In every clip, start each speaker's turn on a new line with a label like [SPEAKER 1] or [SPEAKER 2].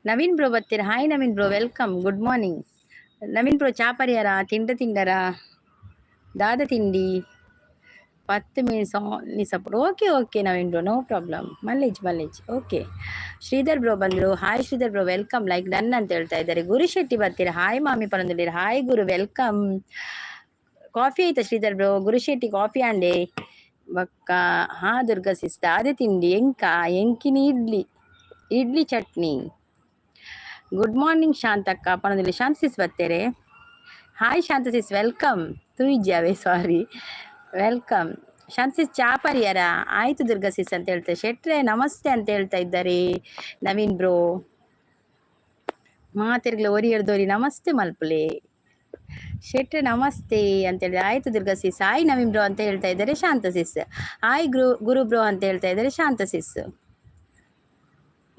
[SPEAKER 1] Naveen bro ಬರ್ತೀರಾ? Hi Naveen bro, welcome, good morning. Naveen bro, ಚಾ ಪರಿಯಾರ? ತಿಂಡ ತಿಂಡರ? ದಾದ ತಿಂಡಿ? 10 minutes only support. Okay okay Naveen bro, no problem. ಮಲ್ಲೇಜ್ ಮಲ್ಲೇಜ್. Okay, Sridhar bro ಬಂದರು. Hi Sridhar bro, welcome. Like done ಅಂತ ಹೇಳ್ತಾ ಇದ್ದಾರೆ. ಗುರು ಶೆಟ್ಟಿ ಬರ್ತೀರಾ? ಹಾಯ್ ಮಾಮಿ ಪರಂದುಳ್ಳೀರು. Hi Guru, welcome. Coffee ಆಯ್ತಾ ಶ್ರೀಧರ್ ಬ್ರೋ? ಗುರು ಶೆಟ್ಟಿ, ಕಾಫಿ ಆಂಡೆ ಬಕ್ಕ. ಹಾ ದುರ್ಗಾ ಸಿಸ್ತ, ಅದೇ ತಿಂಡಿ ಎಂಕ ಎಂಕಿನಿ ಇಡ್ಲಿ, ಇಡ್ಲಿ ಚಟ್ನಿ. ಗುಡ್ ಮಾರ್ನಿಂಗ್ ಶಾಂತಕ್ಕ ಪನದಲ್ಲಿ. ಶಾಂತ ಸಿಸ್ ಬರ್ತಾರೆ. Hi Shanta sis, welcome. ತೂಯಿಜ್ಯಾವೆ, ಸಾರಿ. Welcome Shanta sis. ಚಾ ಪರಿಯಾರ? ಆಯ್ತು ದುರ್ಗಾ ಸಿಸ್ ಅಂತ ಹೇಳ್ತಾರೆ. ಶೆಟ್ರೆ ನಮಸ್ತೆ ಅಂತ ಹೇಳ್ತಾ ಇದ್ದಾರೆ ನವೀನ್ ಬ್ರೋ. ಮಾತೆರ್ಗ್ಲ ಒರಿಯರ್ದೋರಿ ನಮಸ್ತೆ ಮಲ್ಪುಲೆ. ಶೆಟ್ರೆ ನಮಸ್ತೆ ಅಂತ ಹೇಳಿದ್ರೆ ಆಯ್ತು ದುರ್ಗಾ ಸಿಸ್. ಹಾಯ್ ನವೀನ್ ಬ್ರೋ ಅಂತ ಹೇಳ್ತಾ ಇದ್ದಾರೆ ಶಾಂತ ಸಿಸ್. ಹಾಯ್ ಗುರು, ಗುರು ಬ್ರೋ ಅಂತ ಹೇಳ್ತಾ ಇದ್ದಾರೆ ಶಾಂತ ಸಿಸ್.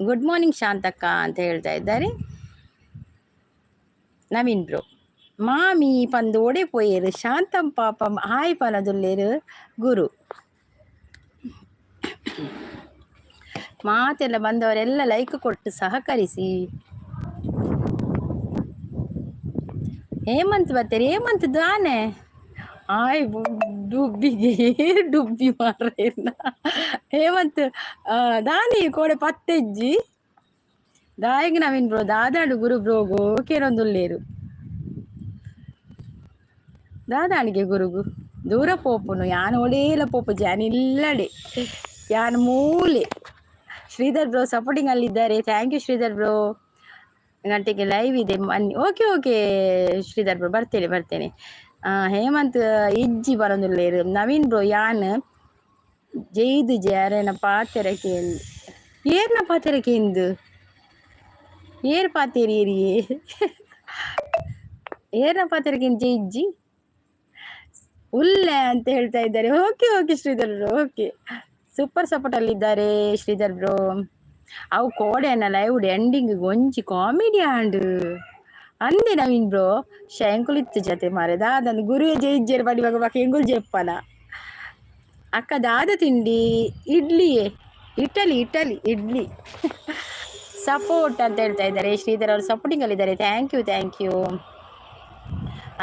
[SPEAKER 1] ಗುಡ್ ಮಾರ್ನಿಂಗ್ ಶಾಂತಕ್ಕ ಅಂತ ಹೇಳ್ತಾ ಇದ್ದಾರೆ ನವೀನ್ ಬ್ರೋ. ಮಾಮಿ ಪಂದು ಒಡೆ ಪೋಯೇರು? ಶಾಂತಂ ಪಾಪಂ ಹಾಯ್ ಪನದುಲ್ಲೇರು ಗುರು. ಮಾತೆಲ್ಲ ಬಂದವರೆಲ್ಲ ಲೈಕ್ ಕೊಟ್ಟು ಸಹಕರಿಸಿ. ಹೇಮಂತ್ ಬರ್ತಾರೆ. ಹೇಮಂತ್ ದಾನೆ ಆಯ್ ಡುಬ್ಬಿಗೆ ಡುಬ್ಬಿ ಮಾರ್ರೆ. ಹೇಮಂತ್ ದಾನಿ ಕೋಡೆ ಪತ್ತೆಜ್ಜಿ ದಾಯಗ್ ನವೀನ್ ಬ್ರೋ ದಾದಾಡು ಗುರು ಬ್ರೋಗು ಕೇರೊಂದುಲ್ಲೇರು ದಾದಾಣಿಗೆ ಗುರುಗು ದೂರ ಪೋಪುನು ಯಾನ್ ಒಡೇಲ ಪೋಪು ಜಾನ್ ಇಲ್ಲಡೆ ಯಾನ್ ಮೂಲೆ. ಶ್ರೀಧರ್ ಬ್ರೋ ಸಪೋರ್ಟಿಂಗ್ ಅಲ್ಲಿದ್ದಾರೆ. Thank you Sridhar bro. ಗಂಟೆಗೆ ಲೈವ್ ಇದೆ ಬನ್ನಿ. Okay okay Sridhar bro, ಬರ್ತೇನೆ ಬರ್ತೇನೆ. ಹೇಮಂತ್ ಇಜ್ಜಿ ಬರೋದಿಲ್ಲೇರು. ನವೀನ್ ಬ್ರೋ, ಯಾನ್ ಜೈದು ಜಾರೇನ ಪಾತೆರಕ್ಕೆ ಏರ್ನ ಪಾತೆರಕ್ಕೆ ಇಂದು ಏರ್ ಪಾತೇರಿ ಏರಿಯೇ ಏರ್ನ ಪಾತೆರಕ್ಕೆ ಜೈಜ್ಜಿ ಉಲ್ಲೆ ಅಂತ ಹೇಳ್ತಾ ಇದ್ದಾರೆ. Okay okay Sridhar bro, okay. Super support ಅಲ್ಲಿದ್ದಾರೆ ಶ್ರೀಧರ್ ಬ್ರೋ. ಅವು ಕೋಡೆನ ಲೈವ್ ಎಂಡಿಂಗ್ ಒಂಜಿ ಕಾಮಿಡಿ ಆಂಡ್ ಅಂದೆ ನವೀನ್ ಬ್ರೋ. ಶಂಕುಲಿತ್ತು ಜೊತೆ ಮಾರೆ ದಾದನ್ ಗುರುವೆ ಜೈಜ್ಜೇರು ಬಡಿವಾಗ ಬಾಕ ಎಂಗುಲ್ ಜೆಪ್ಪನ. ಅಕ್ಕ ದಾದ ತಿಂಡಿ? ಇಡ್ಲಿಯೇ, ಇಟಲಿ ಇಟಲಿ ಇಡ್ಲಿ. ಸಪೋರ್ಟ್ ಅಂತ ಹೇಳ್ತಾ ಇದ್ದಾರೆ. ಶ್ರೀಧರ್ ಅವರು ಸಪೋರ್ಟಿಂಗ್ ಅಲ್ಲಿದ್ದಾರೆ. Thank you thank you.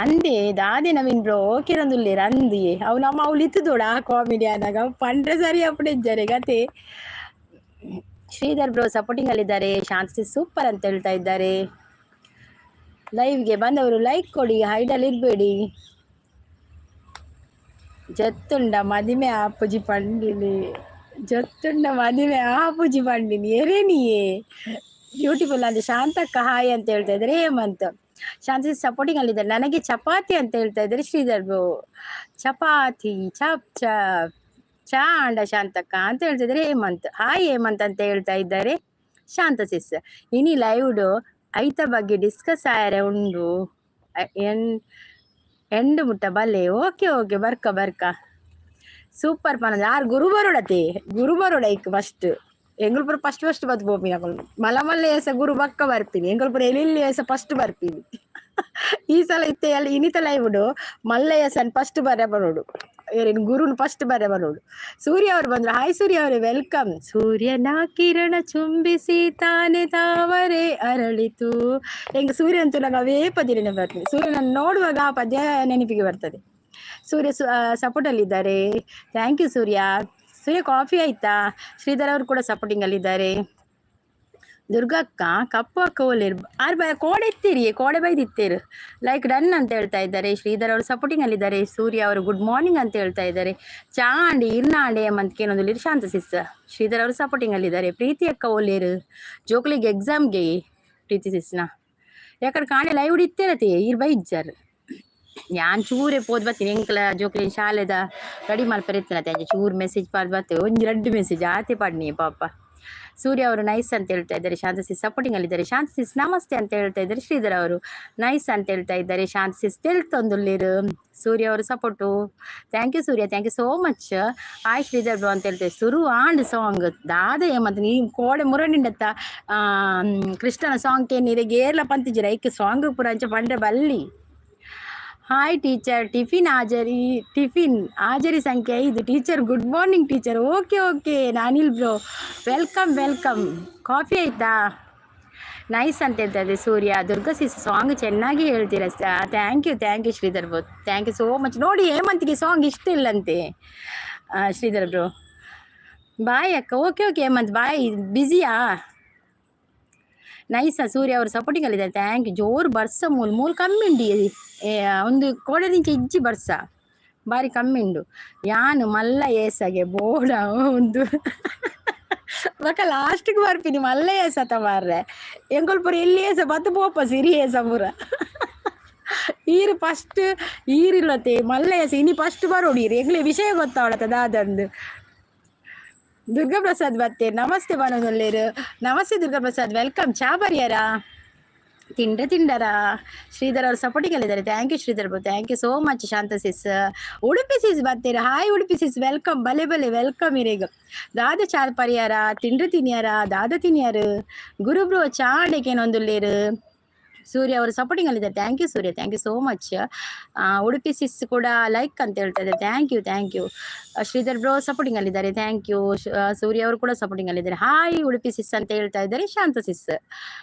[SPEAKER 1] ಅಂದೆ ದಾದೆ ನವೀನ್ ಬ್ರೋ ಓಕೆರಂದುಲ್ಲೇರು ಅಂದಿಯೇ ಅವು ನಮ್ಮ ಅವ್ಲು ಇತ್ತದೋಡ ಆ ಕಾಮಿಡಿ ಆನಾಗ ಪಂಡ್ರೆ ಸರಿ ಅಪ್ಪಡಿಜ್ಜಾರೆ ಗತೆ. ಶ್ರೀಧರ್ ಬ್ರೋ ಸಪೋರ್ಟಿಂಗ್ ಅಲ್ಲಿದ್ದಾರೆ. ಶಾಂತಿ ಸೂಪರ್ ಅಂತ ಹೇಳ್ತಾ ಇದ್ದಾರೆ. ಲೈವ್ಗೆ ಬಂದವರು ಲೈಕ್ ಕೊಡಿ, ಹೈಡಲ್ಲಿ ಇರಬೇಡಿ. ಜತ್ತುಂಡ ಮದಿಮೆ ಆಪುಜಿ ಪಂಡಿನಿ, ಜತ್ತುಂಡ ಮದಿಮೆ ಆಪುಜಿ ಪಂಡಿನಿ ಎರೇನಿಯೇ. ಬ್ಯೂಟಿಫುಲ್ ಅಂತ ಶಾಂತಕ್ಕ. ಹಾಯ್ ಅಂತ ಹೇಳ್ತಾ ಇದ್ದಾರೆ ಹೇಮಂತ್. ಶಾಂತಿ ಸಪೋರ್ಟಿಂಗ್ ಅಲ್ಲಿದ್ದಾರೆ. ನನಗೆ ಚಪಾತಿ ಅಂತ ಹೇಳ್ತಾ ಇದ್ದಾರೆ ಶ್ರೀಧರ್ ಬ್ರೋ. ಚಪಾತಿ ಚಪ್ ಚಪ್ ಚಾ ಅಂಡ ಶಾಂತಕ್ಕ ಅಂತ ಹೇಳ್ತಾ ಇದ್ದಾರೆ ಹೇಮಂತ್. ಹಾಯ್ ಹೇಮಂತ್ ಅಂತ ಹೇಳ್ತಾ ಇದ್ದಾರೆ ಶಾಂತ ಸಿಸ್. ಇನಿ ಲೈವ್ಡ್ ಐತ ಬಗ್ಗೆ ಡಿಸ್ಕಸ್ ಆಯರೆ ಉಂಡು ಎನ್ ಎಂಡು ಮುಟ್ಟ ಬಲ್ಲೆ. ಓಕೆ ಓಕೆ, ಬರ್ಕ ಬರ್ಕ. ಸೂಪರ್ ಪನ ಯಾರು ಗುರು ಬರೋಡತೆ ಗುರು ಬರೋಡ ಇಕ್ ಫಸ್ಟ್ ಎಂಗುಲ್ಪುರ ಫಸ್ಟ್ ಫಸ್ಟ್ ಬತ್ ಪೋಪಿನ ಮಲ ಮಲ್ಲ ಏಸ ಗುರು ಬಕ್ಕ ಬರ್ತೀನಿ. ಎಂಗುಲ್ಪುರ ಎಲ್ಲಿ ಏಸ ಫಸ್ಟ್ ಬರ್ತೀನಿ. ಈ ಸಲ ಇತ್ತೆ ಅಲ್ಲಿ ಇನಿತ ಲೈವ್ಡು ಮಲ್ಲಯ್ಯ ಫಸ್ಟ್ ಬರ ಬರೋಡು ಏರೇನು ಗುರುನು ಫಸ್ಟ್ ಬರ ಬರೋಡು. ಸೂರ್ಯ ಅವರು ಬಂದ್ರು. ಹಾಯ್ ಸೂರ್ಯ ಅವರೇ, welcome. ಸೂರ್ಯನ ಕಿರಣ ಚುಂಬಿಸಿ ತಾನೆ ತಾವರೆ ಅರಳಿತು. ಹೆಂಗ ಸೂರ್ಯ ಅಂತೂ ನಂಗೆ ಅವೇ ಪದ್ಯ ನೆನಪು ಬರ್ತದೆ. ಸೂರ್ಯನನ್ನು ನೋಡುವಾಗ ಆ ಪದ್ಯ ನೆನಪಿಗೆ ಬರ್ತದೆ. ಸೂರ್ಯ ಸಪೋರ್ಟ್ ಅಲ್ಲಿದ್ದಾರೆ. Thank you Surya. Surya, coffee ಆಯ್ತಾ? ಶ್ರೀಧರ್ ಅವರು ಕೂಡ ಸಪೋರ್ಟಿಂಗ್ ಅಲ್ಲಿದ್ದಾರೆ. ದುರ್ಗಕ್ಕ ಕಪ್ಪು ಅಕ್ಕ ಒಲ್ಲೇರು ಆರು ಬ ಕೋಡೆ ಇತ್ತೀರಿ ಕೋಡೆ ಬೈದಿತ್ತೀರು. ಲೈಕ್ ಡನ್ ಅಂತ ಹೇಳ್ತಾ ಇದ್ದಾರೆ. ಶ್ರೀಧರ್ ಅವರು ಸಪೋರ್ಟಿಂಗ್ ಅಲ್ಲಿದ್ದಾರೆ. ಸೂರ್ಯ ಅವರು ಗುಡ್ ಮಾರ್ನಿಂಗ್ ಅಂತ ಹೇಳ್ತಾ ಇದ್ದಾರೆ. ಚಾಂಡಿ ಇರ್ನಾಂಡೆ ಅಂತ ಕೇನೊಂದು ಶಾಂತ ಸಿಸ್. ಶ್ರೀಧರ್ ಅವರು ಸಪೋರ್ಟಿಂಗ್ ಅಲ್ಲಿದ್ದಾರೆ. ಪ್ರೀತಿ ಅಕ್ಕ ಒಲ್ಲೇರು? ಜೋಕ್ಲಿಗೆ ಎಕ್ಸಾಮ್ಗೆ ಪ್ರೀತಿ ಸಿಸ್ನ ಯಾಕಡೆ ಕಾಣೆ ಲೈವ್ ಇತ್ತಿರತಿ ಇರ್ ಬೈಜ್ಜಾರ್. ಯಾನ್ ಚೂರೆ ಪೋದ್ ಬರ್ತೀನಿ. ಎಂಕ್ಲ ಜೋಕ್ಲಿನ ಶಾಲೆದ ರೆಡಿ ಮಲ್ಪರೆ ಇತ್ತಿನತೆ ಅಂಚ ಚೂರು ಮೆಸೇಜ್ ಪಾಡ್ ಬರ್ತೇವೆ. ಒಂಜಿ ರಡ್ಡು ಮೆಸೇಜ್ ಆತೆ ಪಾಡ್ನಿ ಪಾಪ. ಸೂರ್ಯ ಅವರು ನೈಸ್ ಅಂತ ಹೇಳ್ತಾ ಇದ್ದಾರೆ. ಶಾಂತ ಸಿಸ್ ಸಪೋರ್ಟಿಂಗ್ ಅಲ್ಲಿದ್ದಾರೆ. ಶಾಂತ ಸಿಸ್ ನಮಸ್ತೆ ಅಂತ ಹೇಳ್ತಾ ಇದ್ದಾರೆ. ಶ್ರೀಧರ್ ಅವರು ನೈಸ್ ಅಂತ ಹೇಳ್ತಾ ಇದ್ದಾರೆ. ಶಾಂತ ಸಿಸ್ ತೆಲ್ತೊಂದುಲ್ಲೇರು. ಸೂರ್ಯ ಅವರು support. Thank you Surya, thank you so much. Hi Sridhar bro ಅಂತ ಹೇಳ್ತಾರೆ. ಸುರು ಆಂಡ್ ಸಾಂಗ್ ದಾದ ಏಮಂತ ನೀ ಕೋಡೆ ಮುರಣಿಂಡತ್ತ ಕೃಷ್ಣನ ಸಾಂಗ್ ಕೇನಿರೆಗೆ ಏರ್ಲ ಪಂತಿಜಿರ ಐಕ್ ಸಾಂಗ್ ಪುರ ಅಂಚ ಪಂಡ್ರೆ ಬಲ್ಲಿ. Hi teacher, tiffin ಹಾಜರಿ, ಟಿಫಿನ್ ಹಾಜರಿ ಸಂಖ್ಯೆ 5 teacher. Good morning teacher. Okay okay Anil bro, welcome welcome. Coffee ಆಯ್ತಾ? ನೈಸ್ ಅಂತ ಹೇಳ್ತಾ ಸೂರ್ಯ. ದುರ್ಗಾ ಸಿಸ್, ಸಾಂಗ್ ಚೆನ್ನಾಗಿ ಹೇಳ್ತೀರ. Thank you, thank you Sridhar bro, thank you so much. ನೋಡಿ, ಹೇಮಂತ್ಗೆ ಸಾಂಗ್ ಇಷ್ಟ ಇಲ್ಲಂತೆ. ಶ್ರೀಧರ್ ಬ್ರೋ, ಬಾಯ್ ಅಕ್ಕ. Okay okay Hemant, bye. ಬ್ಯುಸಿಯಾ? ನೈಸ. ಸೂರ್ಯ ಅವರು ಸಪೋರ್ಟಿಂಗ್ ಅಲ್ಲಿದ್ದಾರೆ, thank you. ಜೋರು ಬರ್ಸ ಮೂಲು ಮೂಲು ಕಮ್ಮಿ ಉಂಡು. ಒಂದು ಕೋಡೆದಿಂಚ ಇಜ್ಜಿ ಬರ್ಸ, ಬಾರಿ ಕಮ್ಮಿ ಉಂಡು. ಯಾನು ಮಲ್ಲ ಏಸಗೆ ಬೋಡ ಒಂದು ಬೊಕ ಲಾಸ್ಟ್ಗೆ ಬರ್ಪಿನಿ. ಮಲ್ಲ ಏಸತ ಮಾರ್ರೆ, ಎಂಕುಲು ಪೂರ ಎಲ್ಲಿ ಏಸ ಬತ್ತು ಪೋಪ, ಸಿರಿ ಏಸ ಪೂರ. ಈರು ಫಸ್ಟ್ ಈರಿಲ್ಲತೆ ಮಲ್ಲ ಏಸ ಇನಿ ಫಸ್ಟ್ ಬರೋಡು ಈರು. ಎಂಗ್ಲೆ ವಿಷಯ ಗೊತ್ತಾವಳತ ದಾದಂದು. ದುರ್ಗಾ ಪ್ರಸಾದ್ ಬತ್ತೆ, ನಮಸ್ತೆ ಬನೊಲ್ಲೇರು. ನಮಸ್ತೆ ದುರ್ಗಾ ಪ್ರಸಾದ್, welcome. ಚಾ ಪರಿಯರ? ತಿಂಡ ತಿಂಡರಾ? ಶ್ರೀಧರ್ ಅವರು ಸಪೋರ್ಟಿಂಗ್ ಅಲ್ಲಿದ್ದಾರೆ. Thank you Sridhar bro, thank you so much. Shanta sis, Udupi sis ಬರ್ತೀರಾ? Hi Udupi sis, welcome. ಬಲೆ ಬಲೆ, welcome ಇರೇಗ. ದಾದ ಚಾ ಪರಿಯಾರ? ತಿಂಡ್ರು ತಿನ್ಯಾರ? ದಾದ ತಿನ್ಯಾರು? ಗುರು ಬ್ರೋ, ಚಾ ಅಡಕೇನೊಂದುಲ್ಲೇರು. ಸೂರ್ಯ ಅವರು ಸಪೋರ್ಟಿಂಗ್ ಅಲ್ಲಿದ್ದಾರೆ. Thank you Surya, thank you so much. Udupi sis ಕೂಡ ಲೈಕ್ ಅಂತ ಹೇಳ್ತಾ ಇದ್ದಾರೆ. Thank you, thank you. Sridhar bro supporting ಅಲ್ಲಿದ್ದಾರೆ, thank you. ಸೂರ್ಯ ಅವರು ಕೂಡ ಸಪೋರ್ಟಿಂಗ್ ಅಲ್ಲಿದ್ದಾರೆ. ಹಾಯ್ ಉಡುಪಿ ಸಿಸ್ ಅಂತ ಹೇಳ್ತಾ ಇದ್ದಾರೆ ಶಾಂತ ಸಿಸ್.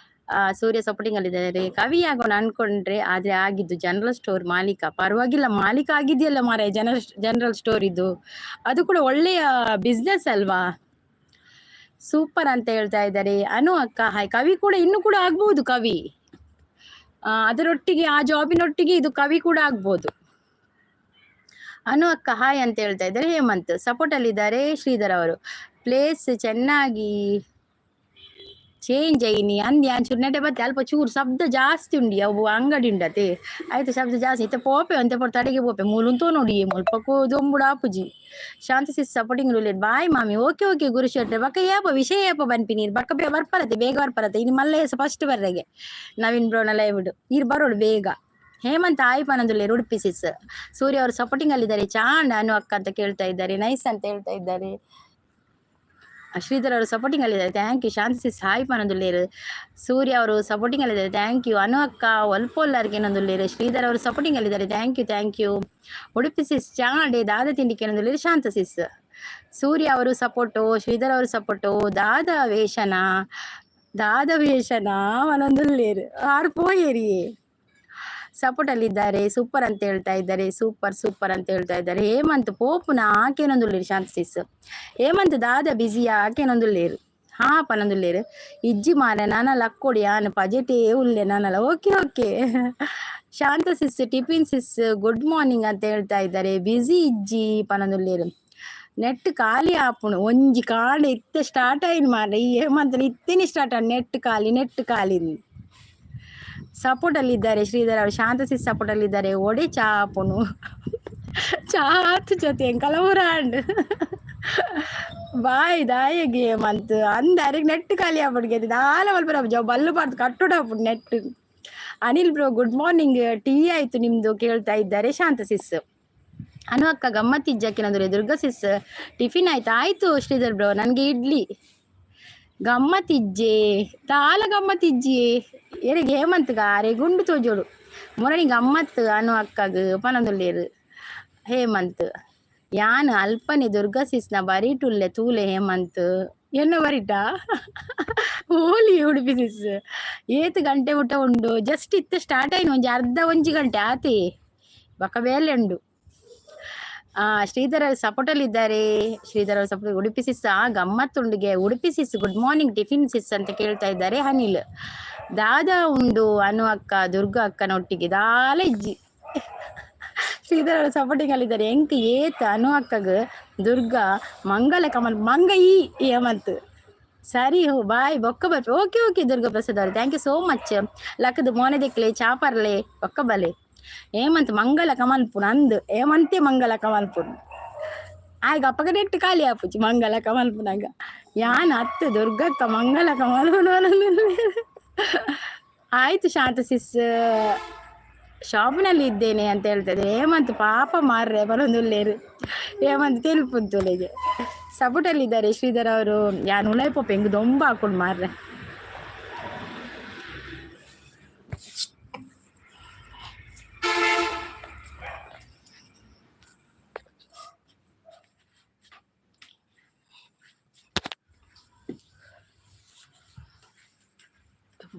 [SPEAKER 1] ಸೂರ್ಯ ಸಪೋರ್ಟಿಂಗ್ ಅಲ್ಲಿದ್ದಾರೆ. ಕವಿ ಆಗೋಣ ಅನ್ಕೊಂಡ್ರೆ, ಆದ್ರೆ ಆಗಿದ್ದು ಜನರಲ್ ಸ್ಟೋರ್ ಮಾಲೀಕ. ಪರವಾಗಿಲ್ಲ, ಮಾಲೀಕ ಆಗಿದೆಯಲ್ಲ ಮಾರಾಯ ಜನರಲ್ ಜನರಲ್ ಸ್ಟೋರ್ ಇದು. ಅದು ಕೂಡ ಒಳ್ಳೆಯ ಬಿಸ್ನೆಸ್ ಅಲ್ವಾ? ಸೂಪರ್ ಅಂತ ಹೇಳ್ತಾ ಇದ್ದಾರೆ. ಅನು ಅಕ್ಕ ಹಾಯ್. ಕವಿ ಕೂಡ ಇನ್ನು ಕೂಡ ಆಗ್ಬಹುದು ಕವಿ. ಅದರೊಟ್ಟಿಗೆ, ಆ ಜಾಬಿನೊಟ್ಟಿಗೆ ಇದು ಕವಿ ಕೂಡ ಆಗ್ಬೋದು. ಅನು ಅಕ್ಕ ಹಾಯ್ ಅಂತ ಹೇಳ್ತಾ ಇದ್ದಾರೆ ಹೇಮಂತ್. ಸಪೋರ್ಟ್ ಅಲ್ಲಿದ್ದಾರೆ ಶ್ರೀಧರ್ ಅವರು. ಪ್ಲೇಸ್ ಚೆನ್ನಾಗಿ ಚೇಂಜ್ ಐನಿ ಅಂದ್ ಚೂರು ನೆಟೆ ಬತ್ತೆ. ಅಲ್ಪ ಚೂರು ಶಬ್ದ ಜಾಸ್ತಿ ಉಂಡಿ, ಅವು ಅಂಗಡಿ ಉಂಡತೆ, ಆಯ್ತು. ಶಬ್ದ ಜಾಸ್ತಿ ಇತ್ತೆ. ಪೋಪೆ ಅಂತೆ ಪೋಟು ತಡೆಗೆ ಪೋಪೆ ಮೂಲುಂತೋ ನೋಡಿ ಮುಲ್ಪಕ್ಕೂ ದೊಂಬುಡು ಆಪುಜಿ. ಶಾಂತ ಸಿಸ್ ಸಪೋರ್ಟಿಂಗ್ ರುಲೇಟ್. ಬಾಯ್ ಮಾಮಿ. ಓಕೆ ಓಕೆ ಗುರು ಶೆಟ್ರೆ. ಬಕ್ಕ ಏಪ ವಿಷಯ ಏಪ ಬನ್ಪಿ ನೀರು? ಬಕ್ಕ ಬೇ ಬರ್ಪರತೆ, ಬೇಗ ಬರ್ಪರತೆ. ಇನ್ನು ಮಲ್ಲೆ ಫಸ್ಟ್ ಬರ್ರೆಗೆ ನವೀನ್ ಬ್ರೋನ ಲೈವ್ ನೀರು ಬರೋಡು ಬೇಗ. ಹೇಮಂತ್ ಆಯ್ ಪನಂದುಲ್ಲೆ ಉಡುಪಿ ಸಿಸ್. ಸೂರ್ಯ ಅವರು ಸಪೋರ್ಟಿಂಗ್ ಅಲ್ಲಿದ್ದಾರೆ. ಚಾಂಡ್ ಅನು ಅಕ್ಕ ಅಂತ ಕೇಳ್ತಾ ಇದ್ದಾರೆ. ನೈಸ್ ಅಂತ ಹೇಳ್ತಾ ಇದ್ದಾರೆ. ಶ್ರೀಧರ್ ಅವರು ಸಪೋರ್ಟಿಂಗ್ ಅಲ್ಲಿದ್ದಾರೆ, thank you. Shanta sis hi ಪನಂದುಲ್ಲೇರು. ಸೂರ್ಯ ಅವರು ಸಪೋರ್ಟಿಂಗ್ ಅಲ್ಲಿದ್ದಾರೆ, thank you. ಅನು ಅಕ್ಕ ಒಲ್ಪೊಲ್ಲರ್ಗೆ ನಂದುಲ್ಲೇರು. ಶ್ರೀಧರ್ ಅವರು ಸಪೋರ್ಟಿಂಗ್ ಅಲ್ಲಿದ್ದಾರೆ, thank you, thank you. Udupi sis ಚಾಂಡೆ ದಾದ ತಿಂಡಿಕೆ ನಂದುಲ್ಲೇರು. ಶಾಂತ ಸಿಸ್, ಸೂರ್ಯ ಅವರು ಸಪೋರ್ಟು, ಶ್ರೀಧರ್ ಅವರು ಸಪೋರ್ಟು. ದಾದ ವೇಷನ, ದಾದ ವೇಷನ ಮನೊಂದುಲ್ಲೇರು. ಆರು ಪೋಯೇರಿ ಸಪೋರ್ಟ್ ಅಲ್ಲಿದ್ದಾರೆ. ಸೂಪರ್ ಅಂತ ಹೇಳ್ತಾ ಇದ್ದಾರೆ. ಸೂಪರ್ ಸೂಪರ್ ಅಂತ ಹೇಳ್ತಾ ಇದ್ದಾರೆ. ಹೇಮಂತ್ ಪೋಪುನ ಆಕೆನೊಂದುಲ್ಲೇರು. ಶಾಂತ ಸಿಸ್, ಹೇಮಂತ್ ದಾದ ಬಿಸಿಯಾ? ಆಕೆನೊಂದುಲ್ಲೇರು. ಹಾ ಪನೊಂದುಲ್ಲೇರು. ಇಜ್ಜಿ ಮಾರೆ, ನಾನಲ್ಲ ಲಕ್ಕೊಡಿ ಆನ್ ಪಜೆಟೇ ಉಲ್ಲೆ ನಾನಲ್ಲ. ಓಕೆ ಓಕೆ ಶಾಂತ ಸಿಸ್, ಟಿಫಿನ್ ಸಿಸ್, ಗುಡ್ ಮಾರ್ನಿಂಗ್ ಅಂತ ಹೇಳ್ತಾ ಇದ್ದಾರೆ. ಬಿಸಿ ಇಜ್ಜಿ ಪನೊಂದುಲ್ಲೇರು. ನೆಟ್ ಖಾಲಿ ಆಪುಣು ಒಂಜಿ ಕಾಂಡೆ ಇತ್ತೆ ಸ್ಟಾರ್ಟ್ ಆಯಿನ ಮಾರ್ರೆ. ಈ ಹೇಮಂತನ ಇತ್ತೆನೆ ಸ್ಟಾರ್ಟ್ ಆಂಡ್ ನೆಟ್ ಖಾಲಿ, ನೆಟ್ ಖಾಲಿ. ಸಪೋರ್ಟ್ ಅಲ್ಲಿದ್ದಾರೆ ಶ್ರೀಧರ್ ಅವರು. ಶಾಂತ ಸಿಸ್ ಸಪೋರ್ಟ್ ಅಲ್ಲಿದ್ದಾರೆ. ಒಡೆ ಚಾ ಆಪುಣು? ಚಾತ್ ಜೊತೆ ಎಂಕಲ ಆಂಡ್. ಬಾಯ್ ದಾಯಗೆ ಹೇಮಂತ್ ಅಂದ. ಅರೆಗ್ ನೆಟ್ ಖಾಲಿ ಆಪುಂಡು ದಾಲ ಮಲ್ಪರ ಬಲ್ಲು ಪಾಡ್ದು ಕಟ್ಟುಡು ಆಪುಂಡು net. Anil bro, good morning. Tea ಆಯ್ತು ನಿಮ್ದು ಕೇಳ್ತಾ ಇದ್ದಾರೆ ಶಾಂತ ಸಿಸ್. ಅನು ಅಕ್ಕ ಗಮ್ಮತ್ತಿಜ್ಜಕ್ಕಿನಂದ್ರೆ. ದುರ್ಗಾ ಸಿಸ್, ಟಿಫಿನ್ ಆಯ್ತಾ? ಆಯ್ತು ಶ್ರೀಧರ್ ಬ್ರೋ, ನನಗೆ ಇಡ್ಲಿ. ಗಮ್ಮತ್ತಿಜ್ಜೆ ದಾಲ ಗಮ್ಮತ್ತಿಜ್ಜಿ ಎರೆಗೆ ಹೇಮಂತ್ಗ ಅರೆ ಗುಂಡು ತೋಜೋಡು ಮೊರಣಿ ಗಮ್ಮತ್ತು ಅನು ಅಕ್ಕಗ್ ಪನೊಂದುಲ್ಲೇರು. ಹೇಮಂತ್ ಯಾನ್ ಅಲ್ಪನೆ ದುರ್ಗಾ ಸಿಸ್ನ ಬರೀಟುಲ್ಲೆ ತೂಲೆ. ಹೇಮಂತ್ ಎನ್ನ ಬರಿಟ ಹೋಲಿ. ಉಡುಪಿ ಸಿಸ್, ಏತ್ ಗಂಟೆ ಊಟ ಉಂಡು? ಜಸ್ಟ್ ಇತ್ತೆ ಸ್ಟಾರ್ಟ್ ಆಯ್ನು, ಒಂಜಿ ಅರ್ಧ ಒಂಜಿ ಗಂಟೆ ಆತೆ. ಬೊಕ ಬೇಲೆ ಉಂಡು. ಶ್ರೀಧರ್ ಸಪೋರ್ಟ್ ಇದ್ದಾರೆ. ಶ್ರೀಧರ್ ಅವ್ರ ಸಪೋರ್ಟ್. ಉಡುಪಿ ಸಿಸ್ ಆ ಗಮ್ಮತ್ತುಂಡಿಗೆ. Udupi sis good morning. Tiffin sis ಅಂತ ಕೇಳ್ತಾ ಇದ್ದಾರೆ ಅನಿಲ್. ದಾದಾ ಉಂಡು ಅನು ಅಕ್ಕ ದುರ್ಗಾ ಅಕ್ಕನೊಟ್ಟಿಗೆ? ದಾಲ ಇಜ್ಜಿ. ಶ್ರೀಧರ್ ಅವರು ಸಪೋರ್ಟಿಂಗ್ ಅಲ್ಲಿದ್ದಾರೆ. ಎಂಕ್ ಏತ್ ಅನು ಅಕ್ಕಗ್ ದುರ್ಗಾ ಮಂಗಲ ಕಮಲ್ ಮಂಗ ಈ ಹೇಮಂತ್. ಸರಿ ಹೋ, ಬಾಯ್, ಬೊಕ್ಕ ಬರ್ಪೆ. ಓಕೆ ಓಕೆ ದುರ್ಗಾ ಪ್ರಸಾದ್ ಅವರು, thank you so much. ಲಕ್ಕದು ಮೋನೆ ದೆಕ್ಲೆ, ಚಾಪರ್ಲೆ, ಬೊಕ್ಕ ಬಲೆ. ಹೇಮಂತ್ ಮಂಗಲ ಕಮಲ್ಪುನ ಅಂದ್ ಹೇಮಂತೆ ಮಂಗಲ ಕಮಲ್ಪುನ್ ಆಯ್ಗ ಅಪ್ಪಗ ನೆಟ್ ಖಾಲಿ ಆಪುಜಿ. ಮಂಗಲ ಕಮಲ್ಪುನಾಗ ಯಾನ್ ಅತ್ತು ದುರ್ಗಕ್ಕ ಮಂಗಲ ಕಮಲ್ಪುನ. ಆಯ್ತು ಶಾಂತ ಸಿಸ್, ಶಾಪ್ನಲ್ಲಿ ಇದ್ದೇನೆ ಅಂತ ಹೇಳ್ತದೆ ಹೇಮಂತ್. ಪಾಪ ಮಾರ್ರೆ ಬರೊಂದುಲ್ಲೇರು ಹೇಮಂತ್ ತೆಲ್ಪುಂತುಲೆಗೆ. ಸಪೋರ್ಟಲ್ಲಿದ್ದಾರೆ ಶ್ರೀಧರ್ ಅವರು. ಯಾನ್ ಉಲಾಯಿ ಪೋಪ, ಎಂಗ್ ದೊಂಬ ಹಾಕೊಂಡು ಮಾರ್ರೆ.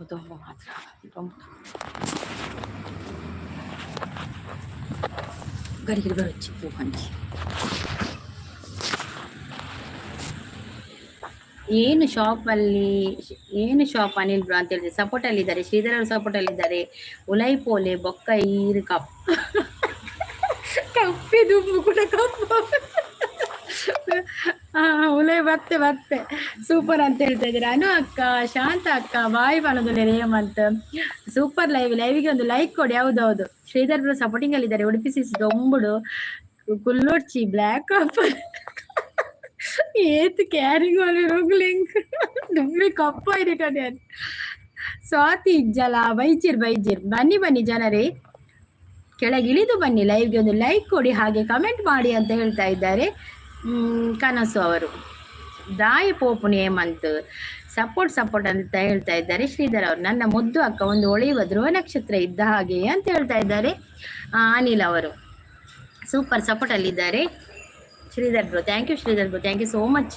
[SPEAKER 1] ದೊಂಬು ಮಾತ್ರ ದೊಂಬು. ಗಡಿಗೆ ಬರಚ್ಚಿ ಹಂಚಿ. ಏನು ಶಾಪಲ್ಲಿ, ಏನು ಶಾಪ್ ಅನಿಲ್ ಬ್ರೋ ಅಂತ ಹೇಳಿದ್ರೆ ಸಪೋರ್ಟ್ ಅಲ್ಲಿ ಇದ್ದಾರೆ. ಶ್ರೀಧರ್ ಅವರು ಸಪೋರ್ಟ್ ಅಲ್ಲಿ ಇದ್ದಾರೆ. ಉಲೈ ಪೋಲೆ ಬೊಕ್ಕ ಈರು ಕಪ್ ಕಪ್ಪೆ ದುಂಬು ಕೂಡ ಕಪ್ಪು. ಉಲೈ ಬತ್ತೆ ಬತ್ತೆ, ಸೂಪರ್ ಅಂತ ಹೇಳ್ತಾ ಇದ್ದಾರೆ. ಅನು ಅಕ್ಕ, ಶಾಂತ ಅಕ್ಕ, ಬಾಯ್ ಪನದುಲೆ ರೇಮಂತ್. ಸೂಪರ್ ಲೈವ್, ಲೈವಿಗೆ ಒಂದು ಲೈಕ್ ಕೊಡಿ. ಹೌದೌದು, ಶ್ರೀಧರ್ ಬ್ರೋ ಸಪೋರ್ಟಿಂಗ್ ಅಲ್ಲಿ ಇದ್ದಾರೆ. ಉಡುಪಿ ಸಿಸ್ ದೊಂಬುಡು ಕುಲ್ಲೊಡ್ಚಿ ಬ್ಲ್ಯಾಕ್ ಏತ್ ಕ್ಯಾರಿಂಗ್ ಲಿಂಕ್ ದುಂಬಿ ಕಪ್ಪ ಇರಿಟದೆ. ಸ್ವಾತಿ ಇಜ್ಜಲ ಬೈಜಿರ್ ಬೈಜಿರ್. ಬನ್ನಿ ಬನ್ನಿ ಜನರೇ, ಕೆಳಗಿಳಿದು ಬನ್ನಿ. ಲೈವ್ಗೆ ಒಂದು ಲೈಕ್ ಕೊಡಿ, ಹಾಗೆ ಕಮೆಂಟ್ ಮಾಡಿ ಅಂತ ಹೇಳ್ತಾ ಇದ್ದಾರೆ ಕನಸು ಅವರು. ದಾಯಿ ಪೋಪುನಿ ಹೇಮಂತ್, ಸಪೋರ್ಟ್ ಸಪೋರ್ಟ್ ಅಂತ ಹೇಳ್ತಾ ಇದ್ದಾರೆ ಶ್ರೀಧರ್ ಅವರು. ನನ್ನ ಮುದ್ದು ಅಕ್ಕ ಒಂದು ಒಳೆಯುವ ಧ್ರುವ ನಕ್ಷತ್ರ ಇದ್ದ ಹಾಗೆ ಅಂತ ಹೇಳ್ತಾ ಇದ್ದಾರೆ ಅನಿಲ್ ಅವರು. ಸೂಪರ್, ಸಪೋರ್ಟ್ ಅಲ್ಲಿದ್ದಾರೆ Sridhar bro. Thank you Sridhar bro, thank you so much.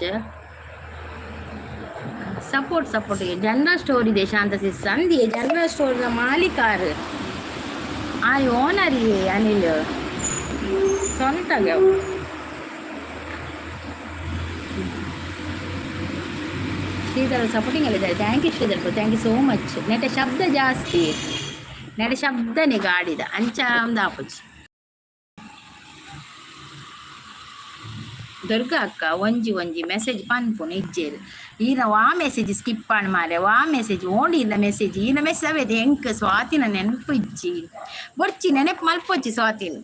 [SPEAKER 1] Support support. General store ಇದೆ ಶಾಂತ ಸಿಸ್ ಸಂಧಿ. ಜನರಲ್ ಸ್ಟೋರ್ನ ಮಾಲೀಕಾರು ಆ ಓನರ್ ಅನಿಲ್ ಸ್ವಂತಗೆ. ಶ್ರೀಧರ್ ಸಪೋರ್ಟಿಂಗ್ ಅಲ್ಲಿದ್ದಾರೆ. Thank you Sridhar bro, thank you so much. ನೆಟ ಶಬ್ದ ಜಾಸ್ತಿ, ನೆಟ ಶಬ್ದನೇ ಗಾಡಿದ ಅಂಚ ಒಂದು ಆಪುಜಿ. ದುರ್ಗಾ ಅಕ್ಕ ಒಂಜಿ ಒಂಜಿ ಮೆಸೇಜ್ ಪನ್ಪುನು ಇಜ್ಜೇರು. ಈನ ವಾ ಮೆಸೇಜ್ ಸ್ಕಿಪ್ ಆಣ್ ಮಾರೆ, ವಾ ಮೆಸೇಜ್ ಓಂಡಿ ಈನ ಮೆಸೇಜ್, ಈನ ಮೆಸೇಜ್ ಅವೇದು ಎಂಕ್ ಸ್ವಾತಿನ ನೆನಪು ಇಜ್ಜಿ. ಬೊರ್ಚಿ ನೆನಪು ಮಲ್ಪೊಚ್ಚಿ ಸ್ವಾತಿನ.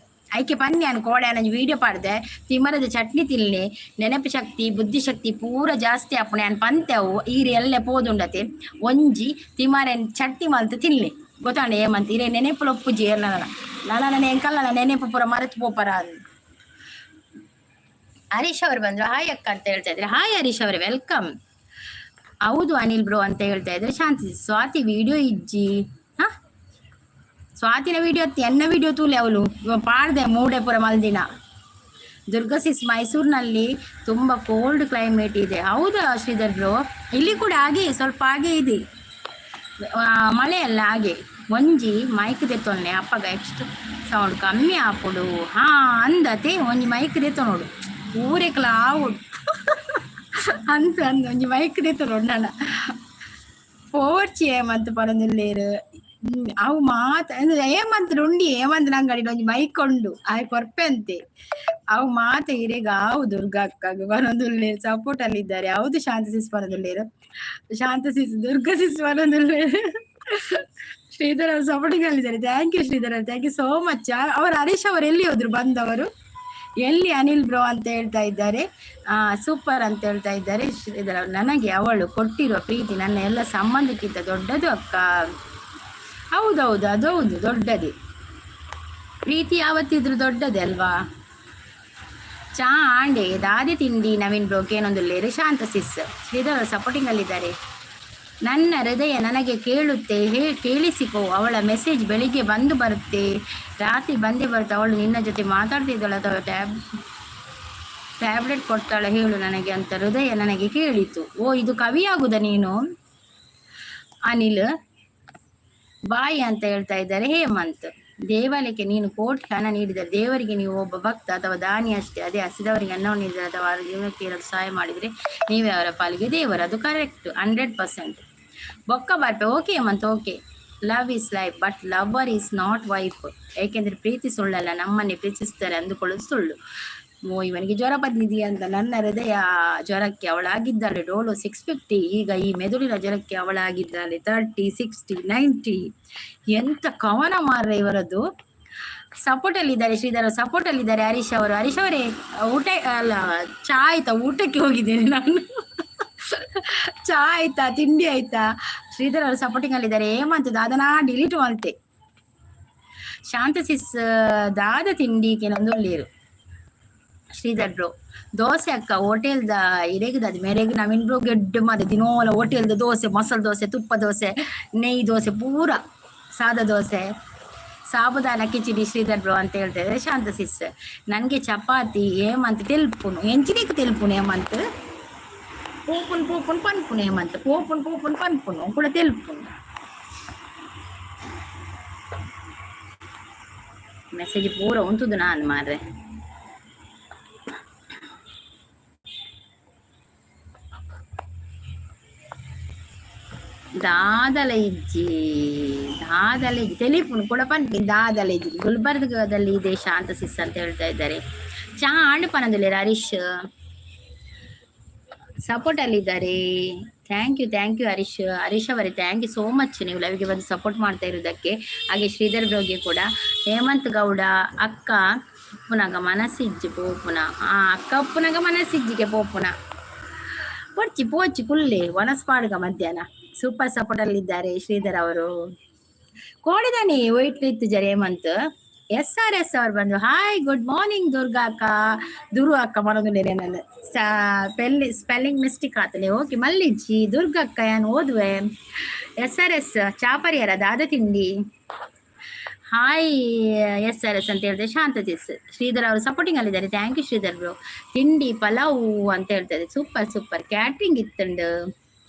[SPEAKER 1] ಐಕೆ ಪನ್ನಿ ಅನ್ ಕೋಡೆ ಆನಂಜಿ ವೀಡಿಯೋ ಪಾಡ್ದೆ, ತಿಮರದ ಚಟ್ನಿ ತಿನ್ನಿ, ನೆನಪು ಶಕ್ತಿ ಬುದ್ಧಿಶಕ್ತಿ ಪೂರ ಜಾಸ್ತಿ ಆಪುಣೆ ಅನ್ ಪಂತೆ. ಅವು ಈರು ಎಲ್ಲೆ ಪೋದುಂಡತೆ ಒಂಜಿ ತಿಮರೆನ್ ಚಟ್ನಿ ಮಲ್ತ್ ತಿನ್ಲಿ, ಗೊತ್ತಾಂಡ ಏಮಂತ? ಇರೆ ನೆನೆಪುಲೊಪ್ಪುಜಿ ಏರ್ನ ನನ ನನ್ನ ಎಂಕಲ್ಲ ನೆನಪು ಪೂರ ಮರೆತು ಪೋಪರ. ಹರೀಶ್ ಅವರು ಬಂದ್ರು, ಹಾಯ್ ಅಕ್ಕ ಅಂತ ಹೇಳ್ತಾ ಇದ್ರೆ. ಹಾಯ್ ಹರೀಶ್ ಅವರೇ, welcome. ಹೌದು ಅನಿಲ್ ಬ್ರೋ ಅಂತ ಹೇಳ್ತಾ ಇದ್ರೆ ಶಾಂತಿ. ಸ್ವಾತಿ ವಿಡಿಯೋ ಇಜ್ಜಿ. ಹಾ, ಸ್ವಾತಿನ ವಿಡಿಯೋ, ಎನ್ನ ವಿಡಿಯೋ ತೂಲೆ. ಅವಳು ಪಾಡ್ದೆ ಮೂಡೆ ಪುರ ಮಲ್ದಿನ. ದುರ್ಗಾ ಸಿಸ್, ಮೈಸೂರಿನಲ್ಲಿ ತುಂಬ ಕೋಲ್ಡ್ ಕ್ಲೈಮೇಟ್ ಇದೆ. ಹೌದಾ ಶ್ರೀಧರ್ ಬ್ರೋ? ಇಲ್ಲಿ ಕೂಡ ಹಾಗೆ, ಸ್ವಲ್ಪ ಹಾಗೆ ಇದೆ. ಮಳೆ ಅಲ್ಲ ಹಾಗೆ. ಒಂಜಿ ಮೈಕ್ ದೆತ್ತೊನ್ನೆ ಅಪ್ಪಗ ಎಕ್ಸ್ಟ್ ಸೌಂಡ್ ಕಮ್ಮಿ ಆಪುಡು. ಹಾ ಅಂದತೆ, ಒಂಜಿ ಮೈಕ್ ದೆತ್ತೊ ನೋಡು, ಊರೆಕ್ಲ ಆವುಡು ಅಂತ ಅಂದ್ ಒಂಜಿ ಮೈಕ್ ದೆತ್ತೊ ನೋಡು. ನನ್ನ ಪೋರ್ಚಿ ಏಮಂತ ಪರೊಂದುಲ್ಲೇರು ಅವು ಮಾತ ಏಮಂತ ಉಂಡಿ ಏಮಂತ ಅಂಗಡಿ ಒಂಜಿ ಮೈಕ್ ಉಂಡು, ಆಯ್ ಕೊರ್ಪೆ ಅಂತೆ. ಅವು ಮಾತ ಇರೆಗ್ ಆವು. ದುರ್ಗಾ ಅಕ್ಕಗ್ ಬರೊಂದುಲ್ಲೇರು, ಸಪೋರ್ಟ್ ಅಲ್ಲಿ ಇದ್ದಾರೆ. ಹೌದು, ಶಾಂತ ಸಿಸ್ ಬರೋದುಲ್ಲೇರು, ಶಾಂತ ಸಿಸ್, ದುರ್ಗಾ ಸಿಸ್ ಬರೋದುಲ್ಲೇರು. ಶ್ರೀಧರ್ ಅವರು ಸಪೋರ್ಟಿಂಗ್ ಅಲ್ಲಿದ್ದಾರೆ. Thank you Sridhar ಅವರು, thank you so much. ಅವರು ಹರೀಶ್ ಅವರು ಎಲ್ಲಿ ಹೋದ್ರು ಬಂದವರು? ಎಲ್ಲಿ ಅನಿಲ್ ಬ್ರೋ ಅಂತ ಹೇಳ್ತಾ ಇದ್ದಾರೆ. ಸೂಪರ್ ಅಂತ ಹೇಳ್ತಾ ಇದ್ದಾರೆ ಶ್ರೀಧರ್ ಅವರು. ನನಗೆ ಅವಳು ಕೊಟ್ಟಿರುವ ಪ್ರೀತಿ ನನ್ನ ಎಲ್ಲ ಸಂಬಂಧಕ್ಕಿಂತ ದೊಡ್ಡದು ಅಕ್ಕ. ಹೌದೌದು, ಅದೌದು, ದೊಡ್ಡದೇ ಪ್ರೀತಿ, ಯಾವತ್ತಿದ್ರು ದೊಡ್ಡದೇ ಅಲ್ವಾ? ಚಾ ಆಂಡೆ ದಾದಿ ತಿಂಡಿ ನವೀನ್ ಬ್ರೋ ಏನೊಂದು ಶಾಂತ ಸಿಸ್. ಶ್ರೀಧರ್ ಅವರು ಸಪೋರ್ಟಿಂಗ್ ಅಲ್ಲಿದ್ದಾರೆ. ನನ್ನ ಹೃದಯ ನನಗೆ ಕೇಳುತ್ತೆ, ಹೇ ಕೇಳಿಸಿಕೋ, ಅವಳ ಮೆಸೇಜ್ ಬೆಳಿಗ್ಗೆ ಬಂದು ಬರುತ್ತೆ, ರಾತ್ರಿ ಬಂದೇ ಬರುತ್ತೆ. ಅವಳು ನಿನ್ನ ಜೊತೆ ಮಾತಾಡ್ತಿದ್ದಾಳೆ ಅಥವಾ ಟ್ಯಾಬ್ಲೆಟ್ ಕೊಡ್ತಾಳೆ ಹೇಳು ನನಗೆ ಅಂತ ಹೃದಯ ನನಗೆ ಕೇಳಿತು. ಓ, ಇದು ಕವಿಯಾಗುದ ನೀನು ಅನಿಲ್? ಬಾಯ್ ಅಂತ ಹೇಳ್ತಾ ಇದ್ದಾರೆ ಹೇಮಂತ್. ದೇವಾಲಯಕ್ಕೆ ನೀನು ಕೋಟಿ ಹಣ ನೀಡಿದರೆ ದೇವರಿಗೆ ನೀವು ಒಬ್ಬ ಭಕ್ತ ಅಥವಾ ದಾನಿ ಅಷ್ಟೇ. ಅದೇ ಹಸಿದವರಿಗೆ ಅನ್ನವನ್ನು ನೀಡಿದರೆ ಅಥವಾ ಅವರ ಜೀವನಕ್ಕೆ ಏನಾದರೂ ಸಹಾಯ ಮಾಡಿದರೆ ನೀವೇ ಅವರ ಪಾಲಿಗೆ ದೇವರು. ಅದು ಕರೆಕ್ಟ್, 100%. ಬೊಕ್ಕ ಬರ್ಪೆ. Okay Hemant, okay. Love is life, but lover is not wife. ಏಕೆಂದರೆ ಪ್ರೀತಿ ಸುಳ್ಳಲ್ಲ, ನಮ್ಮನ್ನೇ ಪ್ರೀತಿಸ್ತಾರೆ ಅಂದುಕೊಳ್ಳೋದು ಸುಳ್ಳು. ಓ, ಇವನಿಗೆ ಜ್ವರ ಬಂದಿದೆಯಾ ಅಂತ. ನನ್ನ ಹೃದಯ ಜ್ವರಕ್ಕೆ ಅವಳಾಗಿದ್ದಾಳೆ ಡೋಲೋ 650. ಈಗ ಈ ಮೆದುಳಿನ ಜ್ವರಕ್ಕೆ ಅವಳಾಗಿದ್ದಾಳೆ 30 60 90. ಎಂತ ಕವನ ಮಾರ್ರೆ ಇವರದ್ದು. ಸಪೋರ್ಟ್ ಅಲ್ಲಿ ಇದ್ದಾರೆ ಶ್ರೀಧರ್, ಸಪೋರ್ಟ್ ಅಲ್ಲಿ ಇದ್ದಾರೆ ಹರೀಶ್ ಅವರು. ಹರೀಶ್ ಅವರೇ, ಊಟ ಅಲ್ಲ, ಚಾ ಆಯ್ತಾ? ಊಟಕ್ಕೆ ಹೋಗಿದ್ದೇನೆ ನಾನು. ಚಾ ಆಯ್ತಾ? ತಿಂಡಿ ಆಯ್ತಾ? ಶ್ರೀಧರ್ ಅವರು ಸಪೋರ್ಟಿಂಗ್ ಅಲ್ಲಿ ಇದ್ದಾರೆ. ಏಮಂತ ದಾದನಾ ಡಿಲೀಟ್ ಮಾಡ್ತೆ. ಶಾಂತ ಸಿಸ್, ದಾದ ತಿಂಡಿ ಕೆಲವೊಂದು. ಶ್ರೀಧರ್ ಬ್ರೋ, ದೋಸೆ ಅಕ್ಕ ಹೋಟೆಲ್ದ ಇರೆಗದ ಮೇರೆಗ್ ನವೀನ್ ಬ್ರೋ ಗೆಡ್ಡು ಮಾದ ದಿನೋಲ ಹೋಟೆಲ್ದ ದೋಸೆ, ಮಸಾಲೆ ದೋಸೆ, ತುಪ್ಪ ದೋಸೆ, ನೆಯ್ ದೋಸೆ, ಪೂರ ಸಾದಾ ದೋಸೆ, ಸಾಬುದಾನ ಕಿಚಡಿ ಶ್ರೀಧರ್ ಬ್ರೋ ಅಂತ ಹೇಳ್ತಾ ಇದ್ದಾರೆ ಶಾಂತ ಸಿಸ್. ನನಗೆ ಚಪಾತಿ ಏಮಂತ ತೆಲ್ಪುನು ಎಂಚಿನಿಕ್ ತೆಲ್ಪುನು ಏಮಂತ ಪೋಪುನ್ ಪೋಪುನ್ ಪನ್ಪುನು ಏಮಂತ ಪೋಪುನ್ ಪೋಪುನ್ ಪನ್ಪುನು ಕೂಡ ತೆಲ್ಪುನು. ಮೆಸೇಜ್ ಪೂರ ಉಂತುದು ನಾನು ಮಾರ್ರೆ. ದಾದಲ ಇಜ್ಜಿ, ದಾದಲ ಇಜ್ಜಿ, ಟೆಲಿಫೋನ್ ಕೂಡ ಪನ್ಪಿ ದಾದಲ ಇಜ್ಜಿ. ಗುಲ್ಬರ್ಗದಲ್ಲಿ ಇದೆ ಶಾಂತ ಸಿಸ್ ಅಂತ ಹೇಳ್ತಾ ಇದ್ದಾರೆ. ಚಾ ಆಂಡ್ ಪನಂದುಲ್ಲೆರ್ ಹರೀಶ್ ಸಪೋರ್ಟ್ ಅಲ್ಲಿದ್ದಾರೆ. Thank you, thank you Harish. Harish ಅವರೇ, thank you so much ನೀವು ಲೈವ್ಗೆ ಬಂದು ಸಪೋರ್ಟ್ ಮಾಡ್ತಾ ಇರೋದಕ್ಕೆ. ಹಾಗೆ ಶ್ರೀಧರ್ ಬ್ರೋಗೆ ಕೂಡ. ಹೇಮಂತ್ ಗೌಡ ಅಕ್ಕ ಉಪ್ಪುನಗ ಮನಸ್ಸಿಜ್ಜಿ ಪೋಪುನ. ಆ ಅಕ್ಕ ಉಪ್ಪುನಗ ಮನಸ್ಸಿಜ್ಜಿಗೆ ಪೋಪುನ ಪೊಡ್ಚಿ ಪೋಚಿ ಕುಲ್ಲೆ ವನಸ್ಪಾಡ್ಗ ಮಧ್ಯಾಹ್ನ. ಸೂಪರ್ ಸಪೋರ್ಟ್ ಅಲ್ಲಿದ್ದಾರೆ ಶ್ರೀಧರ್ ಅವರು. ಕೋಡಿದಾನಿ ವೈಟ್ ಇತ್ತು ಜರ ಹೇಮಂತ್. ಎಸ್ ಆರ್ ಎಸ್ ಅವ್ರು ಬಂದು ಹಾಯ್, ಗುಡ್ ಮಾರ್ನಿಂಗ್ ದುರ್ಗಾ ಅಕ್ಕ, ದುರು ಅಕ್ಕ ಮನೋದು ನಾನು ಸ್ಪೆಲ್ಲಿ ಸ್ಪೆಲ್ಲಿಂಗ್ ಮಿಸ್ಟೇಕ್ ಆತಲೆ. ಓಕೆ ಮಲ್ಲಿಜ್ಜಿ ದುರ್ಗಾ ಅಕ್ಕ ಯಾನ್ ಓದುವೆ. ಎಸ್ ಆರ್ ಎಸ್ ಚಾಪರಿಯರ ದಾದ ತಿಂಡಿ. ಹಾಯ್ ಎಸ್ ಆರ್ ಎಸ್ ಅಂತ ಹೇಳಿದೆ. ಶಾಂತ ಶ್ರೀಧರ್ ಅವರು ಸಪೋರ್ಟಿಂಗ್ ಅಲ್ಲಿದ್ದಾರೆ. Thank you Sridhar bro. ತಿಂಡಿ ಪಲಾವು ಅಂತ ಹೇಳ್ತಾರೆ. Super super. ಕ್ಯಾಟ್ರಿಂಗ್ ಇತ್ತಂಡು,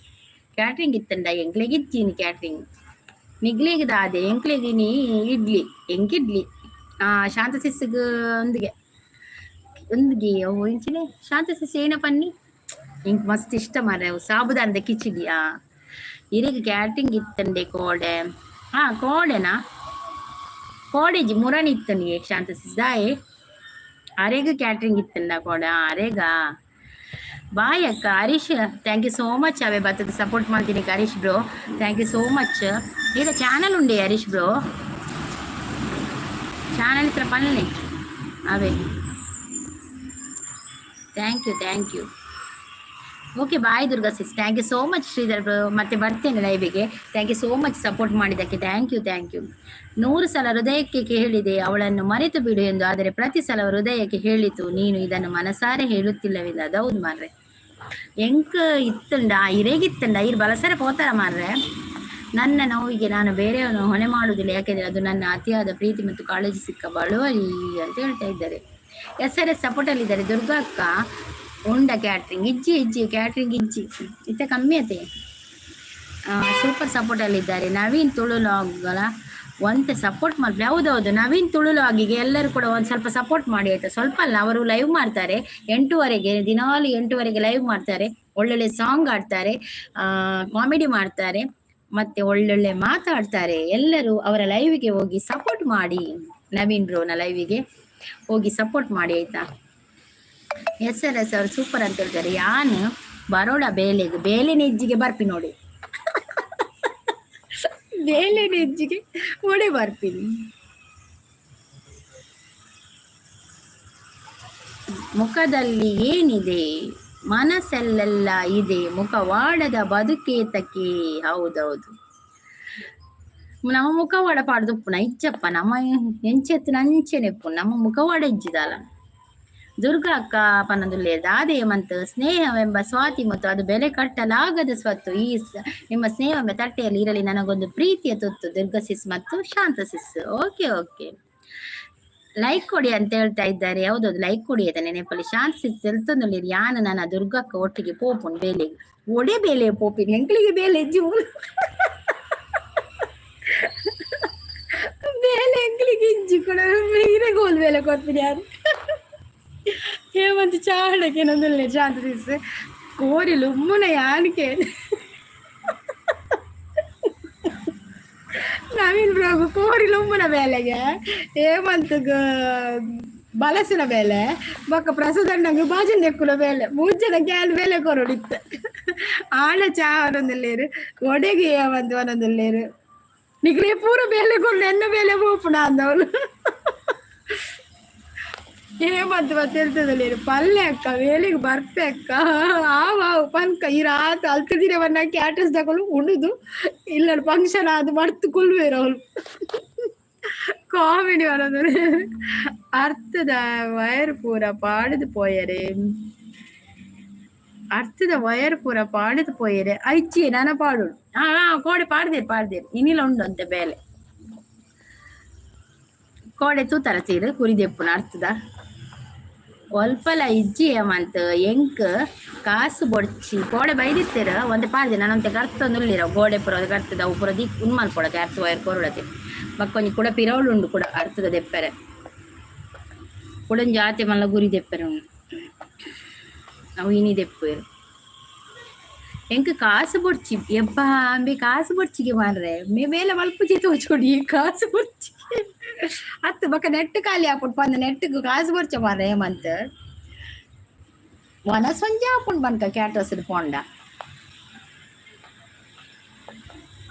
[SPEAKER 1] ಕ್ಯಾಟ್ರಿಂಗ್ ಇತ್ತಂಡ ಎಂಕ್ಲೆಗ್ ಇಜ್ಜಿನಿ ಕ್ಯಾಟ್ರಿಂಗ್. ನಿಗ್ಲಿಗ್ ದಾದೆ? ಎಂಕ್ಲೆಗ್ ನೀ ಇಡ್ಲಿ, ಎಂಕ್ ಇಡ್ಲಿ. ಆ ಶಾಂತ ಸಿಸ್ಗ್ ಒಂದಿಗೆ ಒಂದಿಗೆ ಅವು ಇಂಚಿನೆ ಶಾಂತ ಸಿಸ್ ಏನ ಪನ್ನಿ ಎಂಕ್ ಮಸ್ತ್ ಇಷ್ಟ ಮಾರ್ರೆ ಅವು ಸಾಬುದಾನದ ಕಿಚಡಿ. ಆ ಇರೆಗ್ ಕ್ಯಾಟ್ರಿಂಗ್ ಇತ್ತಂಡೆ ಕೋಡೆ? ಹಾ, ಕೋಡೆನಾ? ಕೋಡೆಜಿ ಮುರಣಿ ಇತ್ತಂಡಿ ಶಾಂತ ಸಿಸ್ ದಾಯೆ ಅರೆಗ್ ಕ್ಯಾಟ್ರಿಂಗ್ ಇತ್ತಂಡ ಕೋಡೆ? ಅರೆಗ ಬಾಯ್ ಅಕ್ಕ. Harish, thank you so much. ಅವೇ ಬರ್ತದೆ ಸಪೋರ್ಟ್ ಮಾಡ್ತೀನಿ Harish bro, thank you so much. ಈಗ ಚಾನಲ್ ಉಂಡೆ ಹರೀಶ್ ಬ್ರೋ? ಚಾನಲ್ ಹತ್ರ ಪನ್ನೆ ಅವೇ. Thank you, thank you. Okay, bye Durga sis, thank you so much. Sridhar bro, ಮತ್ತೆ ಬರ್ತೇನೆ ಲೈವಿಗೆ. Thank you so much support ಮಾಡಿದ್ದಕ್ಕೆ. Thank you, thank you. 100 ಸಲ ಹೃದಯಕ್ಕೆ ಹೇಳಿದೆ ಅವಳನ್ನು ಮರೆತು ಬಿಡು ಎಂದು, ಆದರೆ ಪ್ರತಿ ಸಲ ಹೃದಯಕ್ಕೆ ಹೇಳಿತು ನೀನು ಇದನ್ನು ಮನಸಾರೆ ಹೇಳುತ್ತಿಲ್ಲವೆಂದು. ಅದೌದು ಮಾರ್ರೆ. ಎಂಕ್ ಇತ್ತುಂಡ ಇರೇಗಿತ್ತುಂಡ ಇರ್ ಬಲಸರೆ ಪೋತಾರ ಮಾರ್ರೆ. ನನ್ನ ನೋವಿಗೆ ನಾನು ಬೇರೆಯವನು ಹೊಣೆ ಮಾಡುವುದಿಲ್ಲ, ಯಾಕೆಂದರೆ ಅದು ನನ್ನ ಅತಿಯಾದ ಪ್ರೀತಿ ಮತ್ತು ಕಾಳಜಿ ಸಿಕ್ಕ ಬಳುವಳಿ ಅಂತ ಹೇಳ್ತಾ ಇದ್ದಾರೆ. ಎಸ್ ಆರ್ ಎಸ್ ಸಪೋರ್ಟಲ್ಲಿದ್ದಾರೆ. ದುರ್ಗಾ ಅಕ್ಕ ಉಂಡ ಕ್ಯಾಟ್ರಿಂಗ್? ಇಜ್ಜಿ ಇಜ್ಜಿ, ಕ್ಯಾಟ್ರಿಂಗ್ ಇಜ್ಜಿ, ಇತ್ತ ಕಮ್ಮಿ ಅತೆ. ಸೂಪರ್ ಸಪೋರ್ಟಲ್ಲಿದ್ದಾರೆ ನವೀನ್ ತುಳುಲಾಗಲ ಒಂತೆ ಸಪೋರ್ಟ್ ಮಾಡ್ತಾರೆ. ಹೌದೌದು, ನವೀನ್ ತುಳುಲಾಗಿಗೆ ಎಲ್ಲರೂ ಕೂಡ ಒಂದು ಸ್ವಲ್ಪ ಸಪೋರ್ಟ್ ಮಾಡಿ ಆಯ್ತಾ? ಸ್ವಲ್ಪ ಅಲ್ಲ, ಅವರು ಲೈವ್ ಮಾಡ್ತಾರೆ 8ವರೆಗೆ, ದಿನಾಲು 8ವರೆಗೆ ಲೈವ್ ಮಾಡ್ತಾರೆ. ಒಳ್ಳೊಳ್ಳೆ ಸಾಂಗ್ ಆಡ್ತಾರೆ, ಕಾಮಿಡಿ ಮಾಡ್ತಾರೆ, ಮತ್ತೆ ಒಳ್ಳೊಳ್ಳೆ ಮಾತಾಡ್ತಾರೆ. ಎಲ್ಲರೂ ಅವರ ಲೈವ್ಗೆ ಹೋಗಿ ಸಪೋರ್ಟ್ ಮಾಡಿ. ನವೀನ್ ಬ್ರೋನ ಲೈವಿಗೆ ಹೋಗಿ ಸಪೋರ್ಟ್ ಮಾಡಿ ಆಯ್ತಾ? ಎಸ್ ಆರ್ ಎಸ್ ಅವರು ಸೂಪರ್ ಅಂತ ಹೇಳ್ತಾರೆ. ಯಾನು ಬರೋಡ ಬೇಲೆಗೆ, ಬೇಲೆ ನೆಜ್ಜಿಗೆ ಬರ್ಪಿ ನೋಡಿ, ಬೇಲೆ ನೆಜ್ಜಿಗೆ ಒಡೆ ಬರ್ಪಿನಿ. ಮುಖದಲ್ಲಿ ಏನಿದೆ? ಮನಸ್ಸಲ್ಲೆಲ್ಲ ಇದೆ, ಮುಖವಾಡದ ಬದುಕೇತಕ್ಕೆ. ಹೌದೌದು, ನಮ್ಮ ಮುಖವಾಡ ಪಾಡ್ದುಪ್ಪುನ ಇಜ್ಜಪ್ಪ, ನಮ್ಮ ಎಂಚೆತ್ತಿನ ಅಂಚೆನೆಪ್ಪು, ನಮ್ಮ ಮುಖವಾಡ ಇಜ್ಜಿದಲ್ಲ. ದುರ್ಗಾ ಅಕ್ಕ ಪನದುಲ್ಲೆ ದಾದೆ ಮಂತ್ ಸ್ನೇಹವೆಂಬ ಸ್ವಾತಿ ಮತ್ತು ಅದು ಬೆಲೆ ಕಟ್ಟಲಾಗದ ಸ್ವತ್ತು. ಈ ನಿಮ್ಮ ಸ್ನೇಹವೆಂಬ ತಟ್ಟೆಯಲ್ಲಿ ಇರಲಿ ನನಗೊಂದು ಪ್ರೀತಿಯ ತುತ್ತು. ದುರ್ಗಾ ಸಿಸ್ ಮತ್ತು ಶಾಂತ ಸಿಸ್. ಓಕೆ ಓಕೆ, ಲೈಕ್ ಕೊಡಿ ಅಂತ ಹೇಳ್ತಾ ಇದ್ದಾರೆ. ಹೌದೌದು, ಲೈಕ್ ಕೊಡಿ ಆಯ್ತಾ ನೆನಪಲ್ಲಿ. ಶಾಂತ ಸಿಸ್ ತೆಲ್ತೊಂದುಲ್ಲೆರ್ ಯಾನ್ ನನ ದುರ್ಗಕ್ಕ ಒಟ್ಟಿಗೆ ಪೋಪುನ್ ಬೇಲೆಗ್. ಒಡೆ ಬೇಲೆ ಪೋಪಿನ? ಎಂಕ್ಲಿಗೆ ಬೇಲೆ ಇಜ್ಜಿ, ಬೇಲೆ ಎಂಕ್ಲಿಗೆ ಇಜ್ಜಿ ಕೂಡ. ಇರೆಗ್ ಓಲ್ ಬೇಲೆ ಕೊರ್ಪಿನಿ ಯಾರು? ಹೇಮಂತ್ ಚಾಣಕ್ಕೆ ನಂದುಲ್ಲೆ ಶಾಂತ ಸಿಸ್ ಕೋರಿಲು ಉಮ್ಮುನ ಯಾನಿಕೆ. ನವೀನ್ ಬ್ರೋಗು ಕೋರಿಲು ಉಮ್ಮುನ ಬೇಲೆಗೆ, ಹೇಮಂತ್ಗ್ ಬಲಸಿನ ಬೇಲೆ, ಬೊಕ್ಕ ಪ್ರಸಾದಣ್ಣಗ್ ಬಾಜನ್ ದೆಕ್ಕುನ ಬೇಲೆ, ಮೂಜನ ಗ್ಯಾಲ್ ಬೇಲೆ ಕೊರೊಡಿತ್ತು. ಆಣ ಚಾ ಒಂದೊಂದುಲ್ಲೇರು, ಒಡೆಗೆ ಹೇಮಂತ್ ಒಂದೊಂದುಲ್ಲೇರು. ನಿಕ್ಲೆ ಪೂರ ಬೇಲೆ ಕೊರ್ಲು, ಎನ್ನ ಬೇಲೆ ಪೋಪುಣ ಅಂದವಳು. ಹೇಮಂತ್ ಮತ್ತೆ ಹೇಳ್ತದಲ್ಲೇರು ಪಲ್ಲೆ ಅಕ್ಕ ವೇಲಿಗೆ ಬರ್ಪೆ ಅಕ್ಕ ಆವ್ ಪನ್ಕ ಈ ರಾತ್ ಅಲ್ತದಿರ ಬನ್ನ ಕ್ಯಾಟರ್ಸ್ ತಗೊಳ್ಳು ಉಣುದು ಇಲ್ಲ ಫಂಕ್ಷನ್ ಅದು ಮರ್ತು ಕುಲ್ವೇರು ಅವಳು. ಕಾಮಿಡಿ ಬರೋದು. ಅರ್ಥದ ವೈರ್ ಪೂರ ಪಾಡುದು ಪೋಯರೆ, ಅರ್ಥದ ವೈರ್ ಪೂರ ಪಾಡುದು ಪೋಯರೆ. ಐಚ್ಚಿ ನಾನ ಪಾಡುಡು. ಹಾ ಕೋಡೆ ಪಾಡ್ದೇರು ಪಾಡ್ದೇರು, ಇನಿಲ ಉಂಡು ಅಂತೆ ಬೇಲೆ. ಕೋಡೆ ತೂತರ ತೀರು ಕುರಿದೆಪ್ಪುನ ಅರ್ಥದ ಒಲ್ಪಲ ಇಜ್ಜಿ ಮಂತ್ ಎಂಕ್ ಕಾಸು ಬೊಡ್ಚಿ. ಗೋಡೆ ಬೈದಿತ್ತೆರ್ ಒಂತೆ ಪಾಡ್ದೆ ನಾನೊಂತೆ ಕರ್ತೊಂದುಲ್ಲೆರ್ ಗೋಡೆ ಪೂರ ಕರ್ತದ ಅವು ಪೂರ ದೀಕ್ ಉಂದು ಮಲ್ಪೊಡತೆ ಅರ್ಥ ವೈರ್ ಕೊರೊಡತೆ. ಬೊಕ್ಕ ಒಂಜಿ ಕುಡ ಪಿರವುಲು ಉಂಡು ಕುಡ ಅರ್ಥದ ದೆಪ್ಪೆರೆ. ಕುಡೊಂಜಿ ಆತೆ ಮಲ್ಲ ಗುರಿ ದೆಪ್ಪೆರೆ ಉಂಡು. ಅವು ಇನಿ ದೆಪ್ಪುವೆರ್. ಎಂಕ್ ಕಾಸು ಬೊಡ್ಚಿ ಯಬ್ಬಾ ಅಂಬೆ, ಕಾಸು ಬೊಡ್ಚಿಗೆ ಮಾರ್ರೆ. ಮೇ ಮೇಲೆ ಮಲ್ಪುಜಿ ತೋಜೋಡಿ, ಕಾಸು ಬೊಡ್ಚಿ ಅತ್ತು. ಬೊಕ ನೆಟ್ ಖಾಲಿ ಆಪುಂಡು ಪಂದ್ ನೆಟ್ಗ್ ಕಾಸು ಬೊಡ್ಚ ಮಾರ್ರೆ. ಹೇಮಂತ್, ವನಸ್ ಒಂಜಿ ಆಪುಂಡು ಪನ್ಕ. ಕ್ಯಾಟ್ರಸ್ ಪೋಂಡ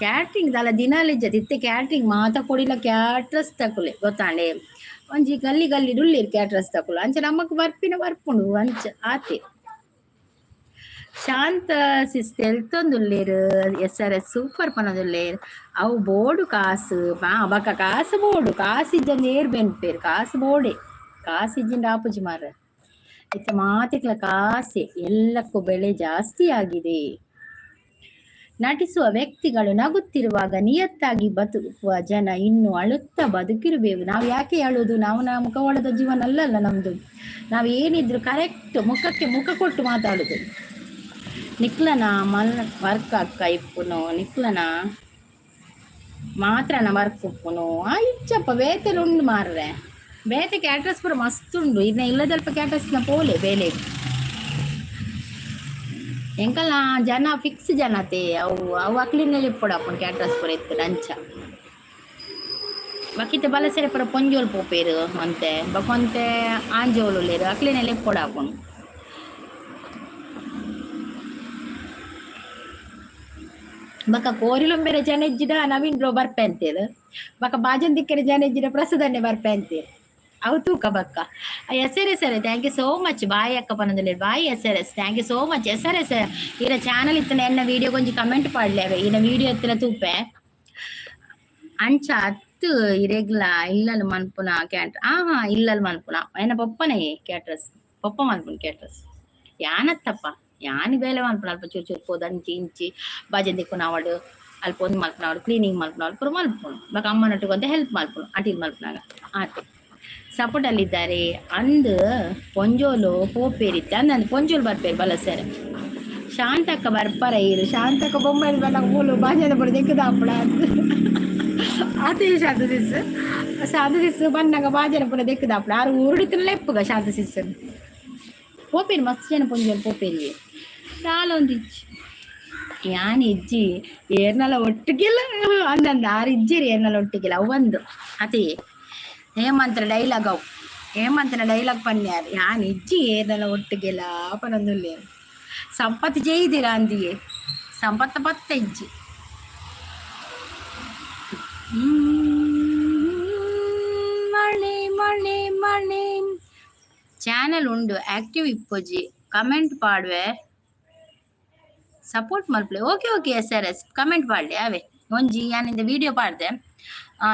[SPEAKER 1] ಕ್ಯಾಟ್ರಿಂಗ್ ದಾಲ ದಿನಾಲ ಇಜ್ಜತ್. ಇತ್ತೆ ಕ್ಯಾಟ್ರಿಂಗ್ ಮಾತ ಕೊಡಿಲ ಕ್ಯಾಟ್ರಸ್ ತಕುಲೆ ಗೊತ್ತಾಂಡೆ. ಒಂಜಿ ಗಲ್ಲಿ ಗಲ್ಲಿ ಉಲ್ಲೇರ್ ಕ್ಯಾಟ್ರಸ್ ತಕುಲು. ಅಂಚ ನಮಕ್ ಬರ್ಪಿನ ಬರ್ಪುಂಡು ಅಂಚ ಆತೆ. ಶಾಂತ ಸಿಸ್ ತೆಲ್ತೊಂದುಲ್ಲೇರ್. ಎಸ್ ಆರ್ ಎಸ್ ಸೂಪರ್ ಪನೊಂದುಲ್ಲೇರ್. ಅವು ಬೋಡು ಕಾಸು ಬಕ ಕಾಸು ಬೋಡು. ಕಾಸು ಇಜ್ಜಂದೆ ಏರ್ ಬೆನ್ಪೇರ್? ಕಾಸು ಬೋಡೆ, ಕಾಸು ಇಜ್ಜಿಂಡ ಆಪುಜಿ ಮಾರ್ರೆ. ಇತ್ತೆ ಮಾತೆಕ್ಲ ಕಾಸೆ, ಎಲ್ಲಕ್ಕೂ ಬೆಲೆ ಜಾಸ್ತಿ ಆಗಿದೆ. ನಟಿಸುವ ವ್ಯಕ್ತಿಗಳು ನಗುತ್ತಿರುವಾಗ ನಿಯತ್ತಾಗಿ ಬದುಕುವ ಜನ ಇನ್ನು ಅಳುತ್ತಾ ಬದುಕಿರಬೇಕು. ನಾವು ಯಾಕೆ ಅಳುದು? ನಾವು ಮುಖವಾಡದ ಜೀವನ ಅಲ್ಲಲ್ಲ ನಮ್ದು. ನಾವು ಏನಿದ್ರು ಕರೆಕ್ಟ್ ಮುಖಕ್ಕೆ ಮುಖ ಕೊಟ್ಟು ಮಾತಾಡುದು. ನಿಕ್ಲನ ಮಲ್ ವರ್ಕ್ ಅಕ್ಕ ಇಪ್ಪುನು, ನಿಕ್ಲನ ಮಾತ್ರನ ವರ್ಕ್ ಉಪ್ಪುನು? ಆ ಇಚ್ಚಪ್ಪ, ಬೇತೆಲ ಉಂಡು ಮಾರ್ರೆ. ಬೇತೆ ಕ್ಯಾಟ್ರಸ್ ಪೂರ ಮಸ್ತ್ ಉಂಡು. ಇನ್ನ ಇಲ್ಲದಲ್ಪ ಕ್ಯಾಟ್ರಸ್ನ ಪೋಲೆ ಬೇಲೆ. ಎಂಕಲ್ನ ಜನ ಫಿಕ್ಸ್ ಜನತೆ. ಅವು ಅವು ಅಕ್ಲಿನಲ್ಲಿ ಇಪ್ಪೊಡು ಕ್ಯಾಟ್ರಸ್ ಪೂರ ಇತ್ತು ಅಂಚ. ಬಕಿತ ಬಲಸೆರೆ ಪೂರ ಪೊಂಜೋಲು ಪೋಪೇರು ಒಂತೆ, ಬೊಕೊಂತೆ ಆಂಜೋಲು ಉಲ್ಲೇರು, ಅಕ್ಲಿನೆಲ್ಲ ಇಪ್ಪೊಡು ಆಪುಂಡು. ಬೊಕ ಕೋರಿಲೊಂಬೆರೆ ಜನ ಇಜ್ಜಿಡ ನವೀನ್ ಬ್ರೋ ಬರ್ಪೆ ಅಂತೇಳು. ಬೊಕ ಬಾಜನ್ ದಿಕ್ಕರೆ ಜನ ಇಜ್ಜಿಡ ಪ್ರಸದನ್ನೇ ಬರ್ಪೆ ಅಂತೇಳು. ಅವು ತೂಕ ಬಕ್ಕ. S R S thank you so much. Bye ಅಕ್ಕ ಪನೊಂದುಲ್ಲೆರ್. Bye S R S, thank you so much. S R S, Ira channel ಇತ್ತಿನ ಎನ್ನ ವಿಡಿಯೋ ಒಂಜಿ ಕಮೆಂಟ್ ಪಾಡ್ಲೆ. ಅವೆ ಈನ ವಿಡಿಯೋ ಇತ್ತಿನ ತೂಪೆ. ಅಂಚ ಅತ್ತು, ಇರೆಗ್ಲ ಇಲ್ಲಲ್ ಮನ್ಪುನ ಕ್ಯಾಟ್? ಆ ಹಾ, ಇಲ್ಲಲ್ ಮನ್ಪುನ. ಎನ್ನ ಪೊಪ್ಪನೇ ಕ್ಯಾಟ್ರಸ್, ಪೊಪ್ಪ ಮನ್ಪುನ ಕ್ಯಾಟ್ರಸ್. ಯಾನತ್ತಪ್ಪ, ಯಾನ್ ಬೇಲೆ ಮನ್ಪುನ. ಅಲ್ಪ ಚೂರು ಚೂರು ಪೋದು ಅಂಚಿ ಇಂಚಿ ಬಾಜನ್ ದಿಕ್ಕುನಾವಡ್, ಅಲ್ಪ ಒಂದ್ ಮಲ್ಪುನವಡ್, ಕ್ಲೀನಿಂಗ್ ಮಲ್ಪುನವಡ್ ಪೂರ ಮಲ್ಪುನು. ಬೊಕ ಅಮ್ಮನೊಟ್ಟಿಗೆ ಒಂತೆ ಹೆಲ್ಪ್ ಮಲ್ಪುನು ಅಟಿಲ್ ಮಲ್ಪುನಾಗ ಆತೆ. ಸಪೋರ್ಟ್ ಅಲ್ಲಿದ್ದಾರೆ ಅಂದ್ ಪೊಂಜೋಲು ಪೋಪೇರಿತ್ತೆ ಅಂದ್ ಪೊಂಜೋಲು ಬರ್ಪೇರು ಬಲಸೆರೆ. ಶಾಂತಕ್ಕ ಬರ್ಪರ ಇರು? ಶಾಂತಕ್ಕ ಬೊಂಬೈ ಬನ್ನಗ ಮೂಲು ಬಾಜನ ಪೂರ ದೆಕ್ಕುದು ಆಪುಡ ಆತೆ. ಶಾಂತ ಸಿಸ್, ಶಾಂತ ಸಿಸ್ ಬನ್ನಗ ಬಾಜನ ಪೂರ ದೆಕ್ಕುದು ಆಪುಡ. ಆರು ಊರುಡಿತ್ತಲೇ ಇಪ್ಪುಗ. ಶಾಂತ ಸಿಸ್ ಪೋಪೇರು, ಮಸ್ತ್ ಜನ ಪೊಂಜೋಲು ಪೋಪೇರಿ. ದಾಲ ಒಂದಿಜ್ಜಿ, ಯಾನ್ ಇಜ್ಜಿ ಏರ್ನಲ ಒಟ್ಟಿಗೆಲ್ಲ ಅಂದಂದ. ಆರು ಇಜ್ಜಿರಿ ಏರ್ನಲ ಒಟ್ಟಿಗೆಲ್ಲ. ಅವು ಒಂದು ಅದೇ ಹೇಮಂತರ ಡೈಲಾಗ್. ಅವು ಹೇಮಂತನ ಡೈಲಾಗ್ ಪನ್ಯಾರ್, ಯಾನ್ ಇಜ್ಜಿ ಏರ್ನಲ ಒಟ್ಟಿಗೆಲ್ಲ ಪನೊಂದುಲ್ಲೇರ್. ಸಂಪತ್ ಜೈದಿರ ಅಂದಿಯೇ, ಸಂಪತ್ತ ಪತ್ತ ಇಜ್ಜಿ. ಮಳೆ ಮಳೆ ಮಳೆ. ಚಾನಲ್ ಉಂಡು, ಆಕ್ಟಿವ್ ಇಪ್ಪೊಜಿ. ಕಮೆಂಟ್ ಪಾಡುವೆ, ಸಪೋರ್ಟ್ ಮಲ್ಪಲೆ. Okay okay S R S, comment ಪಾಡ್ಲೆ. ಅವೇ ಒಂಜಿ ಯಾನಿಂದ ವಿಡಿಯೋ ಪಾಡ್ದೆ.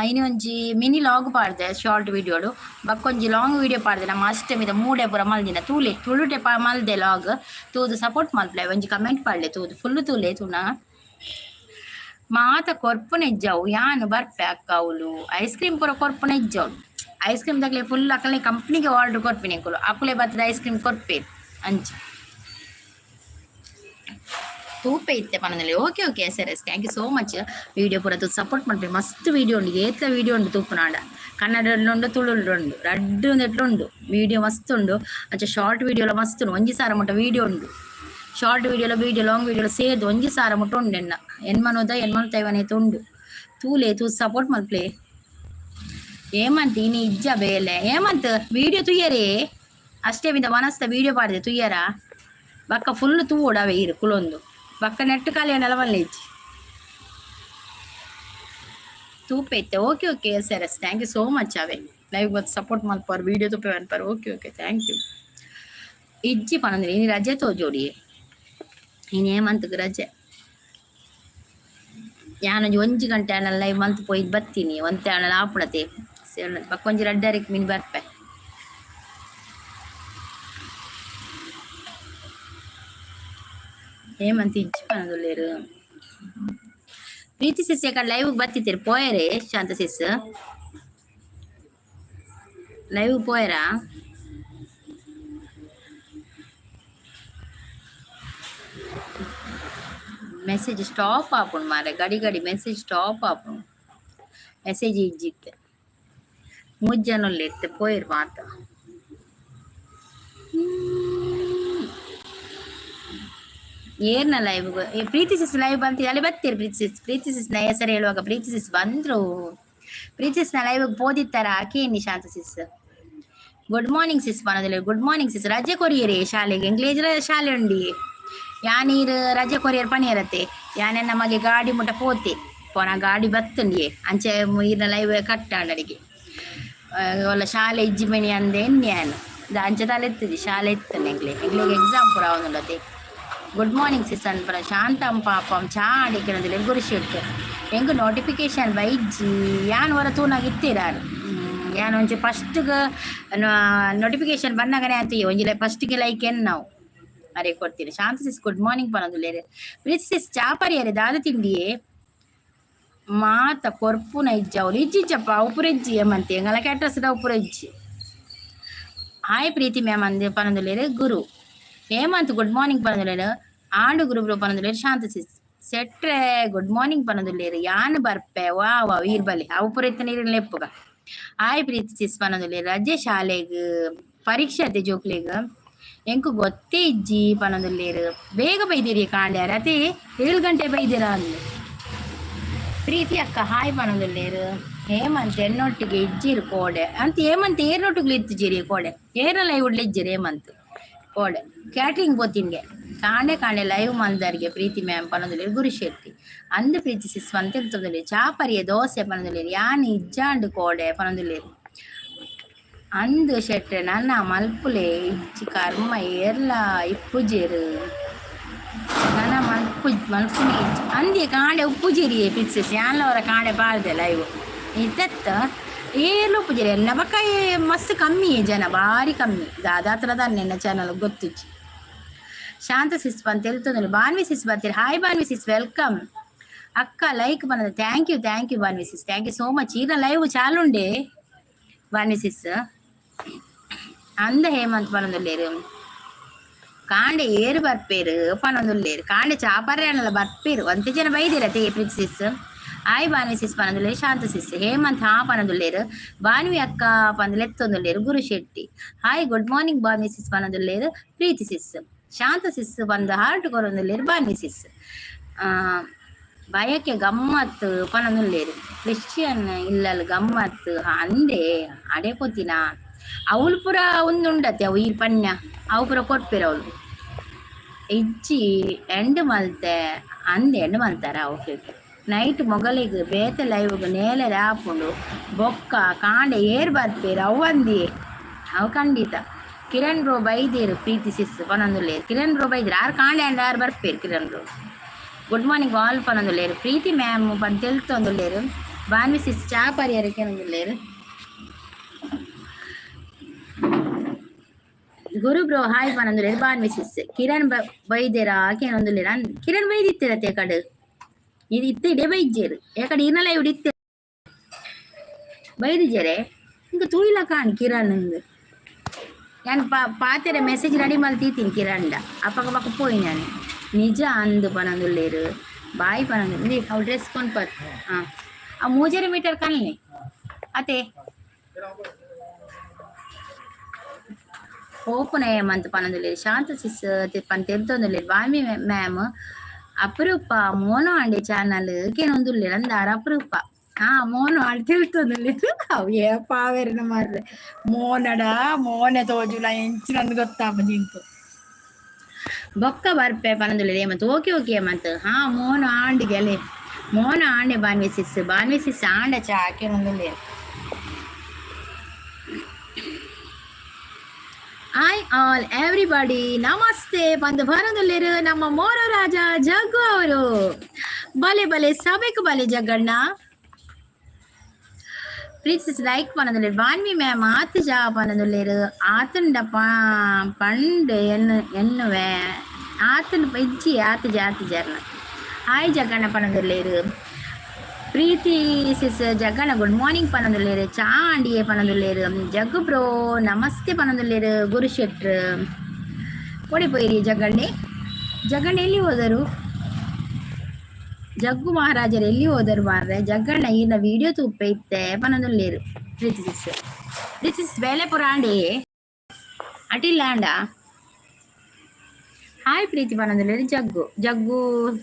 [SPEAKER 1] ಇನಿ ಒಂಜಿ ಮಿನಿ ಲಾಗ್ ಪಾಡ್ದೆ ಶಾರ್ಟ್ ವಿಡಿಯೋಡು. ಬಕ್ಕೊಂಜಿ ಲಾಂಗ್ ವಿಡಿಯೋ ಪಾಡ್ದೆ. ನಮ್ಮ ಅಷ್ಟಮಿದ ಮೂಡೆ ಪೂರ ಮಲ್ದಿನ ತೂಲೆ. ತುಳುಟೆ ಪಾ ಮಲ್ದೆ ಲಾಗ್. ತೂದು ಸಪೋರ್ಟ್ ಮಲ್ಪಲೆ, ಒಂಜಿ ಕಮೆಂಟ್ ಪಾಡ್ಲೆ. ತೂದು ಫುಲ್ ತೂಲೆ. ತೂನ ಮಾತ ಕೊರ್ಪುನ ಇಜ್ಜವು. ಯಾನ್ ಬರ್ಪೆ ಅಕ್ಕ. ಅವ್ಲು ಐಸ್ ಕ್ರೀಮ್ ಪೂರ ಕೊರ್ಪುನ ಇಜ್ಜವು. ಐಸ್ ಕ್ರೀಮ್ ತಗಲೆ ಫುಲ್ ಅಕಲ್ನೆ ಕಂಪ್ನಿಗೆ ಆರ್ಡರ್ ಕೊರ್ಪಿನಿ. ಎಂಕುಲು ಅಕುಲೆ ಬತ್ತದ ಐಸ್ ಕ್ರೀಮ್ ಕೊರ್ಪೇರು. ಅಂಚ ತೂಪೆ ಇತ್ತೆ ಪನೊಂದುಲ್ಲೆ. Okay okay S R S, thank you so much. Video ಪೂರ ತೂದು ಸಪೋರ್ಟ್ ಮಲ್ಪೆ. ಮಸ್ತ್ ವಿಡಿಯೋ ಉಂಡು, ಏತ್ಲ ವಿಡಿಯೋ ಉಂಡು ತೂಪುನಾಂಡ. ಕನ್ನಡಡ್ ಉಂಡು, ತುಳುಡು ಉಂಡು, ರಡ್ಡ್ ಉಂದೆಟ್ಲ ಉಂಡು. ವಿಡಿಯೋ ಮಸ್ತ್ ಉಂಡು. ಅಂಚ ಶಾರ್ಟ್ ವಿಡಿಯೋಲ ಮಸ್ತ್ ಉಂಡು. 1000 ಮುಟ್ಟ ವಿಡಿಯೋ ಉಂಡು. ಶಾರ್ಟ್ ವಿಡಿಯೋಲ ವಿಡಿಯೋ ಲಾಂಗ್ ವಿಡಿಯೋಲ ಸೇರ್ದು 1000 ಮುಟ್ಟ ಉಂಡು. ಎನ್ನ ಎನ್ಮನೋದ ಎನ್ಮನೂತೈವನೇತ ಉಂಡು. ತೂಲೆ, ತೂ ಸಪೋರ್ಟ್ ಮಲ್ಪಲೆ. ಹೇಮಂತ್, ಇನಿ ಇಜ್ಜ ಬೇಲೆ? ಹೇಮಂತ್, ವಿಡಿಯೋ ತುಯ್ಯರೇ? ಅಷ್ಟೇ ಮಿದ ಮನಸ್ತ ವಿಡಿಯೋ ಪಾಡ್ದೆ ತುಯ್ಯರ? ಬಕ್ಕ ಫುಲ್ ತೂವೊಡು ಅವೆ ಇರು ಕುಲೊಂದು. ಬಕ್ಕ ನೆಟ್ ಖಾಲಿ ಮಲ್ಲೆ ಇಜ್ಜಿ. ತೂಪೆ ಇತ್ತೆ. Okay okay S R S, thank you so much. ಅವೆ ಲೈವ್ ಬತ್ತು ಸಪೋರ್ಟ್ ಮಲ್ಪರ್, ವಿಡಿಯೋ ತೂಪೆ ಅನ್ಪರ್. Okay okay, thank you. ಇಜ್ಜಿ ಪನಂದ್ರೆ ಇನಿ ರಜೆ ತೋಜೋಡಿ. ಇನಿ ಹೇಮಂತ್ಗ್ ರಜೆ. ಯಾನೊಂಜಿ ಒಂಜಿ ಗಂಟೆ ಆಂಡಲ ಲೈವ್ ಮಲ್ತ್ ಪೋಯ್ದು ಬತ್ತೀನಿ. ಒಂತೆ ಆಂಡಲ ಆಪುಣತೆ. ಬೊಕ್ಕ ಒಂಜಿ ರಡ್ಡರೆಕ್ ಮಿನಿ ಬರ್ಪೆ. ಹೇಮಂತ್ ಇಜ್ಜಿ ಪನೊಂದುಲ್ಲೆರ್. ಪ್ರೀತಿ ಸಿಸ್ ಯಾಕಂದ್ರೆ ಲೈವ್ ಬತ್ತಿತ್ತೀರಿ, ಪೋಯರೆ? ಶಾಂತ ಸಿಸ್, ಲೈವ್ ಪೋಯರಾ? ಮೆಸೇಜ್ ಸ್ಟಾಪ್ ಆಪುಂಡು ಮಾರ್ರೆ. ಗಡಿ ಗಡಿ ಮೆಸೇಜ್ ಸ್ಟಾಪ್ ಆಪುಂಡು. ಮೆಸೇಜ್ ಇಜ್ಜಿತ್ತೆ. ಮೂಜಿ ಜನ ಉಲ್ಲೆರ್ ಇತ್ತೆ, ಪೋಯೆರ್ ಮಾತ. ಏರ್ನ ಲೈವ್? ಪ್ರೀತಿ ಸಿಸ್ ಲೈವ್ ಬಂತ ಅಲ್ಲಿ ಬರ್ತೀರಿ. ಪ್ರೀತಿ ಸಿಸ್, ಪ್ರೀತಿ ಸಿಸ್ ನ ಹೆಸರು ಹೇಳುವಾಗ ಪ್ರೀತಿ ಸಿಸ್ ಬಂದ್ರು. ಪ್ರೀತಿ ಸಿಸ್ನ ಲೈವ್ ಪೋದಿತ್ತಾರ ಆಕೆ. Shanta sis, good morning sis ಪನೊಂದುಲ್ಲೆರ್. Good morning sis. ರಜೆ ಕೊರಿಯರೆ ಶಾಲೆಗೆ. ಇಂಗ್ಲೇಜ್ ಶಾಲೆ ಉಂಡಿ. ಯಾನೀರ್ ರಜೆ ಕೊರಿಯರ್ ಪನಿಯರತ್ತೆ. ಯಾನೆ ನಮಗೆ ಗಾಡಿ ಮುಟ್ಟ ಪೋತೆ ಪೋನ, ಗಾಡಿ ಬತ್ತುಂಡಿಯೇ. ಅಂಚೆ ಈರ್ನ ಲೈವ್ ಕಟ್ಟಾಂಡಡಿಗೆ ಒಲ್ಲ ಶಾಲೆ ಇಜ್ಜಿ ಮಣಿ ಅಂದೆ ಎನ್ಯಾನ್ ಅಂಚೆ ತಲೆ ಎತ್ತುಜಿ. ಶಾಲೆ ಇತ್ತು ಎಂಗ್ಲೆ, ಎಂಗ್ಲೆಗ್ ಎಕ್ಸಾಮ್ ಪೂರ ಆವೊಂದುಂಡತೆ. ಗುಡ್ ಮಾರ್ನಿಂಗ್ ಸಿಸ್ ಅನ್ಪರ. ಶಾಂತಂ ಪಾಪಂ ಚಾ ಅಡಿಕೆ. ಗುರುಶೆಟ್, ಎಂಕ್ ನೋಟಿಫಿಕೇಶನ್ ಬೈಜ್ಜಿ. ಯಾನ್ ಒರ ತೂನಾಗ ಇತ್ತೀರಾರು. ಯಾನ್ ಒಂಚಿ ಫಸ್ಟ್ಗೆ ನೋಟಿಫಿಕೇಶನ್ ಬನ್ನಗನೆ ಆತು. ಒಂಜಿ ಫಸ್ಟ್ಗೆ ಲೈಕ್ ಎನ್ ನಾವು ಅರೆ ಕೊಡ್ತೀನಿ. ಶಾಂತ ಸಿಸ್ ಗುಡ್ ಮಾರ್ನಿಂಗ್ ಪನೊಂದುಲ್ಲೆರ್. ಪ್ರೀತಿ ಸಿಸ್, ಚಾ ಪರಿಯರೆ. ದಾದ ತಿಂಡಿಯೇ? ಮಾತ ಕೊರ್ಪುನ ಇಜ್ಜ ಅವ್ಲು. ಇಜ್ಜಿಜ್ಜಪ್ಪ, ಅವು ಪೂರ ಇಜ್ಜಿ ಏಮಂತೆ. ಎಂಗಲ ಕ್ಯಾಟ್ರಸ್ ಅವು ಪೂರ ಇಜ್ಜಿ. ಹಾಯ್ ಪ್ರೀತಿ ಮ್ಯಾಮ್ ಅಂದ್ ಪನೊಂದುಲ್ಲೆರ್ ಗುರು. ಹೇಮಂತ್ ಗುಡ್ ಮಾರ್ನಿಂಗ್ ಪನೊಂದುಲ್ಲೆರ್. ಆಂಡು ಗುರು ಬ್ರೋ ಪನೊಂದುಲ್ಲೆರ್. ಶಾಂತ ಸಿಸ್. ಸೆಟ್ರೆ ಗುಡ್ ಮಾರ್ನಿಂಗ್ ಪನೊಂದುಲ್ಲೆರ್. ಯಾನ್ ಬರ್ಪೆ. ವಾ ವಾ, ಈರ್ ಬಲೆ. ಅವು ಪೂರ ಇತ್ತ ನೀರಿನ ಲೆಪ್ಪುಗ. ಹಾಯ್ ಪ್ರೀತಿ ಸಿಸ್ ಪನೊಂದುಲ್ಲೆರ್. ರಜೆ ಶಾಲೆಗ್, ಪರೀಕ್ಷೆ ಅತೆ ಜೋಕ್ಲೆಗ್. ಎಂಕು ಗೊತ್ತೇ ಇಜ್ಜಿ ಪನೊಂದುಲ್ಲೆರ್. ಬೇಗ ಬೈದಿರಿ ಕಾಂಡ್ಯಾರ ಅತೆ, 7 ಗಂಟೆ ಬೈದಿರ ಅಂದ್. ಪ್ರೀತಿ ಅಕ್ಕ ಹಾಯ್ ಪನೊಂದುಲ್ಲೆರ್. ಹೇಮಂತ್ ಎನ್ನೊಟ್ಟಿಗೆ ಇಜ್ಜಿರ್ ಕೋಡೆ ಅಂತ. ಹೇಮಂತ್ ಏರ್ನೊಟ್ಟಿಗೆ ಇತ್ತಿಜಿರಿ ಕೋಡೆ? ಏರಲ್ಲ ಇವ್ಡ್ಲ ಇಜ್ಜಿರ್ ಹೇಮಂತ್ ಕೋಡೆ. ಕ್ಯಾಟ್ರಿಂಗ್ ಪೋತಿನ್ಗೆ. ಕಾಂಡೆ ಕಾಂಡೆ ಲೈವ್ ಮಲ್ದರ್ಗೆ ಪ್ರೀತಿ ಮ್ಯಾಮ್ ಪನೊಂದುಲ್ಲೆರ್ ಗುರು ಶೆಟ್ಟಿ. ಅಂದ್ ಪ್ರೀತಿ ಸಿಸ್ ಪಂತ ತಿಳ್ತೊಂದುಲ್ಲೆರ್. ಚಾಪರಿಯ ದೋಸೆ ಪನೊಂದುಲ್ಲೆರ್. ಯಾನ್ ಇಜ್ಜಾಂಡ್ ಕೋಡೆ ಪನೊಂದುಲ್ಲೆರ್. ಅಂದ್ ಶೆಟ್ರೆ, ನನ ಮಲ್ಪುಲೆ. ಇಜ್ಜಿ ಕರ್ಮ, ಏರ್ಲ ಇಪ್ಪುಜೆರ್. ನನ ಮಲ್ಪು ಮಲ್ಪುನೆ ಇಜ್ಜಿ ಅಂದ್ಯೆ. ಕಾಂಡೆ ಉಪ್ಪುಜಿರಿ ಪಿಕ್ಸಸ್. ಯಾನ್ಲ ಅವರ ಕಾಂಡೆ ಪಾಡ್ದೆ ಲೈವ್ ಇತ್ತೆತ್ತ. ಏರ್ಲ ಉಪ್ಪುಜೆರ್. ಎನ್ನ ಬೊಕ್ಕ ಮಸ್ತ್ ಕಮ್ಮಿ ಜನ, ಬಾರಿ ಕಮ್ಮಿ. ದಾದಾತ್ರ ದಾನ್ನೆ ಎನ್ನ ಚಾನಲ್ ಗೊತ್ತುಜ್ಜಿ. ಶಾಂತ ಸಿಸ್ ಬಂತ ತೆಲ್ತೊಂದುಲ್ಲೆ. ಬಾನ್ವಿ ಸಿಸ್ ಬರ್ತೀರಿ. Hi Banvi sis, welcome. ಅಕ್ಕ ಲೈಕ್ ಬಂದದ. Thank you, thank you Bhanvi sis, thank you so much. ಈಗ ಲೈವ್ ಚಾಲುಂಡೆ ಬಾನ್ವಿ ಸಿಸ್. ಅಂದ ಹೇಮಂತ್ ಪನೊಂದುಲ್ಲೆರ್. ಕಾಂಡೆ ಏರು ಬರ್ಪೇರು ಪನೊಂದುಲ್ಲೆರ್. ಕಾಂಡೆ ಚಾಪರ್ರೆ ಅಣ್ಣಲ ಬರ್ಪೇರು. ಒಂತೆ ಜನ ಬೈದಿರ ತೇ. ಪ್ರೀತಿ ಸಿಸ್ ಹಾಯ್, ಬಾನ್ವಿ ಸಿಸ್ ಪನೊಂದುಲ್ಲೆರ್. ಶಾಂತ ಸಿಸ್. ಹೇಮಂತ್ ಹಾ ಪನೊಂದುಲ್ಲೆರ್. ಬಾನ್ವಿ ಅಕ್ಕ ಪಂದ್ ಲೆತ್ತೊಂದುಲ್ಲೆರ್ ಗುರು ಶೆಟ್ಟಿ. ಹಾಯ್, ಗುಡ್ ಮಾರ್ನಿಂಗ್ ಬಾನ್ವಿ ಸಿಸ್ ಪನೊಂದುಲ್ಲೆರ್ ಪ್ರೀತಿ ಸಿಸ್. ಶಾಂತ ಸಿಸ್ ಬಂದು ಹಾರ್ಟ್ ಕೊರೊಂದುಲ್ಲೆರ್ ಬಾನ್ವಿ ಸಿಸ್. ಬಯಕೆ ಗಮ್ಮತ್ ಪನೊಂದುಲ್ಲೆರ್. ಕ್ರಿಶ್ಚಿಯನ್ ಇಲ್ಲಲ್ ಗಮ್ಮತ್ ಅಂದೆ. ಅಡೆ ಪೋತಿನ ಅವ್ಲು ಪೂರ ಉಂದುಂಡತೆ. ಅವು ಈ ಪನ್ಯ ಅವು ಪೂರ ಕೊರ್ಪೆರ್ ಅವ್ಲು. ಇಜ್ಜಿ, ಎಂಡ್ ಮಲ್ತೆ ಅಂದೆ. ಎಂಡ್ ಮಲ್ತಾರ? Okay okay. ನೈಟ್ ಮೊಗಲಿಗ್ ಬೇತೆ ಲೈವ್ಗ್ ನೇಲೆರೆ ಆಪುಂಡು. ಬೊಕ್ಕ ಕಾಂಡೆ ಏರ್ ಬರ್ಪೇರು ಅವು ಅಂದಿಯೇ. ಅವು ಖಂಡಿತ. ಕಿರಣ್ ಬ್ರೋ ಬೈದೇರು ಪ್ರೀತಿ ಸಿಸ್ ಪನೊಂದುಲ್ಲೆರ್. ಕಿರಣ್ ಬ್ರೋ ಬೈದಿರು. ಆರ್ ಕಾಂಡೆ ಅಂಡ ಆರ್ ಬರ್ಪೇರು. ಕಿರಣ್ ಬ್ರೋ ಗುಡ್ ಮಾರ್ನಿಂಗ್ ಆಲ್ ಪನೊಂದುಲ್ಲೆರ್. ಪ್ರೀತಿ ಮ್ಯಾಮ್ ಪಂದ್ ತೆಲ್ತೊಂದುಲ್ಲೆರ್. ಬಾನ್ವಿ ಸಿಸ್ ಚಾ ಪರಿಯರೆ ಕೇನೊಂದುಲ್ಲೆರ್. ಗುರು ಬ್ರೋ ಹಾಯ್ ಪನೊಂದುಲ್ಲೆರ್ ಬಾನ್ವಿ ಸಿಸ್. ಕಿರಣ್ ಬೈದೇರಾ ಕೇನೊಂದುಲ್ಲೆರ್. ಕಿರಣ್ ಬೈದಿತ್ತೆರತೆ ಕಡೆ. ಇದು ಇತ್ತೆ ಇಡೆ ಬೈಜೇರು. ಯಾಕಡೆ ಇರ್ನಲ ಇವ್ಡು ಇತ್ತೆ ಬೈದಿಜೆರೆ. ಇಂಕ ತೂಯಿಲ ಕಾಣ್ ಕಿರಣ್. ಯಾನ್ ಪಾತೆರೆ ಮೆಸೇಜ್ ರೆಡಿ ಮಲ್ತೀತೀನಿ ಕಿರಣ್. ಅಪಗ ಬೊಕ ಪೋಯಿ ನಾನು. ನಿಜ ಅಂದ್ ಪನೊಂದುಲ್ಲೆರ್. ಬಾಯ್ ಪನೊಂದು. ಅವು ಡ್ರೆಸ್ ಕೊನ್ಪರ್. ಹಾಂ, ಆ 3.5 ಮೀಟರ್ ಕನ್ನೆ ಅತೆ. ಪೋಪುನ ಹೇಮಂತ್ ಪನೊಂದುಲ್ಲೆರ್. ಶಾಂತ ಸಿಸ್ ಪನ್ ತೆಲ್ತೊಂದುಲ್ಲೆರ್. ಬಾಮಿ ಮ್ಯಾಮ್ ಅಪರೂಪ ಮೋನೋ ಅಂಡೆ ಚಾನಲ್ ಕೇನೊಂದುಲ್ಲೆರ್. ಅಂದಾರ ಅಪರೂಪ. ಹಾ, ಮೋನು ಆಂಡ್ ತಿಳ್ತೊಂದುಲ್ಲೆರ್. ಅವು ಏ ಪಾವೆರ್ನ ಮಾರ್ರೆ. ಮೋನಡ ಮೋನೆ ತೋಜುನ ಎಂಚಿನಂದ್ ಗೊತ್ತಾಪುಜಿ ಎಂಕ್. ಬೊಕ್ಕ ಬರ್ಪೆ ಪನೊಂದುಲ್ಲೆರ್ ಹೇಮಂತ್. Okay okay Hemant. ಹಾ, ಮೋನು ಆಂಡ್ ಗೆಲೆ. ಮೋನ ಆಂಡೆ ಬಾನ್ವಿ ಸಿಸ್. ಬಾನ್ವಿ ಸಿಸ್ ಆಂಡ ಚಾ ಕೇನೊಂದುಲ್ಲೆರ್. ಹಾಯ್ ಆಲ್ ಎವ್ರಿಬಡಿ, ನಮಸ್ತೆ ಬಂದು ಬರೋದುಲ್ಲೆರ್ ನಮ್ಮ ಮೋರ ರಾಜ ಜಗ್ಗು ಅವರು. ಬಲೆ ಬಲೆ ಸಭೆಕ್ ಬಲೆ ಜಗ್ಗಣ್ಣ. ಪ್ಲೀಸ್ ಲೈಕ್ ಪನೊಂದುಲ್ಲೆರ್. ಬಾನ್ವಿ ಮ್ಯಾಮ್ ಆತ್ ಜಾ ಪನೊಂದುಲ್ಲೆರ್. ಆತುಂಡ ಪಂಡ್ ಎನ್ನು ಎನ್ನುವೆ. ಆತುಂಡ ಇಜ್ಜಿ ಆತುಜಿ ಆತುಜರ್ನ. ಹಾಯ್ ಜಗ್ಗಣ್ಣ ಪನೊಂದುಲ್ಲೆರ್. ಪ್ರೀತಿ ಸಿಸ್ ಜಗ್ಗಣ್ಣ ಗುಡ್ ಮಾರ್ನಿಂಗ್ ಪನೊಂದುಲ್ಲೆರ್. ಚಾ ಆಂಡಿಯೇ ಪನೊಂದುಲ್ಲೆರ್. ಜಗ್ಗು ಬ್ರೋ ನಮಸ್ತೆ ಪನೊಂದುಲ್ಲೆರ್ ಗುರು ಶೆಟ್ರ್. ಓಡಿ ಪೋಯಿರಿ ಜಗ್ಗಣ್ಣೆ? ಜಗ್ಗಣ್ಣ ಎಲ್ಲಿ ಹೋದರು? ಜಗ್ಗು ಮಹಾರಾಜರು ಎಲ್ಲಿ ಹೋದರು ಮಾರ್ರೆ? ಜಗ್ಗಣ್ಣ ಈರ್ನ ವಿಡಿಯೋ ತೂಪೆ ಇತ್ತೆ ಪನೊಂದುಲ್ಲೆರ್ ಪ್ರೀತಿ ಸಿಸ್. ಪ್ರೀತಿ ಸಿಸ್ ಬೇಲೆ ಪೂರ ಆಂಡಿ. ಅಟಿಲ್ಲಾಂಡ. ಹಾಯ್ ಪ್ರೀತಿ ಪನೊಂದುಲ್ಲೆರ್ ಜಗ್ಗು ಜಗ್ಗು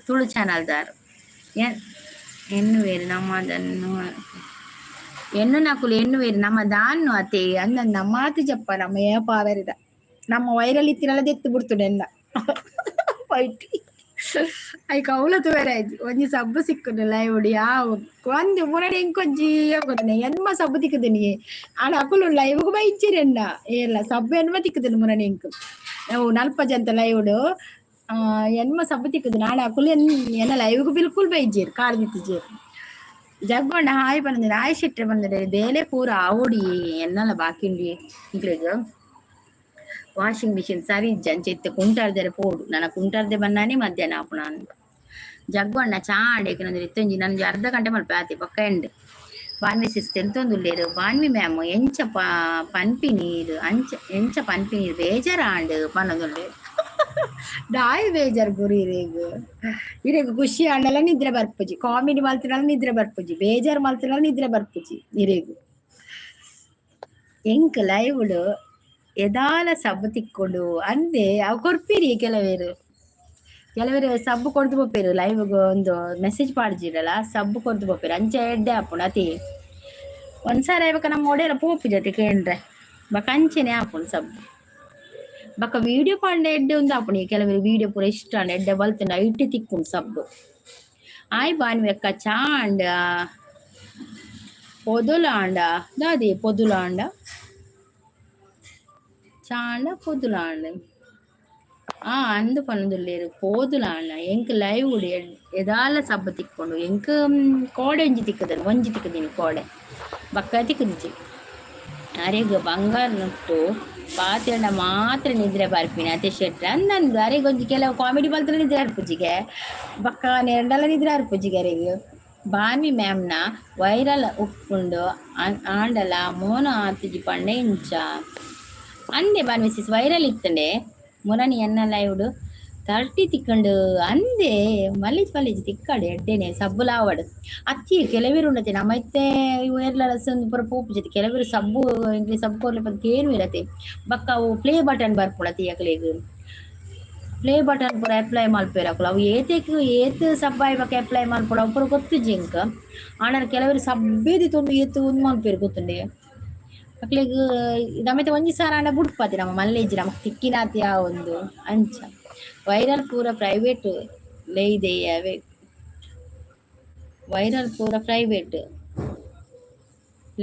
[SPEAKER 1] ತುಳು ಚಾನಲ್ದಾರ್. ಎನ್ ಎನ್ನುವೆರ್ ನಮ್ಮದನ್ನು ಎನ್ನುನಕುಲು ಎನ್ನುವೆರ್ ನಮ್ಮ ದಾನ್ನು ಅತೆ ಅಂದನ್ ನಮ್ಮಾತ್ ಜಪ್ಪ ನಮ್ಮ ಏಪ ಆವೆರೆದ ನಮ್ಮ ವೈರಲ್ ಇತ್ತಿನಲ ದೆತ್ತ್ ಬುಡ್ತುಂಡು ಎನ್ನ ಫೈಟ್ ಐಕ್ ಅವ್ಲ ತೂವೆರೆ ಆಯ್ತು ಒಂಜಿ ಸಬ್ಬು ಸಿಕ್ಕುಂಡು ಲೈವ್ ಡ್ ಯಾವು ಒಂಜಿ ಮುರಡಿ ಎಂಕೊಂಜಿ ಗೊತ್ತುಂಡೆ ಎನ್ಮ ಸಬ್ಬು ತಿಕ್ಕುದಿನಿ ಆಂಡ ಅಕುಲು ಲೈವ್ ಗ್ ಬೈಜ್ಜೆರ್ ಎನ್ನ ಏರ್ಲ ಸಬ್ಬು ಎನ್ಮ ತಿಕ್ಕುದುಂಡು ಮುರಣಿ ಎಂಕ್ ಅವು ನಲ್ಪ ಜಂತ ಲೈವ್ ಡ್ ಎನ್ಮ ಸಬ್ಬು ತಿಕ್ಕುದುಂಡು ಆಂಡ ಅಕುಲು ಎನ್ ಎನ್ನ ಲೈವ್ ಗ್ ಬಿಲ್ಕುಲ್ ಬೈಜ್ಜೆರ್ ಕಾರ್ ದಿತ್ತಿಜೆರ್. ಜಗ್ಗೊಂಡ ಹಾಯ್ ಪನೊಂದುಲ್ಲೆರ್ ಹಾಯ್ ಶೆಟ್ರೆ ಪನೊಂದುಲ್ಲೆರ್ ಬೇಲೆ ಪೂರ ಆವೊಡಿ ಎನ್ನಲ ಬಾಕಿ ಉಂಡು ನಿಕ್ಲೆಗ್. ವಾಷಿಂಗ್ ಮಿಷಿನ್ ಸರಿ ಇಜ್ಜಿ ಅಂಚ ಇತ್ತೆ ಕುಂಟಾರ್ದೆರೆ ಪೋಡು ನನ ಕುಂಟಾರ್ದೆ ಬನ್ನಾನೆ ಮಧ್ಯಾಹ್ನ ಆಪುನ ಅಂದ್. ಜಗ್ಗೊಂಡ ಚಾ ಆಂಡ್ ಏಕಂದ್ರೆ ಇತ್ತೊಂಜಿ ನನೊಂಜಿ ಅರ್ಧ ಗಂಟೆ ಮಲ್ಪೆ ಆತೆ ಬೊಕ್ಕ ಎಂಡ್. ಬಾನ್ವಿ ಸಿಸ್ ತೆಲ್ತೊಂದುಲ್ಲೆರ್ ಬಾನ್ವಿ ಮ್ಯಾಮ್ ಎಂಚ ಪನ್ಪಿ ನೀರ್ ಅಂಚ ಎಂಚ ಪನ್ಪಿ ನೀರ್ ಬೇಜಾರಾಂಡ್ ಪನೊಂದುಲ್ಲೆರ್. ದಾಯೆ ಬೇಜಾರ್ ಗುರು ಇರೆಗ್ ಇರೆಗ್ ಖುಷಿ ಆಂಡಲ ನಿದ್ರೆ ಬರ್ಪುಜಿ ಕಾಮಿಡಿ ಮಲ್ತಿನಲ ನಿದ್ರೆ ಬರ್ಪುಜಿ ಬೇಜಾರ್ ಮಲ್ತಿನಲ ನಿದ್ರೆ ಬರ್ಪುಜಿ ಇರೆಗ್. ಎಂಕ್ ಲೈವ್ ಡ್ ಎದಾಲ ಸಬ್ ತಿಕ್ಕುಂಡು ಅಂದೆ ಅವು ಕೊರ್ಪಿರಿ ಕೆಲವೆರ್. ಕೆಲವೆರ್ ಸಬ್ ಕೊರ್ದು ಪೋಪೆರ್ ಲೈವ್ ಗ್ ಉಂದು ಮೆಸೇಜ್ ಪಾಡ್ಜಿಡಲ ಸಬ್ ಕೊರ್ದು ಪೋಪೆರ್ ಅಂಚ ಎಡ್ಡೆ ಆಪುಂಡು ಅತೆ. ಒಂದ್ಸಾರ ಆಯ್ಬೊಕ ನಮ್ಮ ಒಡೆಲ ಪೋಪುಜಿ ಅತೆ ಕೇಂಡ್ರೆ ಬೊಕ ಅಂಚೆನೆ ಆಪುಂಡು ಸಬ್. ಬೊಕ ವೀಡಿಯೋ ಪಾಡ್ಂಡ ಎಡ್ಡೆ ಉಂದು ಆಪುಂಡು ಈ ಕೆಲವೆರ್ ವೀಡಿಯೋ ಪೂರ ಇಷ್ಟ ಆಂಡ ಎಡ್ಡೆ ಬಲ್ತ್ಂಡ ಐಟೆ ತಿಕ್ಕುಂಡು ಸಬ್. ಆಯ್ ಬಾನ್ವಿ ಅಕ್ಕ ಚಾ ಆಂಡ ಪೊದುಲ ಆಂಡ ದಾದೆ ಪೊದುಲ ಆಂಡ ಚಾ ಆಂಡ ಪೊದುಲ ಆಂಡ್ ಆ ಅಂದ್ ಪನೊಂದುಲ್ಲೆರ್ ಪೋದುಲ ಆಂಡ ಎಂಕ್ ಲೈವ್ ಡ್ ಎದಾಲ ಸಬ್ ತಿಕ್ಕುಂಡು ಎಂಕ್ ಕೋಡೆ ಒಂಜಿ ತಿಕ್ಕುದುಂಡು ಒಂಜಿ ತಿಕ್ಕುದಿನಿ ಕೋಡೆ ಬೊಕ್ಕ ತಿಕ್ಕುದಿಜಿ. ಅರೆಗ್ ಬಂಗಾರ್ ನುಟ್ಟು ಪಾತೆರ್ಂಡ ಮಾತ್ರ ನಿದ್ರೆ ಬರ್ಪಿನಿ ಅತೆ ಶೆಟ್ರೆ ಅಂದಂದ್ ಅರೆಗ್ ಒಂಜಿ ಕೆಲವು ಕಾಮಿಡಿ ಮಲ್ತ್ಂಡ ನಿದ್ರೆ ಬರ್ಪುಜಿಗೆ ಬೊಕ್ಕ ನೆರ್ಂಡಲ ನಿದ್ರೆ ಬರ್ಪುಜಿಗೆ ಅರೆಗ್. ಬಾನ್ವಿ ಮ್ಯಾಮ್ ನ ವೈರಲ್ ಉಪ್ಪುಂಡು ಆಂಡಲ ಮೋನ ಆತುಜಿ ಪಂಡ ಎಂಚ. ಅಂದೆ ಬಾನ್ವಿ ಸಿಸ್ ವೈರಲ್ ಇತ್ತುಂಡೆ ಮೊನನಿ ಎನ್ನ ಲೈವ್ ಡ್ ತರ್ಟಿ ತಿಕ್ಕುಂಡು ಅಂದೆ ಮಲ್ಲಿಜ್ ಮಲ್ಲಿಜ್ ತಿಕ್ಕಡ್ ಎಡ್ಡೆನೆ ಸಬ್ಬುಲ ಆವಡ್ ಅತ್ತಿ ಕೆಲವೆರ್ ಉಂಡತೆ ನಮ ಇತ್ತೆ ಏರ್ಲ ಪೂರ ಪೋಪುಜತೆ ಕೆಲವೆರ್ ಸಬ್ಬು ಎಂಕ್ಲೆ ಸಬ್ ಕೊರ್ಲೆ ಪಂದ್ ಕೇನುವೆರ್ ಅತೆ ಬೊಕ್ಕ ಅವು ಪ್ಲೇ ಬಟನ್ ಬರ್ಪುಂಡತೆ ಅಕ್ಲೆಗ್ ಪ್ಲೇ ಬಟನ್ ಪೂರ ಅಪ್ಲೈ ಮಲ್ಪುವೆರ್ ಅಕುಲು ಅವು ಏತೆಕ್ ಏತ್ ಸಬ್ ಆಯಿ ಬೊಕ್ಕ ಅಪ್ಲೈ ಮಲ್ಪೊಡು ಅವು ಪೂರ ಗೊತ್ತುಜ್ಜಿ ಎಂಕ್ ಆಂಡ ಕೆಲವೆರ್ ಸಬ್ಬೆ ದೆತೊಂದು ಏತ್ ಉಂದು ಮಲ್ಪುವೆರ್ ಗೊತ್ತುಂಡೆ. ಅಕ್ಲೆಗ್ ನಮತೆ ಒಂಜಿ ಸಾರ ಆಂಡ ಬುಡ್ಪತೆ ನಮ ಮಲ್ಲೆಜ್ಜಿ ನಮಕ್ ತಿಕ್ಕಿನಾತ್ ಯಾವೊಂದು ಅಂಚ ವೈರಲ್ ಪೂರ ಪ್ರೈವೇಟ್ ಲೆಯ್ದೆಯವೇ ವೈರಲ್ ಪೂರ ಪ್ರೈವೇಟ್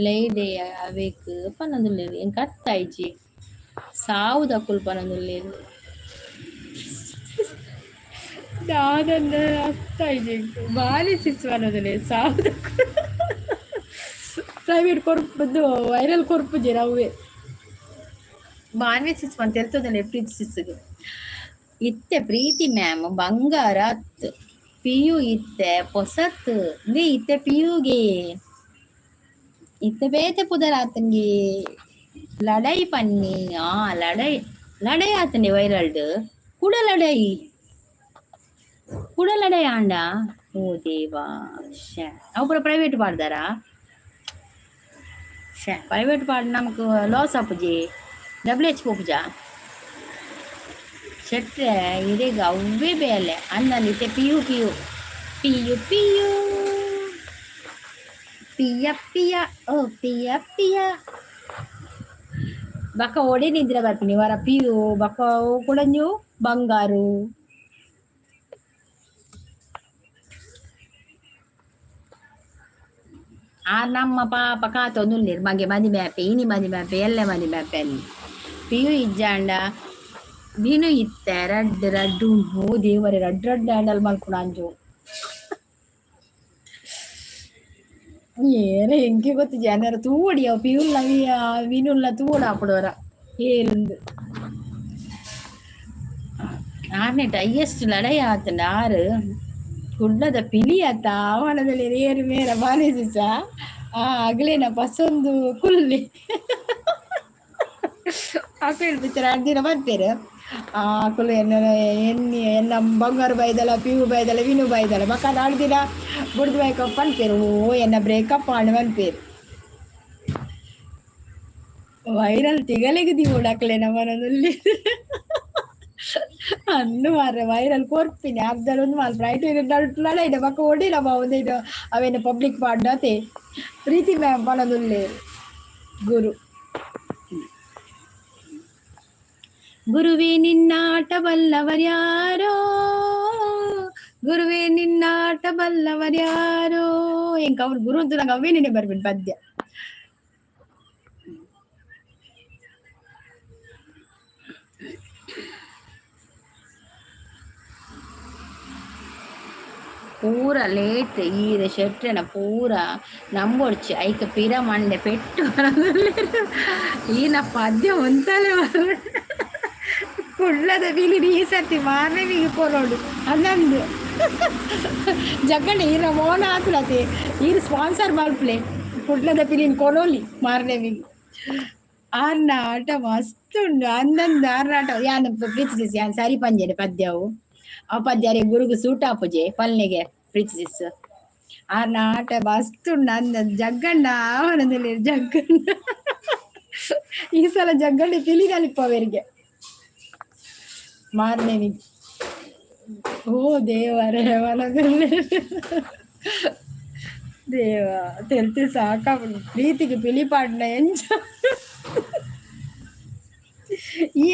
[SPEAKER 1] ಲೆಯ್ದೆಯ ಅವೇಕ್ ಪನೊಂದುಲ್ಲೆರ್ ಎಂಕ್ ಅರ್ಥ ಆಯಿಜಿ ಸಾವುದಕುಲು ಪನೊಂದುಲ್ಲೆರ್ ದಾದಂದ್ ಅರ್ಥ ಆಯಿಜಿ ಎಂಕ್ ಬಾರಿ ಸಿಸ್ ಪನೊಂದುಲ್ಲೆರ್ ಸಾವುದಕುಲು ಪ್ರೈವೇಟ್ ಕೊರ್ಪುದು ವೈರಲ್ ಕೊರ್ಪುಜೆರ್ ಅವ್ವೆ ಬಾನ್ವಿ ಸಿಸ್ ಪಂದ್ ತೆಲ್ತೊಂದುಲ್ಲೆರ್ ಪ್ರೀತಿ ಸಿಸ್ಗ್ ಇತ್ತೆ ಪ್ರೀತಿ ಮ್ಯಾಮ್ ಬಂಗಾರ ಅತ್ತ್ ಪಿಯು ಇತ್ತೆ ಪೊಸತ್ ಇಂದೇ ಇತ್ತೆ ಪಿಯುಗೆ ಇತ್ತೆ ಬೇತೆ ಪುದರ್ ಆತುಂಗೆ ಲಡೈ ಪನ್ನಿ ಆ ಲಡೈ ಲಡೈ ಆತುಂಡೆ ವೈರಲ್ಡ್ ಕುಡ ಲಡೈ ಕುಡ ಲಡೈ ಆಂಡ ಓ ದೇವಾ ಶ್ಯೆ ಅವು ಪೂರ ಪ್ರೈವೇಟ್ ಪಾಡ್ದಾರಾ ಶ್ಯೆ ಪ್ರೈವೇಟ್ ಪಾಡ್ ನಮಕ್ ಲಾಸ್ ಆಪುಜಿ ಡಬ್ಲ್ಯೂ ಎಚ್ ಪೋಪುಜಾ ಶೆಟ್ರೆ ಇರೆಗ್ ಅವ್ವೇ ಬೇಲೆ ಅಂದಂದ್ ಇತ್ತೆ PU PU PU PU ಪಿಯ ಪಿಯ ಓ ಪಿಯ ಪಿಯ ಬೊಕ ಒಡೆ ನಿದ್ರೆ ಬರ್ಪಿನಿ ವರ ಪಿಯು ಬೊಕ ಅವು ಕುಡೊಂಜಿ ಬಂಗಾರು. ಆರ್ ನಮ್ಮ ಪಾಪ ಕಾತೊಂದುಲ್ಲೆರ್ ಮಗೆ ಮದಿಮೆ ಆಪೆ ಇನಿ ಮದಿಮೆ ಆಪೆ ಎಲ್ಲೆ ಮದಿಮೆ ಆಪೆ ಅಂದ್ ಪಿಯು ಇಜ್ಜಾಂಡ ವಿನು ಇತ್ತೆ ರಡ್ಡ್ ರಡ್ಡ್ ಉಂಡು ಓ ದೇವರೆ ರಡ್ಡ್ ರಡ್ಡ್ ಹ್ಯಾಂಡಲ್ ಮಲ್ಪುನ ಅಂಜೊವು. ಏನ ಎಂಕೆ ಗೊತ್ತಿಜ್ಜಿ ಯಾನ್ ತೂವೊಡಿ ಅವು ಪಿಯುಲ್ನ ವಿನುಲ್ನ ತೂವೊಡು ಆಪುಂಡು ಒರ ಏರುಂದು. ಆರ್ನೆಟ್ ಹೈಯೆಸ್ಟ್ ಲಡೈ ಆತ್ಂಡ್ ಆರ್ ಕುಡ್ಲದ ಪಿಲಿ ಅತ್ತ ಆವಣದಲ್ಲಿ ಏರು ಮೇರ ಬಾನೇಸಿಸ ಆ ಅಗಲೇನ ಪಸೊಂದು ಕುಲ್ಲಿ ಅಕುಲು ಪಿಕ್ಚರ್ ರಡ್ಡ್ ದಿನ ಬರ್ಪೆರ್ ಅಕುಲು ಎನ್ನ ಎನ್ನಿ ಎನ್ನ ಬಂಗಾರು ಬೈದಲ ಪಿಯು ಬೈದಲ ವಿನು ಬೈದಲ ಬೊಕ ನಾಲ್ ದಿನ ಬುಡ್ದು ಬೈಕ ಪನ್ಪೆರ್ ಓ ಎನ್ನ ಬ್ರೇಕಪ್ ಆಂಡ್ ಪನ್ಪೆರ್. ವೈರಲ್ ತಿಗಲೆಗೆ ದಿವೋಡಾಕ್ಲೆ ನಮ್ಮನಲ್ಲಿ ಅನ್ನು ಮಾರ್ರೆ ವೈರಲ್ ಕೊರ್ಪಿನಿ ಅರ್ಧರ್ ಒಂದು ಮಾಲ್ ರೈಟ್ ನಡುಟ್ಲಡ ಇದೆ ಬೊಕ್ಕ ಒಡಿನ ಒಂದೇನು ಅವೇನು ಪಬ್ಲಿಕ್ ಪಾಡ್ಡತೆ ಪ್ರೀತಿ ಮ್ಯಾಮ್ ಪನೊಂದುಲ್ಲೆರ್ ಗುರು ಗುರುವೇ ನಿನ್ನಾಟ ಬಲ್ಲವರ್ಯಾರೋ ಗುರುವೇ ನಿನ್ನಾಟ ಬಲ್ಲವರ್ಯಾರೋ ಎಂಕ ಅವ್ರು ಗುರು ಅಂತ ನಂಗೆ ಅವೇ ನೆನೆ ಬರ್ಬಿಟ್ಟು ಪದ್ಯ. ಪೂರ ಲೇಟ್ ಈರ ಶೆಟ್ರೆನ ಪೂರ ನಂಬೊಡ್ಚಿ ಐಕ ಪಿರ ಮಂಡೆ ಪೆಟ್ಟು ಈನ ಪದ್ಯ ಉಂತಲೆ ಕುಳ್ಳದ ಬಿಲಿ ಈ ಸರ್ತಿ ಮಾರನೇ ಕೊರೋಡು ಅನ್ನಂದು ಜಗ್ಗಂಡೆ ಈರ ಮೋನ ಆತುಲತೆ ಈರ್ ಸ್ಪಾನ್ಸರ್ ಮಲ್ಪ್ಲೆ ಕುಡ್ಲದ ಪಿಲಿನ್ ಕೊನೋಲಿ ಮಾರನೇ ಆರ್ನ ಆಟ ಮಸ್ತ್ ಉಂಡು ಅಂದಂದು ಆರ್ನ ಆಟ ಯಾನ್ ಪ್ರೀತಿಸಿಸ್ ಯಾನ್ ಸರಿ ಪಂಜೆನೆ ಪದ್ಯವು ಆ ಪದ್ಯ ಗುರುಗು ಸೂಟ್ ಆಪುಜೆ ಪಲ್ನೆಗೆ ಪ್ರೀತಿಸಿಸ್ ಆರ್ನ ಆಟ ಮಸ್ತ್ ಉಂಡು ಅಂದಂದು ಜಗ್ಗಣ್ಣ ಆವನದಲ್ಲಿ ಜಗ್ಗಣ್ಣ ಈ ಸಲ ಜಗ್ಗಂಡೆ ಪಿಲಿನಲಿಪ್ಪವರಿಗೆ ಮಾರನೇ ಓ ದೇವರೇ ಮನದಲ್ಲಿ ದೇವ ತೆಲ್ತಿ ಸಾಕಾಗ್ಬಿಡು ಪ್ರೀತಿಗೆ ಪಿಲಿ ಪಾಡ್ನ ಎಂಚ ಈ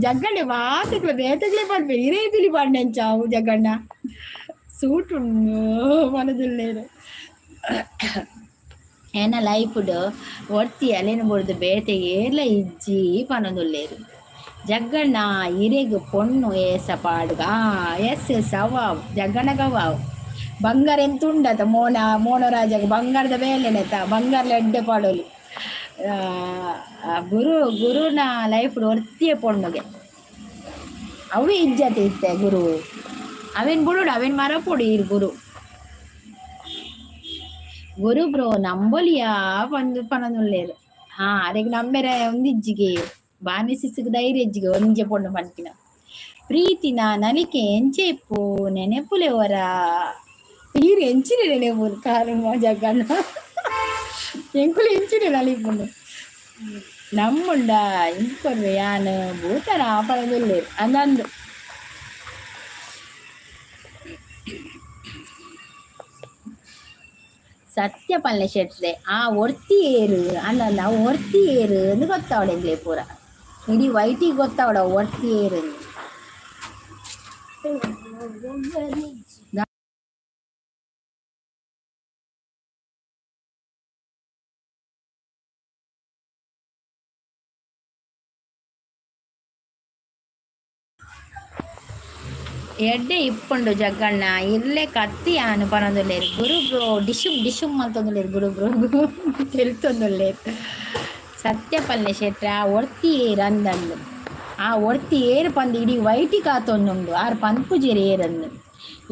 [SPEAKER 1] ಜಗ್ಗಂಡೆ ಮಾತುಗಳು ಬೇತಗ್ಲೇ ಪಾಡ್ಪೇರು ಇರೇ ಪಿಲಿ ಪಾಡ್ನ ಎಂಚ ಅವು ಜಗ್ಗಣ್ಣ ಸೂಟ್ ಉಂಡು ಮನದಲ್ಲೇನು ಏನ ಲೈಫ್ಡ್ ಒರ್ತಿ ಅಲೆನ ಬುಡ್ದು ಬೇತೆ ಏರ್ಲ ಇಜ್ಜಿ ಪನೊಂದುಲ್ಲೇರು ಜಗ್ಗಣ್ಣ ಇರೆಗ್ ಪೊಣ್ಣು ಏಸ ಪಾಡುಗ ಎಸ್ ಎಸ್ ಅವ ಜಗ್ಗಣ್ಣಗ ಅವ ಬಂಗಾರ ಎಂತ ಉಂಡತ ಮೋನ ಮೋನರಾಜಗ ಬಂಗಾರದ ಬೇಲೆನೆತ ಬಂಗಾರ ಎಡ್ಡೆ ಪಾಡೋಲಿ. ಗುರು ಗುರುನ ಲೈಫ್ ಒರ್ತಿಯೇ ಪೊಣ್ಣುಗೆ ಅವೇ ಇಜ್ಜತೆ ಇತ್ತೆ ಗುರು ಅವೇನ್ ಬುಡುಡು ಅವೇನ್ ಮರಪೊಡು ಈರ್ ಗುರು ಗುರು ಬ್ರೋ ನಂಬೊಲಿಯಾ ಪಂದು ಪನೊಂದುಲ್ಲೆರ್ ಹಾ ಅರೆಗ್ ನಂಬೆರೆ ಒಂದಿಜ್ಜಿಗೆ ಬಾನಿಸಿಸ್ಗ್ ಧೈರ್ಯ ಇಜ್ಜಿಗೆ ಒಂಜೆ ಪೊಣ್ಣು ಪನ್ಪಿನ ಪ್ರೀತಿನ ನಲಿಕೆ ಎಂಚೆ ಇಪ್ಪು ನೆನೆಪುಲೆ ಒರ ಈರ್ ಎಂಚಿನ ನೆನೆಪುಲು ಕಾರು ಜಗ್ಗಣ್ಣ ಎಂಕುಲು ಎಂಚಿನ ನಲಿಪುಂಡು ನಮ್ಮುಂಡ ಇಂಕೊರ್ವೆ ಯಾನ್ ಭೂತನ ಪನೊಂದುಲ್ಲೆರ್ ಅಂದಂದು. ಸತ್ಯ ಪಲ್ಲೆ ಶೆಟ್ರೆ ಆ ಒರ್ತಿ ಏರು ಅಲ್ಲಲ್ಲ ಒರ್ತಿ ಏರು ಅಂದ್ ಗೊತ್ತಾವಡೆ ಎಂಕ್ಲೆ ಪೂರ ಇಡೀ ವೈಟಿಗೆ ಗೊತ್ತಾವಡ ಒರ್ತಿ ಏರು. ಎಡ್ಡೆ ಇಪ್ಪುಂಡು ಜಗ್ಗಣ್ಣ ಇರ್ಲೆ ಕತ್ತಿ ಯಾನ್ ಪನೊಂದುಲ್ಲೆರ್ ಗುರು ಬ್ರೋ ಡಿಶುಮ್ ಡಿಶುಮ್ ಮಲ್ತೊಂದುಲ್ಲೆರ್ ಗುರು ಬ್ರೋ ತೆಲ್ತೊಂದುಲ್ಲೆರ್ ಸತ್ಯ ಪಲ್ಲೆ ಶೆಟ್ರೆ ಆ ಒರ್ತಿ ಏರ್ ಅಂದಂದು ಆ ಒರ್ತಿ ಏರ್ ಪಂದ್ ಇಡೀ ವೈಟಿ ಕಾತೊಂದುಂಡು ಆರ್ ಪನ್ಪುಜೆರ್ ಏರಂದು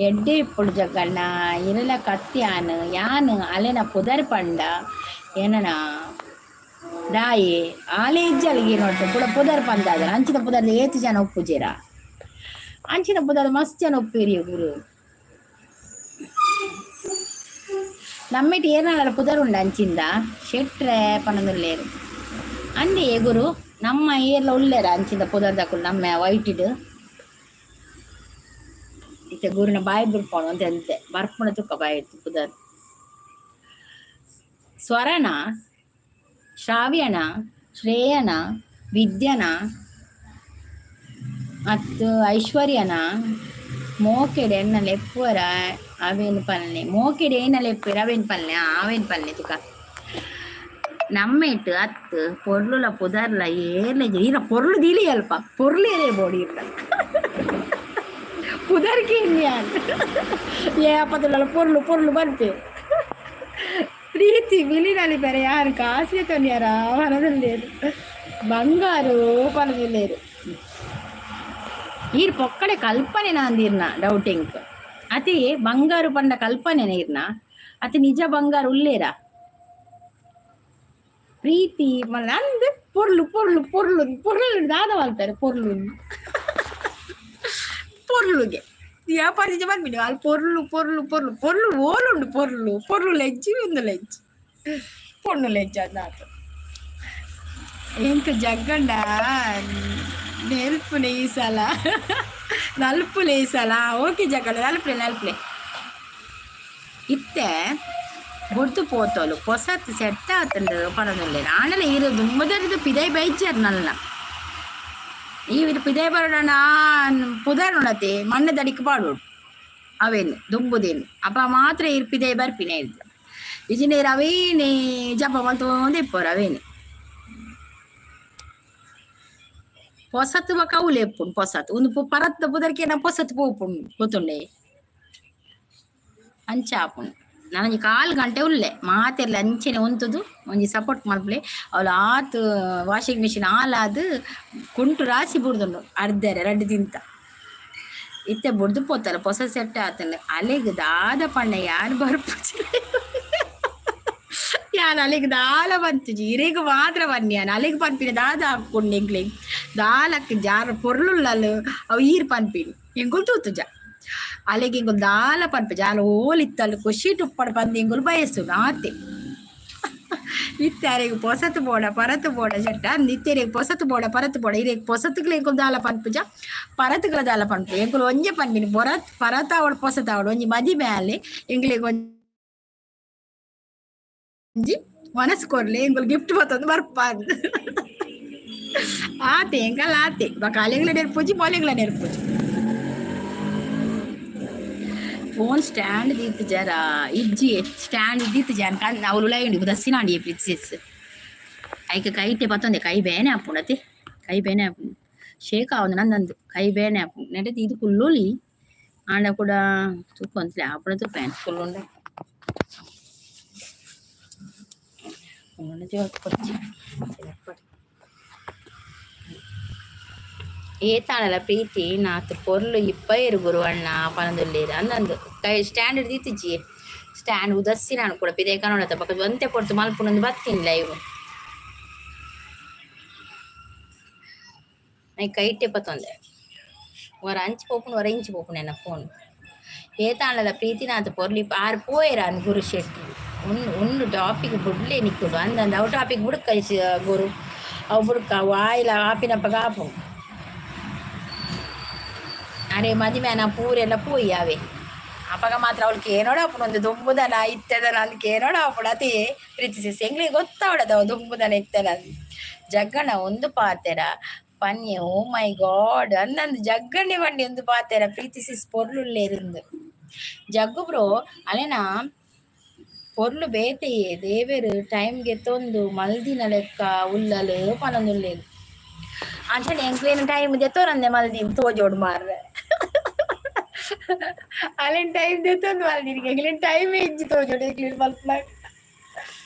[SPEAKER 1] ಎಡ್ಡೆ ಇಪ್ಪುಂಡು ಜಗ್ಗಣ್ಣ ಇರಲ ಕತ್ತಿ ಯಾನ್ ಯಾನ್ ಅಲೆನ ಪುದರ್ ಪಂಡ ಏನನ ದಾಯೆ ಆಲೆ ಇಜ್ಜಲ್ಗೆ ನೋಟ್ ಪುಡ ಪುದರ್ ಪಂದಾದ ಅಂಚಿನ ಪುದರ್ ಏತ್ ಜನ ಉಪ್ಪುಜೆರಾ ಅಂಚಿನ ಪುದರ್ ಮಸ್ತ್ ಜನ ಉಪ್ಪೇರಿಯ ಗುರು. ನಮ್ಮೆಟ್ ಏರ್ನಾಳ ಪುದರ್ ಉಂಡು ಅಂಚಿಂದ ಶೆಟ್ರೆ ಪನೊಂದುಲ್ಲೆರ್ ಅಂದೆ ಗುರು ನಮ್ಮ ಏರ್ಲ ಉಲ್ಲೆರ ಅಂಚಿಂದ ಪುದರ್ ದಕುಲು ನಮ್ಮ ವೈಟಿಡ್ ಇತ್ತೆ ಗುರುನ ಬಾಯಿ ಬುಡ್ಪೋಣ ಅಂತೆ ಅಂತೆ ಬರ್ಪುಣ ತುಕ್ಕ ಬಾಯಿ ಪುದರ್. ಸ್ವರನ ಶ್ರಾವ್ಯನ ಶ್ರೇಯನ ವಿದ್ಯನ ಅತ್ತು ಐಶ್ವರ್ಯನ ಮೋಕೆಡ್ ಎನ್ನ ಲೆಪ್ಪುವರ ಅವೇನು ಪಲ್ಲೆ ಮೋಕೆಡ್ ಏನ ಲೆಪ್ಪುವೆರ್ ಅವೇನ್ ಪಲ್ಲೆ ಆವೇನ್ ಪಲ್ಲೆ ತುಕ ನಮ್ಮೇಟ್ ಅತ್ತು ಪೊರ್ಲುಲ ಪುದರ್ಲ ಏರ್ಲ ಈರ ಪೊರ್ಲು ದೀಲಿ ಅಲ್ಪ ಪೊರ್ಲು ಏರೇ ಬೋಡಿ ಇರ್ಲ ಪುದರ್ಗೆ ಇನ್ಯಾನ್ ಏ ಅಪ್ಪದುಲ್ಲ ಪೊರ್ಲು ಪೊರ್ಲು ಬರ್ಪೆ ಪ್ರೀತಿ ಬಿಲಿನಲ್ಲಿ ಬೇರೆ ಯಾರು ಕಾಸಿಗೆ ತೊನಿಯಾರ ಪನದುಲ್ಲೇರು ಬಂಗಾರು ಪನದುಲ್ಲೇರು ಈರ್ ಪೊಕ್ಕಡೆ ಕಲ್ಪನೆ ನಾಂದಿರ್ನ ಡೌಟ್ ಎಂಕ್ ಅತಿ ಬಂಗಾರು ಪಂಡ ಕಲ್ಪನೆ ಇರ್ನ ಅತಿ ನಿಜ ಬಂಗಾರು ಉಲ್ಲೇರ ಪ್ರೀತಿ ಅಂದ್ ಪೊರ್ಲು ಪೊರ್ಲು ಪೊರ್ಲು ಪೊರ್ಲು ದಾದ ಮಲ್ಪೆರೆ ಪೊರ್ಲು ಪೊರ್ಲುಗೆ ವ್ಯಾಪಾರ ಪನ್ಪಿನಿ ಅಲ್ಲಿ ಪೊರ್ಲು ಪೊರ್ಲು ಪೊರ್ಲು ಪೊರ್ಲು ಓಲುಂಡು ಪೊರ್ಲು ಪೊರ್ಲು ಲೆಜ್ಜಿ ಒಂದು ಲೆಜ್ಜಿ ಪೊಣ್ಣು ಲೆಜ್ಜ ಅಂದಾತು. ಎಂಕ್ ಜಗ್ಗಂಡ ನೆಲ್ಪುನೆ ಈ ಸಲ, ನಲ್ಪುಲೆ ಈ ಸಲ. ಓಕೆ ಜಗ್ಗಂಡ, ನಲ್ಪುಲೆ ನಲ್ಪುಲೆ. ಇತ್ತೆ ಬೊಡ್ದು ಪೋತೋಲು, ಪೊಸತ್ ಸೆಟ್ ಆತುಂಡು ಪನೊಂದುಲ್ಲೆರ್. ಆಂಡಲ ಈರ್ ದುಂಬುದರ್ದು ಪಿದೈ ಬೈಜರ್ ನಲ್ಲ. ಈ ಪಿದೈ ಬರೋಣ ಪುದರ್ ಉಂಡತೆ, ಮಣ್ಣದಡಿಕ್ ಪಾಡೋಡು ಅವೇನು ದುಂಬುದೇನು. ಅಪ್ಪ ಮಾತ್ರ ಈರ್ ಪಿದೈ ಬರ್ಪಿನ ಇರ್ದು. ಇಜಿನೇರ್ ಅವೇನೆ ಜಪ ಮಲ್ತೊಂದು ಇಪ್ಪೋರು ಅವೇನೆ. ಪೊಸತ್ ಬೊಕ ಅವುಲು ಎಪ್ಪುಂಡು ಪೊಸತ್. ಉಂದು ಪರತ್ ಪುದರ್ಕೇನ ಪೊಸತ್ ಪೋಪುಂಡು ಗೊತ್ತುಂಡೆ, ಅಂಚ ಆಪುಂಡು. ನನೊಂಜಿ ಕಾಲ್ ಗಂಟೆ ಉಲ್ಲೆ, ಮಾತೆರ್ಲ ಅಂಚೆನೆ ಉಂತುದು ಒಂಜಿ ಸಪೋರ್ಟ್ ಮಲ್ಪುಲೆ. ಅವ್ಲು ಆತ್ ವಾಷಿಂಗ್ ಮಿಷಿನ್ ಆಲಾದ್ ಕುಂಟು ರಾಶಿ ಬುಡ್ದುಂಡು ಅರ್ಧೆರೆ ರಡ್ಡ್ ತಿಂತ. ಇತ್ತೆ ಬುಡ್ದು ಪೋತಲ್ಲ, ಪೊಸ ಸೆಟ್ ಆತುಂಡು. ಅಲೆಗ್ ದಾದ ಪಂಡ ಯಾನ್ ಬರ್ಪುಜಿ, ಯಾನ್ ಅಲೆಗ್ ದಾಲ ಪನ್ತುಜಿ, ಇರೆಗ್ ಮಾತ್ರ ಪನ್ನಿ ಯಾನ್. ಅಲೆಗ್ ಪನ್ಪಿನ ದಾದ ಆಪುಂಡು ಎಂಕ್ಲೆಗ್ ದಾಲಕ್ ಜಾರ ಪೊರ್ಲುಲ್ಲಲ್ ಅವು ಈರ್ ಪನ್ಪಿನಿ, ಎಂಕುಲು ತೂತುಜ. ಅಲೆಗ್ ಎಂಕುಲು ದಾಲ ಪನ್ಪುಜ, ಆಲ್ ಓಲ್ ಇತ್ತಲ್ ಖುಷಿಟ್ ಉಪ್ಪಡ್ ಪಂದ್ ಎಂಕುಲು ಬಯಸುನು ಆತೆ. ಇತ್ತೆ ಅರೆಗ್ ಪೊಸತ್ ಬೋಡ ಪರತ್ ಬೋಡ ಚಟ್ಟ ಅಂದ್. ಇತ್ತೆ ಇರೆಗ್ ಪೊಸತ್ ಬೋಡ ಪರತ್ ಬೋಡ, ಇರೆಗ್ ಪೊಸತ್ಗ್ಲ ಎಂಕುಲು ದಾಲ ಪನ್ಪುಜ, ಪರತ್ಗ್ಲ ದಾಲ ಪನ್ಪುಜ. ಎಂಕುಲು ಒಂಜೆ ಪನ್ಪಿನಿ, ಪೊರತ್ ಪರತ್ ಆವಡ್ ಪೊಸತ್ ಆವಡ್ ಒಂಜಿ ಮದಿಮೆ ಆಲೆ, ಎಂಕ್ಲೆಗ್ ಒಂಜಿ ಮನಸ್ ಕೊರ್ಲೆ, ಎಂಕುಲು ಗಿಫ್ಟ್ ಪತ್ತೊಂದು ಬರ್ಪ ಅಂದ್. ಆತೆ ಎಂಕಲ್ ಆತೆ, ಬೊಕ ಅಲೆಗ್ಲ ನೆರ್ಪುಜಿ ಮೊಲೆಗ್ಲ ನೆರ್ಪುಜಿ. ಫೋನ್ ಸ್ಟ್ಯಾಂಡ್ ದೀತ್ ಜರ ಇಜ್ಜಿ, ಸ್ಟ್ಯಾಂಡ್ ದೀತ್ ಜಾನ್ ಕಣ್ ಅವ್ಲು ಉಲಾಯಿ ಉಂಡು ದಸ್ಸಿನಾಂಡಿ ಪ್ರಿನ್ಸೆಸ್. ಐಕ್ ಕೈಟೆ ಪತ್ತೊಂದೆ, ಕೈ ಬೇನೆ ಆಪುಂಡು ಅತೆ, ಕೈ ಬೇನೆ ಆಪುಂಡು. ಶೇಕ್ ಆವೊಂದು ನಂದಂದು ಕೈ ಬೇನೆ ಆಪುಂಡು. ನೆಟೆ ದೀದ್ ಕುಲ್ಲೊಲಿ, ಆಂಡ ಕೂಡ ತೂಕೊಂತ್ಲೆ ಆಪುಂಡ ತೂಪೆ ಕುಲ್ಲುಂಡ ಏತಾಂಡಲ ಪ್ರೀತಿ ನಾತ್ ಪೊರ್ಲು ಇಪ್ಪೈರ್ ಗುರುವಣ್ಣ ಪನೊಂದುಲ್ಲೆರ್. ಅಂದಂದ್ ಕೈ ಸ್ಟ್ಯಾಂಡ್ ದೀತಿಜಿ, ಸ್ಟ್ಯಾಂಡ್ ಉದಸ್ಸಿನಾಂಡ್ ಕೂಡ ಪಿದೈ ಕನೊಡತ ಬೊಕ ಒಂತೆ ಪೊರ್ತು ಮಲ್ಪುನಂದ್ ಬತ್ತಿನಿ ಲೈವ್. ಐಕ್ ಕೈಟೆ ಪತೊಂದೆ, ಒರ ಅಂಚಿ ಪೋಪುಂಡು ಒರ ಇಂಚಿ ಪೋಪುಂಡು ಎನ್ನ ಫೋನ್. ಏತಾಂಡಲ ಪ್ರೀತಿನಾತ್ ಪೊರ್ಲು ಇಪ್ಪ ಆರ್ ಪೋಯೆರ್ ಅಂದ್ ಗುರು ಶೆಟ್ಟಿ. ಉಂದು ಉಂದು ಟಾಪಿಕ್ ಬುಡ್ಲೆ ನಿಕುಲು ಅಂದಂದ್ ಅವು ಟಾಪಿಕ್ ಬುಡ್ಕ ಗುರು, ಅವು ಬುಡ್ಕ ಅವು ಆಯಿಲ ಆಪಿನಪಗ ಆಪುಂಡು. ಅರೆ ಮದಿಮೆ ಆನ ಪೂರೆಲ್ಲ ಪೋಯಿ ಅವೆ ಅಪಗ ಮಾತ್ರ ಅವಳು ಕೇನೋಡ ಆಪುಂಡು, ಒಂದು ದುಂಬುದನ ಇತ್ತೆದನ ಅಂದ್ ಕೇನೋಡ ಆಪುಂಡು ಅತೇ ಪ್ರೀತಿ ಸಿಸ್. ಎಂಕ್ಲೆಗ್ ಗೊತ್ತಾವಡದ ಅವು ದುಂಬುದನ ಇತ್ತೆನ. ಜಗ್ಗಣ ಒಂದು ಪಾತೆರ ಪನ್ಯೆ ಓ ಮೈ ಗಾಡ್ ಅಂದಂದ್ ಜಗ್ಗಣ್ಣೆ ಪಂಡಿ ಒಂದು ಪಾತೆರ ಪ್ರೀತಿ ಸಿಸ್ ಪೊರ್ಲುಲ್ಲೇರಿಂದ್. ಜಗ್ಗು ಬ್ರೋ ಅಲೆನ ಪೊರ್ಲು ಬೇತೆಯೇ, ದೇವೆರ್ ಟೈಮ್ ಗೆತೊಂದು ಮಲ್ದಿನ ಲೆಕ್ಕ ಉಲ್ಲಲ್ ಪನೊಂದುಲ್ಲೆರ್. ಅಂಚನೆ ಎಂಕ್ಲೆನ ಟೈಮ್ ದೆತೊನಂದೆ ಮಲ್ದಿನಿ ತೋಜೊಡು ಮಾರ್ರೆ. ಅಲೆನ್ ಟೈಮ್ ದೆತೊಂದು ಮಲ್ದಿನಿ, ಎಂಕ್ಲೆನ ಟೈಮ್ ಇಜ್ಜಿ ತೋಜೊಡು ಎಂಕ್ಲೆನ್ ಮಲ್ಪುನಗ.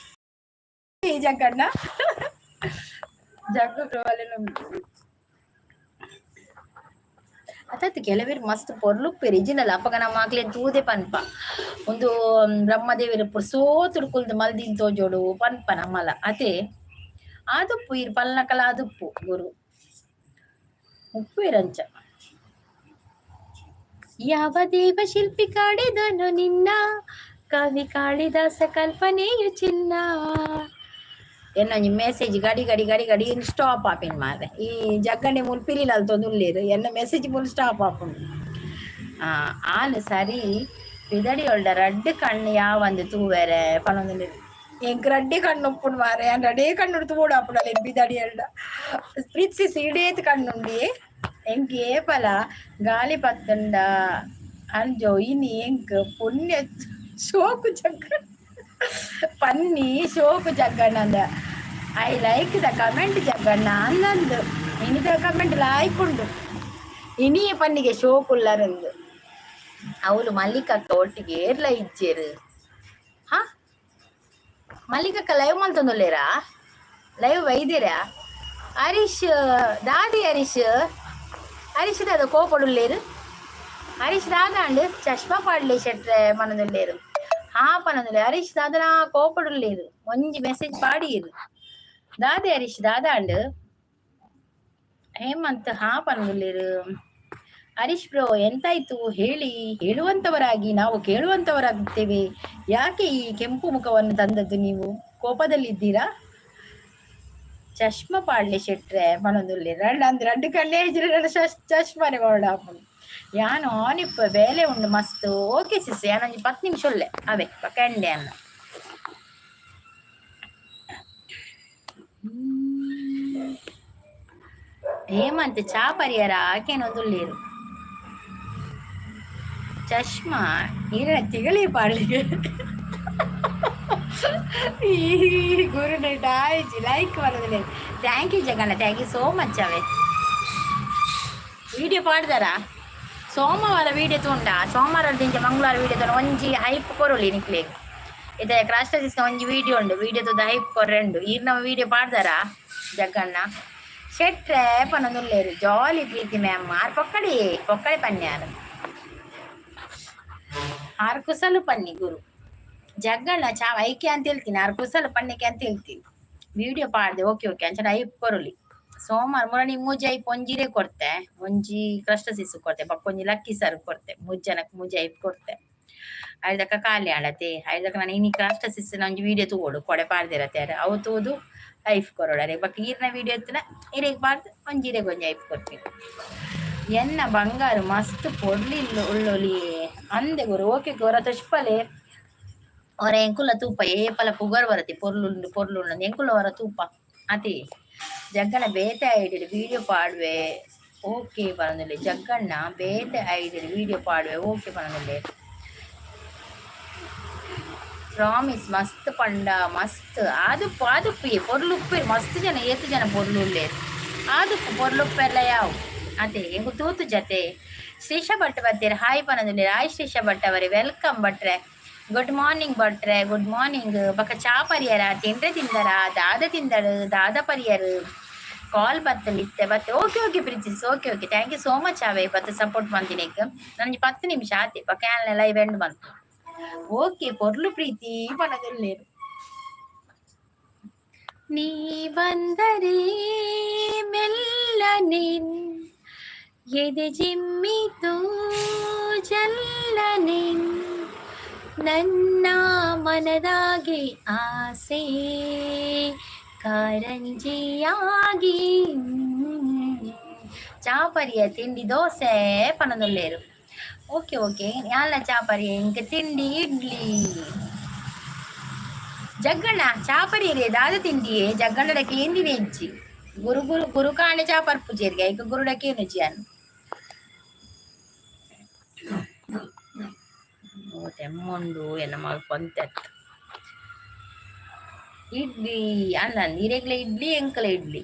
[SPEAKER 1] ಈ ಜಗ್ಗಣ್ಣ ಜಗ್ಗು ಬ್ರೋ ಅಲೆನ ಅತ್ತತ್ ಕೆಲವೆರ್ ಮಸ್ತ್ ಪೊರ್ಲು ಉಪ್ಪೆರ್ ಇಜ್ಜಿಂಡಲ ಅಪಗ ನಮ ಅಕ್ಲೆನ್ ತೂದೆ ಪನ್ಪ ಉಂದು ಬ್ರಹ್ಮದೇವೆರ್ ಪುರ್ಸೋತುಡು ಕುಲ್ದು ಮಲ್ದಿನ ತೋಜೊಡು ಪನ್ಪ ನಮಲ ಅತೆ. ಆದುಪ್ಪು ಈರ್ ಪಲ್ನಕಲ ಆದುಪ್ಪು ಗುರು ಉಪ್ಪುವೆರ್ ಅಂಚ. ಯಾವ ದೇವ ಶಿಲ್ಪಿ ಕಾಡಿದನು ನಿನ್ನ, ಕವಿ ಕಾಳಿದಾಸ ಕಲ್ಪನೆಯು ಚಿನ್ನ. ಎನ್ನ ಒಂಜಿ ಮೆಸೇಜ್ ಗಡಿ ಗಡಿ ಗಡಿ ಗಡಿ ಸ್ಟಾಪ್ ಆಪಿನ ಮಾರ್ರೆ. ಈ ಜಗ್ಗಣ್ಣೆ ಮೂಲು ಪಿಲಿಲ್ ಅಲ್ತೊಂದು ಉಲ್ಲೆರ್, ಎನ್ನ ಮೆಸೇಜ್ ಮೂಲು ಸ್ಟಾಪ್ ಆಪುಂಡು. ಆಲ್ ಸರಿ ಪಿದಡಿಯೊಲ್ಡ ರಡ್ಡ್ ಕಣ್ಣು ಯಾವಂದ್ ತೂವೆರೆ ಪನೊಂದುಲ್ಲೆರ್. ಎಂಕ್ ರಡ್ಡೆ ಕಣ್ಣು ಉಪ್ಪುಂಡು ಮಾರ್ರೆ, ಯಾನ್ ರಡ್ಡೇ ಕಣ್ಣುಡು ತೂವೊಡು ಆಪುಂಡು ಪಿದಡಿಯಲ್ಡ. ಪ್ರೀತ್ಸಿಸ್ ಇಡೇತ್ ಕಣ್ಣುಂಡಿಯೇ ಎಂಕ್ ಏಪಲ ಗಾಳಿ ಪತ್ತುಂಡ ಅಂಜೋ ಇನಿ ಎಂಕ್ ಪುಣ್ಯ ಶೋಕು ಜಗ್ಗ ಪನ್ನಿ ಶೋಕು ಜಗ್ಗಣ್ಣಂದ. I like the comment Jagganna ಅಂದಂದು. ಇನಿದ ಕಮೆಂಟ್ ಲಾಯ್ಕ್ ಉಂಡು. ಇನಿಯೇ ಪನ್ನಿಗೆ ಶೋಕುಲ್ಲರಂದು. ಅವ್ಲು ಮಲ್ಲಿಕಕ್ಕ ಒಟ್ಟಿಗೆ ಏರ್ಲ ಇಜ್ಜೆರ್. ಹಾ ಮಲ್ಲಿಕಕ್ಕ ಲೈವ್ ಮಲ್ತೊಂದುಲ್ಲೆರಾ? ಲೈವ್ ಬೈದಿರಾ? ಹರೀಶ್ ದಾದಿ ಹರೀಶ್ ಹರೀಶ್ ದಾದ ಕೋಪಡುಲ್ಲೇರು? ಹರೀಶ್ ದಾದಾಂಡ್ ಚಶ್ಮಾ ಪಾಡ್ಲೆ ಶೆಟ್ರೆ ಪನೊಂದುಲ್ಲೆರ್. ಹಾ ಪನೊಂದುಲ್ಲೆ ಹರೀಶ್ ದಾದನಾ ಕೋಪಡುಲ್ಲೇರು, ಒಂಜಿ ಮೆಸೇಜ್ ಪಾಡಿಯೆರ್. ದಾದೆ ಹರೀಶ್ ದಾದಾಂಡ್? ಹೇಮಂತ್ ಹಾ ಪನೊಂದುಲ್ಲೆರ್. ಹರೀಶ್ ಬ್ರೋ ಎಂತಾಯ್ತು ಹೇಳಿ, ಹೇಳುವಂತವರಾಗಿ ನಾವು ಕೇಳುವಂತವರಾಗುತ್ತೇವೆ. ಯಾಕೆ ಈ ಕೆಂಪು ಮುಖವನ್ನು ತಂದದ್ದು ನೀವು? ಕೋಪದಲ್ಲಿದ್ದೀರಾ? ಚಶ್ಮಾ ಪಾಡ್ಲೆ ಶೆಟ್ರೆ ಪನೊಂದುಲ್ಲೆರ್ ರಡ್ಡ್ ಅಂದ್ ರಡ್ಡ್ ಕಣ್ಣೇ ಇಜ್ಜಿಡ ಚಶ್ಮನೆ ಪಾಡಾಪುಂಡು ಯಾನ್ ಆನಿಪ್ಪ ಬೇಲೆ ಉಂಡು ಮಸ್ತ್. ಓಕೆ ಸಿಸ್, ಯಾನ್ ಒಂಜಿ 10 ನಿಮಿಷ ಉಲ್ಲೆ ಅವೇ ಬೊಕ ಎಂಡೆ ಅನ್ನ. ಹೇಮಂತ್ ಚಾ ಪರಿಯರ ಆಕೇನೊಂದುಲ್ಲೆರ್. ಚಶ್ಮಾ ಈರೆನ ತಿಗಲೆ ಪಾಡ್ಲಿಗೆ ಈ ಗುರುನೇಟ ಆಯ್ಜಿ ಲೈಕ್ ಬರೋದಿಲ್ಲ. Thank you Jaganna, thank you so much. ಅವೇ ವಿಡಿಯೋ ಪಾಡ್ದಾರ? ಸೋಮವಾರ ವಿಡಿಯೋ ತೂಂಡ, ಸೋಮವಾರ ದಿಂಚ ಮಂಗಳವಾರ ವಿಡಿಯೋ ತೂಂಡ ಒಂಜಿ ಹೈಪ್ ಕೊರೊಲಿ ನಿಕ್ಲೆಗ್. ಇತ್ತೆ ಕ್ರಾಸ್ಟರ್ ಒಂಜಿ ವಿಡಿಯೋ ಉಂಡು, ವಿಡಿಯೋ ತೂದು ಹೈಪ್ ಕೊರ್ರೆಂಡು. ಈರ್ ನಮ್ಮ ವಿಡಿಯೋ ಪಾಡ್ದಾರ ಜಗಣ್ಣ? ಶೆಟ್ರೆ ಪನೊಂದುಲ್ಲೆರ್. ಜಾಲಿ ಪ್ರೀತಿ ಮ್ಯಾಮ್ ಆರ್ ಪೊಕ್ಕಡಿ ಪೊಕ್ಕಡೆ ಪನ್ಯಾರ್ ಆರ್ ಕುಸಲು ಪನ್ನಿ ಗುರು. ಜಗ್ಗಣ್ಣ ಚಾ ಐಕೆ ಅಂತ ಹೇಳ್ತೀನಿ, ಆರ್ ಕುಸಲು ಪನ್ನಿಕೆ ಅಂತ ಹೇಳ್ತೀನಿ. ವಿಡಿಯೋ ಪಾಡ್ದೆ, ಓಕೆ ಓಕೆ, ಅಂಚನೆ ಐಪ್ ಕೊರೊಲಿ. ಸೋಮವಾರ ಮುರಣಿ ಮೂಜಿ ಐಪ್ ಒಂಜಿರೆ ಕೊರ್ತೆ, ಒಂಜಿ ಕ್ರಷ್ಟ ಸಿಸು ಕೊರ್ತೆ, ಬೊಕ್ಕ ಒಂಜಿ ಲಕ್ಕಿ ಸರ್ ಕೊರ್ತೆ. ಮೂಜಿ ಜನಕ್ಕೆ ಮೂಜಿ ಐಪ್ ಕೊರ್ತೆ. ಐದಕ್ಕ ಖಾಲಿ ಆಳತೆ. ಐದಕ್ಕ ನಾನು ಇನಿ ಕ್ರಷ್ಟ ಸಿಸ್ಸಿನ ಒಂಜಿ ವಿಡಿಯೋ ತೂವೊಡು, ಕೊಡೆ ಪಾಡ್ದಿರತ್ತೆ ಅವು ತೂದು ಐಫ್ ಕೊರೊಡರೆ. ಬೊಕ್ಕ ಈರ್ನ ವಿಡಿಯೋ ಎತ್ತಿನ ಇರೆಗ್ ಪಾಡ್ದು ಒಂಜಿ ಇರೆಗ್ ಒಂಜಿ ಐಫ್ ಕೊರ್ತೀನಿ. ಎನ್ನ ಬಂಗಾರು ಮಸ್ತ್ ಪೊರ್ಲಿಲ್ಲ ಉಳ್ಳೊಲಿ ಅಂದೆ ಗುರು. ಓಕೆ ಗೊರ ತುಷ್ಪಲೆ ಹೊರ ಎಂಕುಲ ತೂಪ ಏಪಲ ಪುಗರ್ ಬರತಿ ಪೊರ್ಲುಂಡು ಪೊರ್ಲುಂಡು ಎಂಕುಲ ಹೊರ ತೂಪ ಅತಿ. ಜಗ್ಗಣ ಬೇತೆ ಐಡಿಡ್ ವಿಡಿಯೋ ಪಾಡುವೆ ಓಕೆ ಪನೊಂದುಲ್ಲೆ. ಜಗ್ಗಣ್ಣ ಬೇತೆ ಐಡಿಡ್ ವಿಡಿಯೋ ಪಾಡುವೆ ಓಕೆ ಪನೊಂದುಲ್ಲೆ. ಪ್ರಾಮಿಸ್ ಮಸ್ತ್ ಪಂಡ ಮಸ್ತ್ ಆದುಪ್ಪು ಆದುಪ್ಪು ಪೊರ್ಲು ಉಪ್ಪೇರು ಮಸ್ತ್ ಜನ ಏತ್ ಜನ ಪೊರ್ಲು ಉಲ್ಲೇರು ಆದುಪ್ಪು ಪೊರ್ಲು ಉಪ್ಪೆಲ್ಲ ಯಾವು ಅದೇ ಎಂಕು ತೂತು ಜತೆ. ಶ್ರೀಷ ಭಟ್ ಬತ್ತೀರ, ಹಾಯ್ ಪನೊಂದುಲ್ಲೆರ್. ಹಾಯ್ ಶ್ರೀಷ ಭಟ್ ಅವರೇ, welcome ಭಟ್ರೆ. ಗುಡ್ ಮಾರ್ನಿಂಗ್ ಭಟ್ರೆ, ಗುಡ್ ಮಾರ್ನಿಂಗ್. ಬೊಕ ಚಾ ಪರಿಯರ? ತಿಂಡ್ರೆ ತಿಂದರ? ದಾದ ತಿಂದಳು? ದಾದ ಪರಿಯರು? ಕಾಲ್ ಬತ್ತಂಡ್ ಇತ್ತೆ ಬತ್ತೆ. Okay okay ಪ್ರೀತಿಸ್, okay okay, thank you so much. ಅವೇ ಬತ್ತ ಸಪೋರ್ಟ್ ಮಂತಿನೇಕ್ ನನಗೆ 10 ನಿಮಿಷ ಆತೆ ಬೊಕ ಯಾನ್ ಲೈವ್ ಎಂಡ್ ಬಂತು. ಓಕೆ ಪೊರ್ಲು ಪ್ರೀತಿ ಪನೊಂದುಲ್ಲೆರ್. ನೀ ಬಂದರೆ ಮೆಲ್ಲನೆ ಎದೆ ಜಿಮ್ಮಿತು ಜಲ್ಲನೆ, ನನ್ನ ಮನದಾಗೆ ಆಸೆ ಕಾರಂಜಿಯಾಗಿ. ಚಾಪರಿಯ ತಿಂಡಿ ದೋಸೆ ಪನೊಂದುಲ್ಲೆರ್. ಓಕೆ ಓಕೆ, ಯಾನ್ಲ ಚಾಪರಿಯ, ಇಂಕ ತಿಂಡಿ ಇಡ್ಲಿ. ಜಗ್ಗಣ್ಣ ಚಾಪರಿಯರೇ? ದಾದ ತಿಂಡಿಯೇ? ಜಗ್ಗಣ್ಣಡ ಕೇಂದಿನ ಇಜ್ಜಿ. ಗುರು ಗುರು ಗುರು ಕಾಣೆ ಚಾ ಪರ್ಪುಜೆರ್ಗೆ ಐಕ್ ಗುರುಡ ಕೇನುಜಿ ಯಾನ್. ಓ ತೆಮ್ಮುಂಡು ಎನ್ನ ಮಗ ಪೊಂತೆತ್. ಇಡ್ಲಿ ಅಲ್ಲ, ಇರೆಗ್ಲ ಇಡ್ಲಿ ಎಂಕಲ ಇಡ್ಲಿ.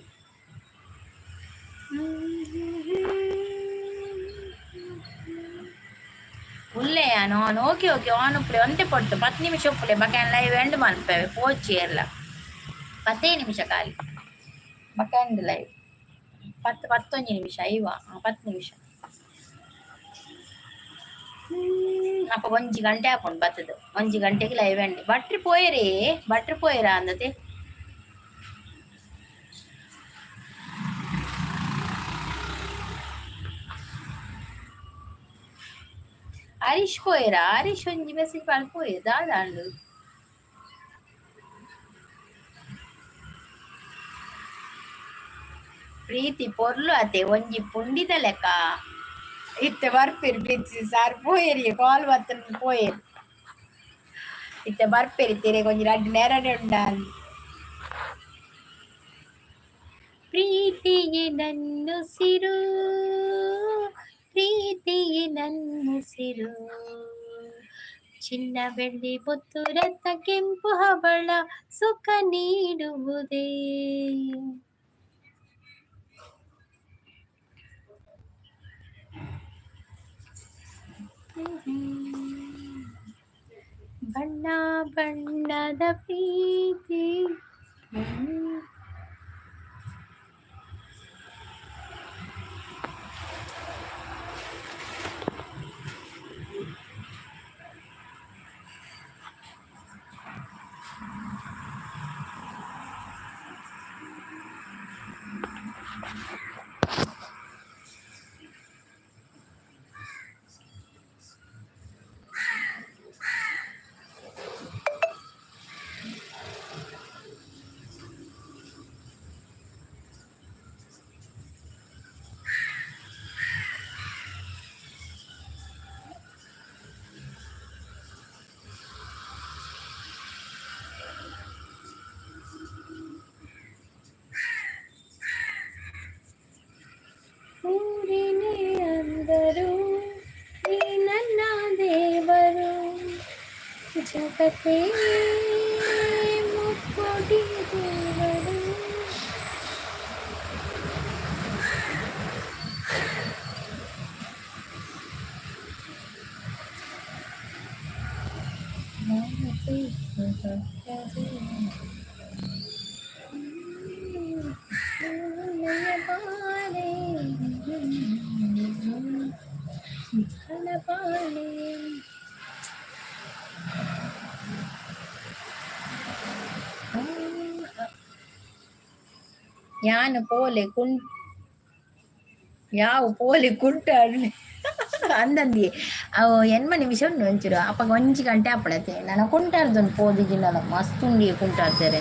[SPEAKER 1] ಉಲ್ಲೆ ಯಾನ್ ಆನ್. ಓಕೆ ಓಕೆ, ಆನ್ ಉಪ್ಪುಲೆ ಒಂತೆ ಪೊರ್ತು 10 ನಿಮಿಷ ಉಪ್ಪುಲೆ ಬೊಕ ಯಾನ್ ಲೈವ್ ಎಂಡ್ ಮನ್ಪುವೆ. ಪೋಚಿ ಏರ್ಲ 10 ನಿಮಿಷ ಖಾಲಿ ಬೊಕ ಎಂಡ್ ಲೈವ್. 10 11 ನಿಮಿಷ ಐವ 10 ನಿಮಿಷ ಅಪ್ಪ ಒಂಜಿ ಗಂಟೆ ಆಪುಂಡು ಬತ್ತದು. ಒಂಜಿ ಗಂಟೆಗೆ ಲೈವ್ ಎಂಡ್. ಭಟ್ರು ಪೋಯರೇ? ಭಟ್ರು ಪೋಯರಾ ಅಂದತೆ? ಹರೀಶ್ ಪೋಯರಾ? ಹರೀಶ್ ಒಂಜಿ ಮೆಸೇಜ್ ಪಾಡ್ ಪೋಯೆ ದಾದಾಂಡ್? ಪ್ರೀತಿ ಪೊರ್ಲು ಅತೆ ಒಂಜಿ ಪುಂಡಿದ ಲೆಕ್ಕ. ಇತ್ತೆ ಬರ್ಪೇರು ಪ್ರೀತಿ ಸಾರ್ ಪೋಯೇರಿ, ಕಾಲ್ ಬತ್ತನ ಪೋಯೇರು. ಇತ್ತೆ ಬರ್ಪೇರಿ ತಿರೆ ಒಂಜಿ ರಡ್ಡ್ ನೆರಡೆ ಉಂಡಾಲ್. ಪ್ರೀತಿಯೇ ನನ್ನುಸಿರು, ಪ್ರೀತಿಯೇ ನನ್ನುಸಿರು, ಚಿನ್ನ ಬೆಳ್ಳಿ ಮುತ್ತು ರತ್ನ ಕೆಂಪು ಹವಳ ಸುಖ ನೀಡುವುದೇ. ಬಣ್ಣ ಬಣ್ಣದ ಪ್ರೀತಿ. ಜಗತ್ತೇ ಮುಕ್ಕೋಟಿ ದೇವರು. ಯಾನು ಪೋಲೆ ಕುಂ ಯಾವ ಪೋಲೆ ಕುಂಟಾಡ್ಲಿ ಅಂದಂದಿ. ಅವು ಎನ್ಮ ನಿಮಿಷ ಉಂಡು ಒಂಚೂರು. ಅಪ್ಪಗ ಒಂಜಿ ಗಂಟೆ ಆಪಡತೆ. ನಾನು ಕುಂಟಾರ್ದೊಂದು ಪೋದಿಜಿಂಡಲ ಮಸ್ತ್ ಉಂಡಿ ಕುಂಟಾಡ್ತಾರೆ.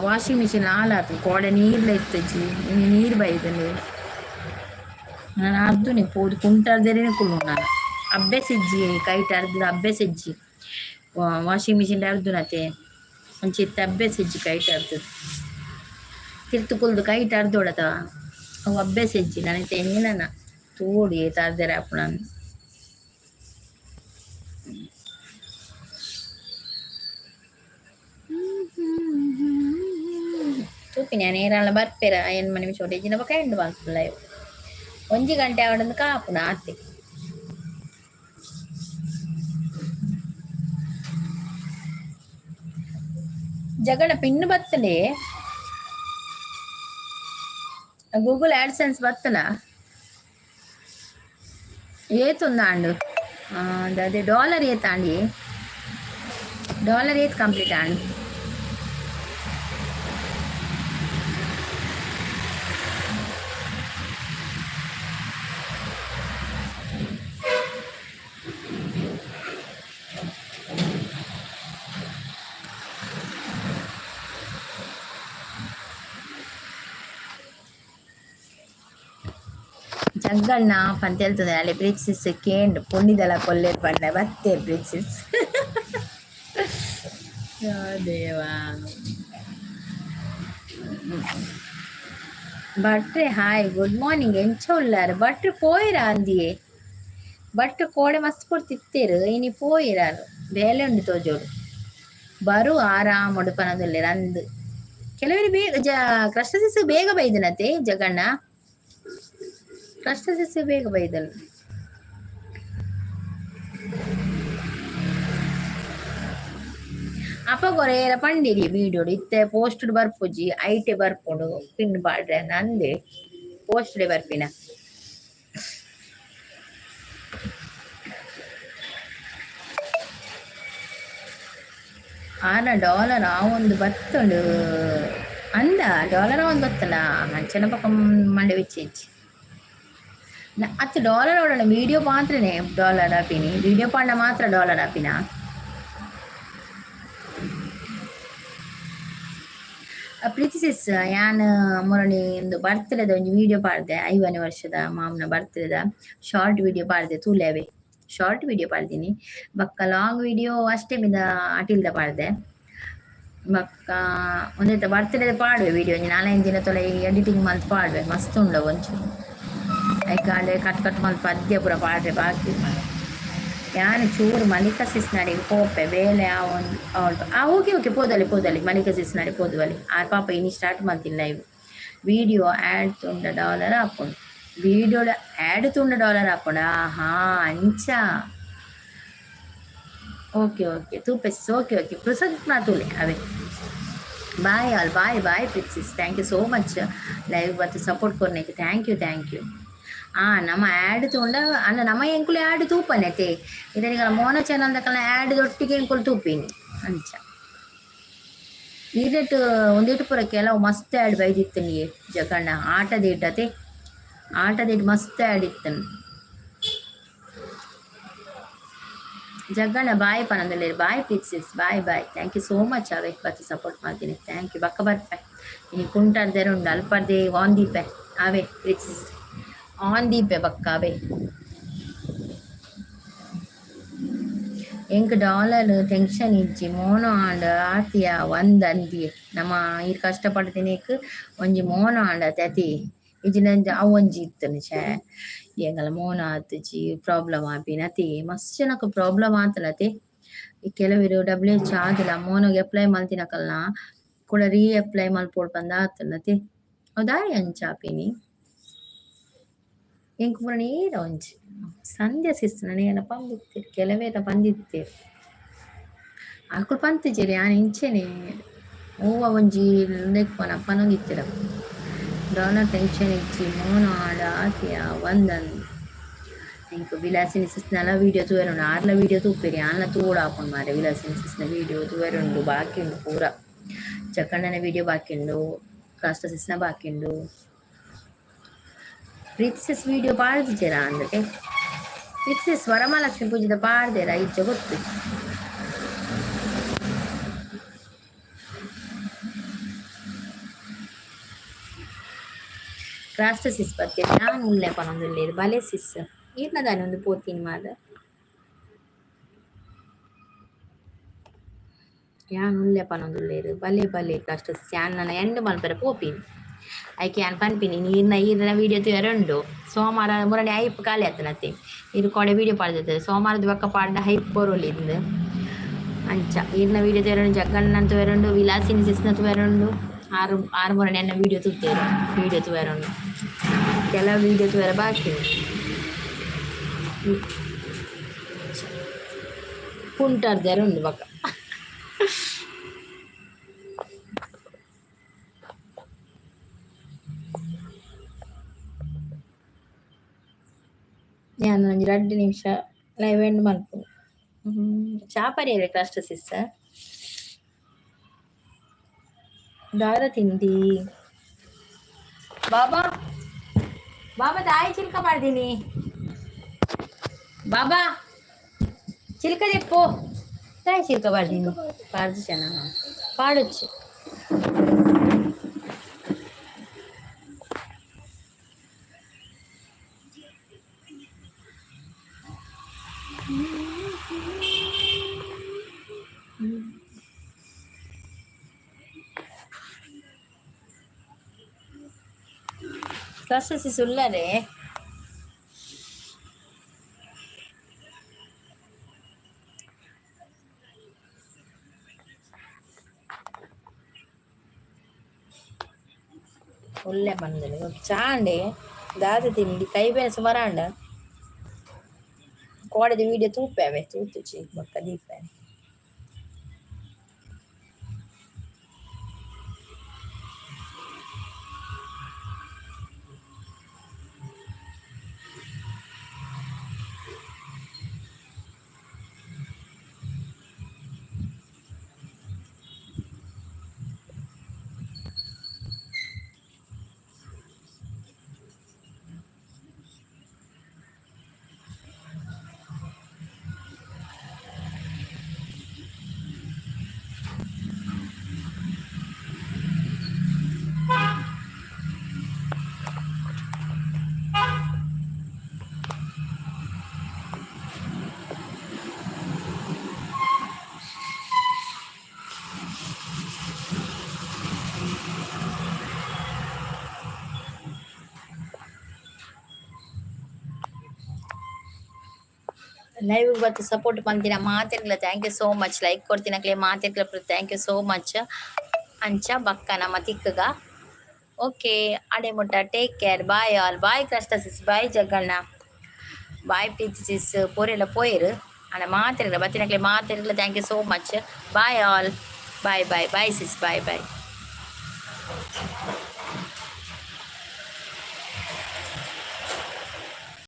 [SPEAKER 1] Washing machine ಹಾಳಾತು. ಕೋಡೆ ನೀರ್ಲ ಇತ್ತಜಿ, ಇನ್ನು ನೀರು ಬೈದಂಡು. ನಾನು ಅರ್ದುನಿ ಪೋದು ಕುಂಟಾರ್ದೇನೆ ಕುಲ್ಲು. ನಾನು ಅಭ್ಯಾಸ ಇಜ್ಜಿ, ಕೈಟ್ ಅರ್ದು ಅಭ್ಯಾಸ ಇಜ್ಜಿ. ವಾಷಿಂಗ್ ಮಿಷಿನ್ ಅರ್ದುನತೆ ಒಂಚಿತ್ತ ಅಭ್ಯಾಸ ಇಜ್ಜಿ. ಕೈಟ್ ಅರ್ದು ತಿರ್ತು ಕುಲ್ದು ಕೈಟ್ ಅರ್ದೊಡತ ಅವು ಅಭ್ಯಾಸ ಇಜ್ಜಿ ನನಗೆ. ತೆಂಗಿನ ತೋಡಿ ತಾರ್ದೆರೆ ಆಪುನ. ತೂಪಿನಿ ನೇರಾಳ ಬರ್ಪೆರ 8 ನಿಮಿಷ ಇಜ್ಜಿನ ಬೊಕ ಎಂಡ್ ಮಲ್ಪುನ ಲೈವ್. ಒಂಜಿ ಗಂಟೆ ಆವಡಂದು ಕಾಪುನ ಆತೆ. ಜಗಳ ಪಿನ್ ಬತ್ತಲೆ. ಗೂಗಲ್ ಆಡ್ಸೆನ್ಸ್ ಬತ್ತಲ. ಏತುಂದಾಂಡು? ಅದೇ ಡಾಲರ್ ಏತಾಂಡಿ? ಡಾಲರ್ ಏತ್ ಕಂಪ್ಲೀಟ್ ಆಂಡ್? ಜಗ್ಗಣ್ಣ ಪಂತೇಳ್ತದೆ ಅಲ್ಲಿ ಪ್ರೀತಿಸಿಸ್ ಕೇಂಡ್ ಪುಣ್ಯದಲ ಕೊಲ್ಲೇರ್ ಪಂಡ ಬತ್ತೆ ಪ್ರೀತಿಸಿಸ್. ದೇವಾ ಭಟ್ರೆ, ಹಾಯ್, ಗುಡ್ ಮಾರ್ನಿಂಗ್. ಎಂಚ ಉಲ್ಲಾರು ಭಟ್ರು? ಪೋಯಿರ ಅಂದಿಯೇ. ಭಟ್ರು ಕೋಡೆ ಮಸ್ತ್ ಕೊಡ್ತಿತ್ತೇರು, ಇನಿ ಪೋಯಿರಾರು. ಬೇಲೆ ಉಂಡು ತೋಜೋಡು. ಬರು ಆರಾಮುಡು ಪನೊಂದುಲ್ಲೆರ್ ಅಂದ್. ಕೆಲವರು ಬೇಗ ಜ ಕ್ರಷ್ಟಸಿಸ್ ಬೇಗ ಬೈದನತೆ. ಜಗಣ್ಣ, ಕ್ರಷ್ಟಸಿಸ್ ಬೇಗ ಬೈದಲ್. ಅಪಗೊರ ಪಂಡಿರಿ ವೀಡಿಯೋಡು ಇತ್ತೆ ಪೋಸ್ಟ್ ಬರ್ಪುಜಿ, ಐಟೆ ಬರ್ಪುಂಡು. ಪಿನ್ ಪಾಡ್ರೆ ನಂದೆ ಪೋಸ್ಟ್ ಬರ್ಪಿನ. ಆನ ಡಾಲರ್ ಆ ಒಂದು ಬತ್ತುಂಡು ಅಂದ. ಡಾಲರ್ ಒಂದು ಬತ್ತಲ್ಲ ಅಂಚನ ಪಕ್ಕ ಮಂಡೆ ಬಿಚ್ಚಿ. ಅತ್ತು ಡಾಲರ್ ಅವಳ ವಿಡಿಯೋ ಮಾತ್ರನೇ ಡಾಲರ್ ಹಾಪಿನಿ. ವಿಡಿಯೋ ಪಾಂಡ ಮಾತ್ರ ಡಾಲರ್ ಹಾಪಿನ. ಪ್ರೀತಿ ಸಿಸ್, ಯಾನ್ ಮೊರಣಿ ಒಂದು ಬರ್ತ್ಡೇದ ಒಂಜಿ ವಿಡಿಯೋ ಪಾಡ್ದೆ. 50ನೇ ವರ್ಷದ ಮಾಮನ ಬರ್ತ್ಡೇದ ಶಾರ್ಟ್ ವಿಡಿಯೋ ಪಾಡ್ದೆ. ತೂಲೆವೆ, ಶಾರ್ಟ್ ವಿಡಿಯೋ ಪಾಡ್ದೀನಿ. ಬೊಕ್ಕ ಲಾಂಗ್ ವಿಡಿಯೋ ಅಷ್ಟೆಮಿದ ಅಟಿಲ್ದ ಪಾಡ್ದೆ. ಬೊಕ್ಕ ಒಂದೆತ ಬರ್ತ್ಡೇದ ಪಾಡುವೆ ವಿಡಿಯೋ. ಒಂಜಿ ನಾಲೈದು ದಿನ ತೊಲೆ ಎಡಿಟಿಂಗ್ ಮಲ್ತ್ ಪಾಡುವೆ. ಮಸ್ತ್ ಉಂಡು ಒಂಚೂರು. ಐಕಾಂಡೆ ಕಟ್ ಕಟ್ ಮಲ್ಪ ಪದ್ಯ ಪೂರ ಪಾಡ್ರೆ ಬಾಕಿ. ಯಾನ್ ಚೂರು ಮಲಿಕ ಸಿಸ್ನಾಡಿಗೆ ಪೋಪೆ, ಬೇಲೆ ಆ ಒಂದು ಅವಳು. ಆ ಓಕೆ ಓಕೆ, ಪೋದಲಿ ಪೋದಲಿ, ಮಲಿಕ ಸಿಸ್ನಾಡಿ ಪೋದುವಲಿ. ಆ ಪಾಪ ಇನಿ ಸ್ಟಾರ್ಟ್ ಮಲ್ತಿಲ್ಲ ಲೈವ್. ವಿಡಿಯೋ ಆ್ಯಡ್ ತುಂಡ ಡಾಲರ್ ಹಾಕೊಂಡು, ವಿಡಿಯೋ ಆ್ಯಡ್ ತುಂಡ ಡಾಲರ್ ಹಾಕೊಂಡ. ಹಾ, ಅಂಚ. ಓಕೆ ಓಕೆ, ತೂಪೆಸ್. ಓಕೆ ಓಕೆ, ಪ್ರಸಾದ್ ತೂಲೆ ಅವೇ. Bye all, bye bye princess. Thank you so much live ಮತ್ತು ಸಪೋರ್ಟ್ ಕೊರ್ನೇಕ್. Thank you, thank you. ನಮ್ಮ ಆ್ಯಡ್ ತೂಂಡ ಅಲ್ಲ, ನಮ್ಮ ಎಂಕುಲು ಆ್ಯಡ್ ತೂಪನೆ ತೇ ಇದನಿಗಲ ಮೋನ ಚಾನಲ್ ದಕಲ್ನ ಆ್ಯಡ್ ದೊಟ್ಟಿಗೆ ಎಂಕುಲು ತೂಪಿನಿ ಅಂಚ. ಈರೆಟ್ ಒಂದಿಟ್ಟು ಪೂರ ಕೆಲವು ಮಸ್ತ್ ಆ್ಯಡ್ ಬೈದಿತ್ತನಿ ಜಗಣ್ಣ. ಆಟದ ಇಟ್ಟತೆ, ಆಟದ ಇಟ್ಟು ಮಸ್ತ್ ಆ್ಯಡ್ ಇತ್ತನು. ಜಗ್ಗಣ್ಣ ಬಾಯ್ ಪನಂದಲ್ಲೇರು. Bye Preeti sis, bye bye. Thank you so much ಅವೇ ಬತ್ತಿ ಸಪೋರ್ಟ್ ಮಾಡ್ತೀನಿ. Thank you. ಬಕ್ಕ ಬರ್ಪೆ. ಇನಿ ಕುಂಟಾರ್ದೇರು ಉಂಡು ಅಲ್ಪರ್ದೆ ಆನ್ ದೀಪೆ. ಅವೇ ಪ್ರೀತ್ಸಿಸ್, ಆನ್ ದೀಪೆ ಬಕ್ಕ ಅವೇ. ಎಂಕ್ ಡಾಲರ್ ಟೆನ್ಷನ್ ಇಜ್ಜಿ, ಮೋನೋ ಆಂಡ ಆತಿಯ ಒಂದ್ ಅಂದಿಯೆ. ನಮ್ಮ ಈರ್ ಕಷ್ಟಪಡ್ತಿನೇಕ್ ಒಂಜಿ ಮೋನೋ ಆಂಡ ಅತಿ ಇಜ್ಜಿಂಡ ಅವು ಒಂಜಿ ಇತ್ತುಂಡು. ಛೇ, ಎಂಕಲ ಮೋನ ಆತುಜಿ, ಪ್ರಾಬ್ಲಮ್ ಆಪಿನ ಅತಿ. ಮಸ್ತ್ ಜನಕ್ ಪ್ರಾಬ್ಲಮ್ ಆತುಂಡು ಅತಿ. ಕೆಲವೆರ್ ಡಬ್ಲ್ಯೂ ಎಚ್ ಆದಿಲ್ಲ ಮೋನೋಗ್ ಅಪ್ಲೈ ಮಲ್ತಿನಕಲ್ನ ಕುಡ ರೀ ಅಪ್ಲೈ ಮಲ್ಪೊಡು ಪಂದ್ ಆತುಂಡತೆ. ಅವು ಅಂಚ ಆಪಿನಿ ಎಂಕ್ ಪೂರ ನೇರ ಒಂಜಿ ಸಂಧ್ಯಾ ಸಿಸ್ನ ನೇರ ಪಂದಿತ್ತೆರ್ ಕೆಲವೆರ ಪಂದಿತ್ತೆರ್. ಅಕುಲು ಪಂತಿಜೆರ್ ಯಾನ್ ಇಂಚೆನೆ ಒವ್ವ ಒಂಜಿ ಉಂದೆಕ್ ಪೋನ ಪನೊಂದಿತ್ತೆರ್ ಅಕುಲು. ದಾಲ ಟೆನ್ಷನ್ ಇಜ್ಜಿ ಮೋನ ಆಂಡ ಆತಿಯ ಒಂದಂದ್. ಎಂಕ್ ವಿಲಾಸಿನಿ ಸಿಸ್ನಲ ವೀಡಿಯೋ ತೂವೆರೆ ಉಂಡು ಆರ್ಲ ವೀಡಿಯೋ ತೂಪೆರ್ ಯಾನ್ಲ ತೂವೊಡಾಪುಂಡು ಮಾರ್ರೆ ವಿಲಾಸಿನಿ ಸಿಸ್ನ ವೀಡಿಯೋ ತೂವೆರೆ ಉಂಡು ಬಾಕಿ ಉಂಡು ಪೂರ. ಜಕ್ಕಣ್ಣನ ವೀಡಿಯೋ ಬಾಕಿ ಉಂಡು ರಾಷ್ಟ್ರ ಸಿಸ್ನ ಬಾಕಿ ಉಂಡು. ಪ್ರೀತಿ ಸಿಸ್ ವೀಡಿಯೋ ಪಾಡ್ದಿಜೆರಾ ಅಂದ್ ಪ್ರೀತಿ ಸಿಸ್ ವರಮಹಾಲಕ್ಷ್ಮಿ ಪೂಜೆದ ಪಾಡ್ದೆರಾ ಇಜ್ಜ ಗೊತ್ತಿಜ್ಜಿ. ರಾಷ್ಟ್ರ ಸಿಸ್ ಬತ್ತೆರ್ ಯಾನ್ ಉಲ್ಲೆ ಪನೊಂದುಲ್ಲೆರ್ ಬಲೆ ಸಿಸ್ ಈರ್ನ ದಾನೆ ಉಂದು ಪೋತಿನಿ ಮಾರ್ರೆ. ಯಾನ್ ಉಲ್ಲೆ ಪನೊಂದುಲ್ಲೆರ್ ಬಲೆ ಬಲೆ ರಾಷ್ಟ್ರ ಸಿಸ್ ಯಾನ್ ನನ ಎಂಡ್ ಮಲ್ಪೆರೆ ಪೋಪಿನಿ. ಐಕ್ ಯಾನ್ ಪನ್ಪಿನಿ ಈರ್ನ ಈರ್ನ ವೀಡಿಯೋ ತೂಯೆರೆ ಉಂಡು ಸೋಮಾರ ಮುರಣಿ ಹೈಪ್ ಖಾಲಿ ಆತನತೆ ಈರ್ ಕೋಡೆ ವೀಡಿಯೋ ಪಾಡ್ದಿತ್ತೆರ್ ಸೋಮಾರದ ಬೊಕ್ಕ ಪಾಡ್ಂಡ ಹೈಪ್ ಕೊರೊಲಿ ಇಂದ್ ಅಂಚ ಈರ್ನ ವೀಡಿಯೋ ತೂಯೆರೆ ಉಂಡು ಜಗ್ಗಣ್ಣನ ತೂಯೆರೆ ಉಂಡು ವಿಲಾಸಿನಿ ಸಿಸ್ನ ತೂಯೆರೆ ಉಂಡು ಆರು ಆರು ಮುರಣಿ ಎನ್ನ ವೀಡಿಯೋ ತೂತೆರ್ ವೀಡಿಯೋ ತೂಯೆರೆ ಉಂಡು ಕೆಲವು ವೀಡಿಯೋ ತೂಯೆರೆ ಬಾಕಿ ಉಂಡು. ಕುಂಟರ್ದೆರೆ ಉಂಡು ಬೊಕ್ಕ. ಯಾನ್ ಒಂಜಿ ರಡ್ಡ್ ನಿಮಿಷ ಲೈವ್ ಎಂಡ್ ಮಲ್ಪುವೆ. ಚಾ ಪರಿಯೆರೆ ಕಷ್ಟ ಸಿಸ್ ದಾದ ತಿಂಡಿ ಬಾಬಾ ಬಾಬಾ ದಾಯಿ ಚಿಲ್ಕ ಪಾಡ್ದಿನಿ ಬಾಬಾ ಚಿಲ್ಕ ದೆಪ್ಪು ದಾಯಿ ಚಿಲ್ಕ ಪಾಡ್ದಿನಿ ಪಾಡ್ದಿಜನ ಪಾಡೊಚ್ಚಿ. ಕ್ಲಾಸಸ್ ಉಲ್ಲರೆ ಉಲ್ಲೆ ಪಂದೆಲ್ ಚಾಂಡೆ ದಾದ ತಿಂಡಿ ಕೈ ಬೇನೆ ಸುಮಾರಾಂಡ ಕೋಡೆದ ವೀಡಿಯೋ ತೂಪೆ ಅವೆ ತೂತುಜಿ ಬೊಕ್ಕ ದೀಪೆ. ಲೈವ್ ಬತ್ತ್ ಸಪೋರ್ಟ್ ಪಂತಿನ ಮಾತೆರ್ಗ್ಲ thank you so much like ಕೊರ್ತಿನಕ್ಲೆ ಮಾತೆರ್ಗ್ಲ thank you so much. ಅಂಚ ಬಕ್ಕ ನಮ ತಿಕ್ಕುಗ. ಓಕೆ ಅಡೆ ಮುಟ್ಟ take care bye all bye ಕಷ್ಟ ಸಿಸ್ ಬಾಯ್ ಜಗ್ಗಣ್ಣ ಬಾಯ್ ಪ್ರೀತಿ ಸಿಸ್ ಪೂರೆಲ್ಲ ಪೋಯೆರ್ ಆಂಡ ಮಾತೆರ್ಗ್ಲ ಬತ್ತಿನಕ್ಲೆ ಮಾತೆರ್ಗ್ಲ thank you so much bye all bye bye bye sis bye bye.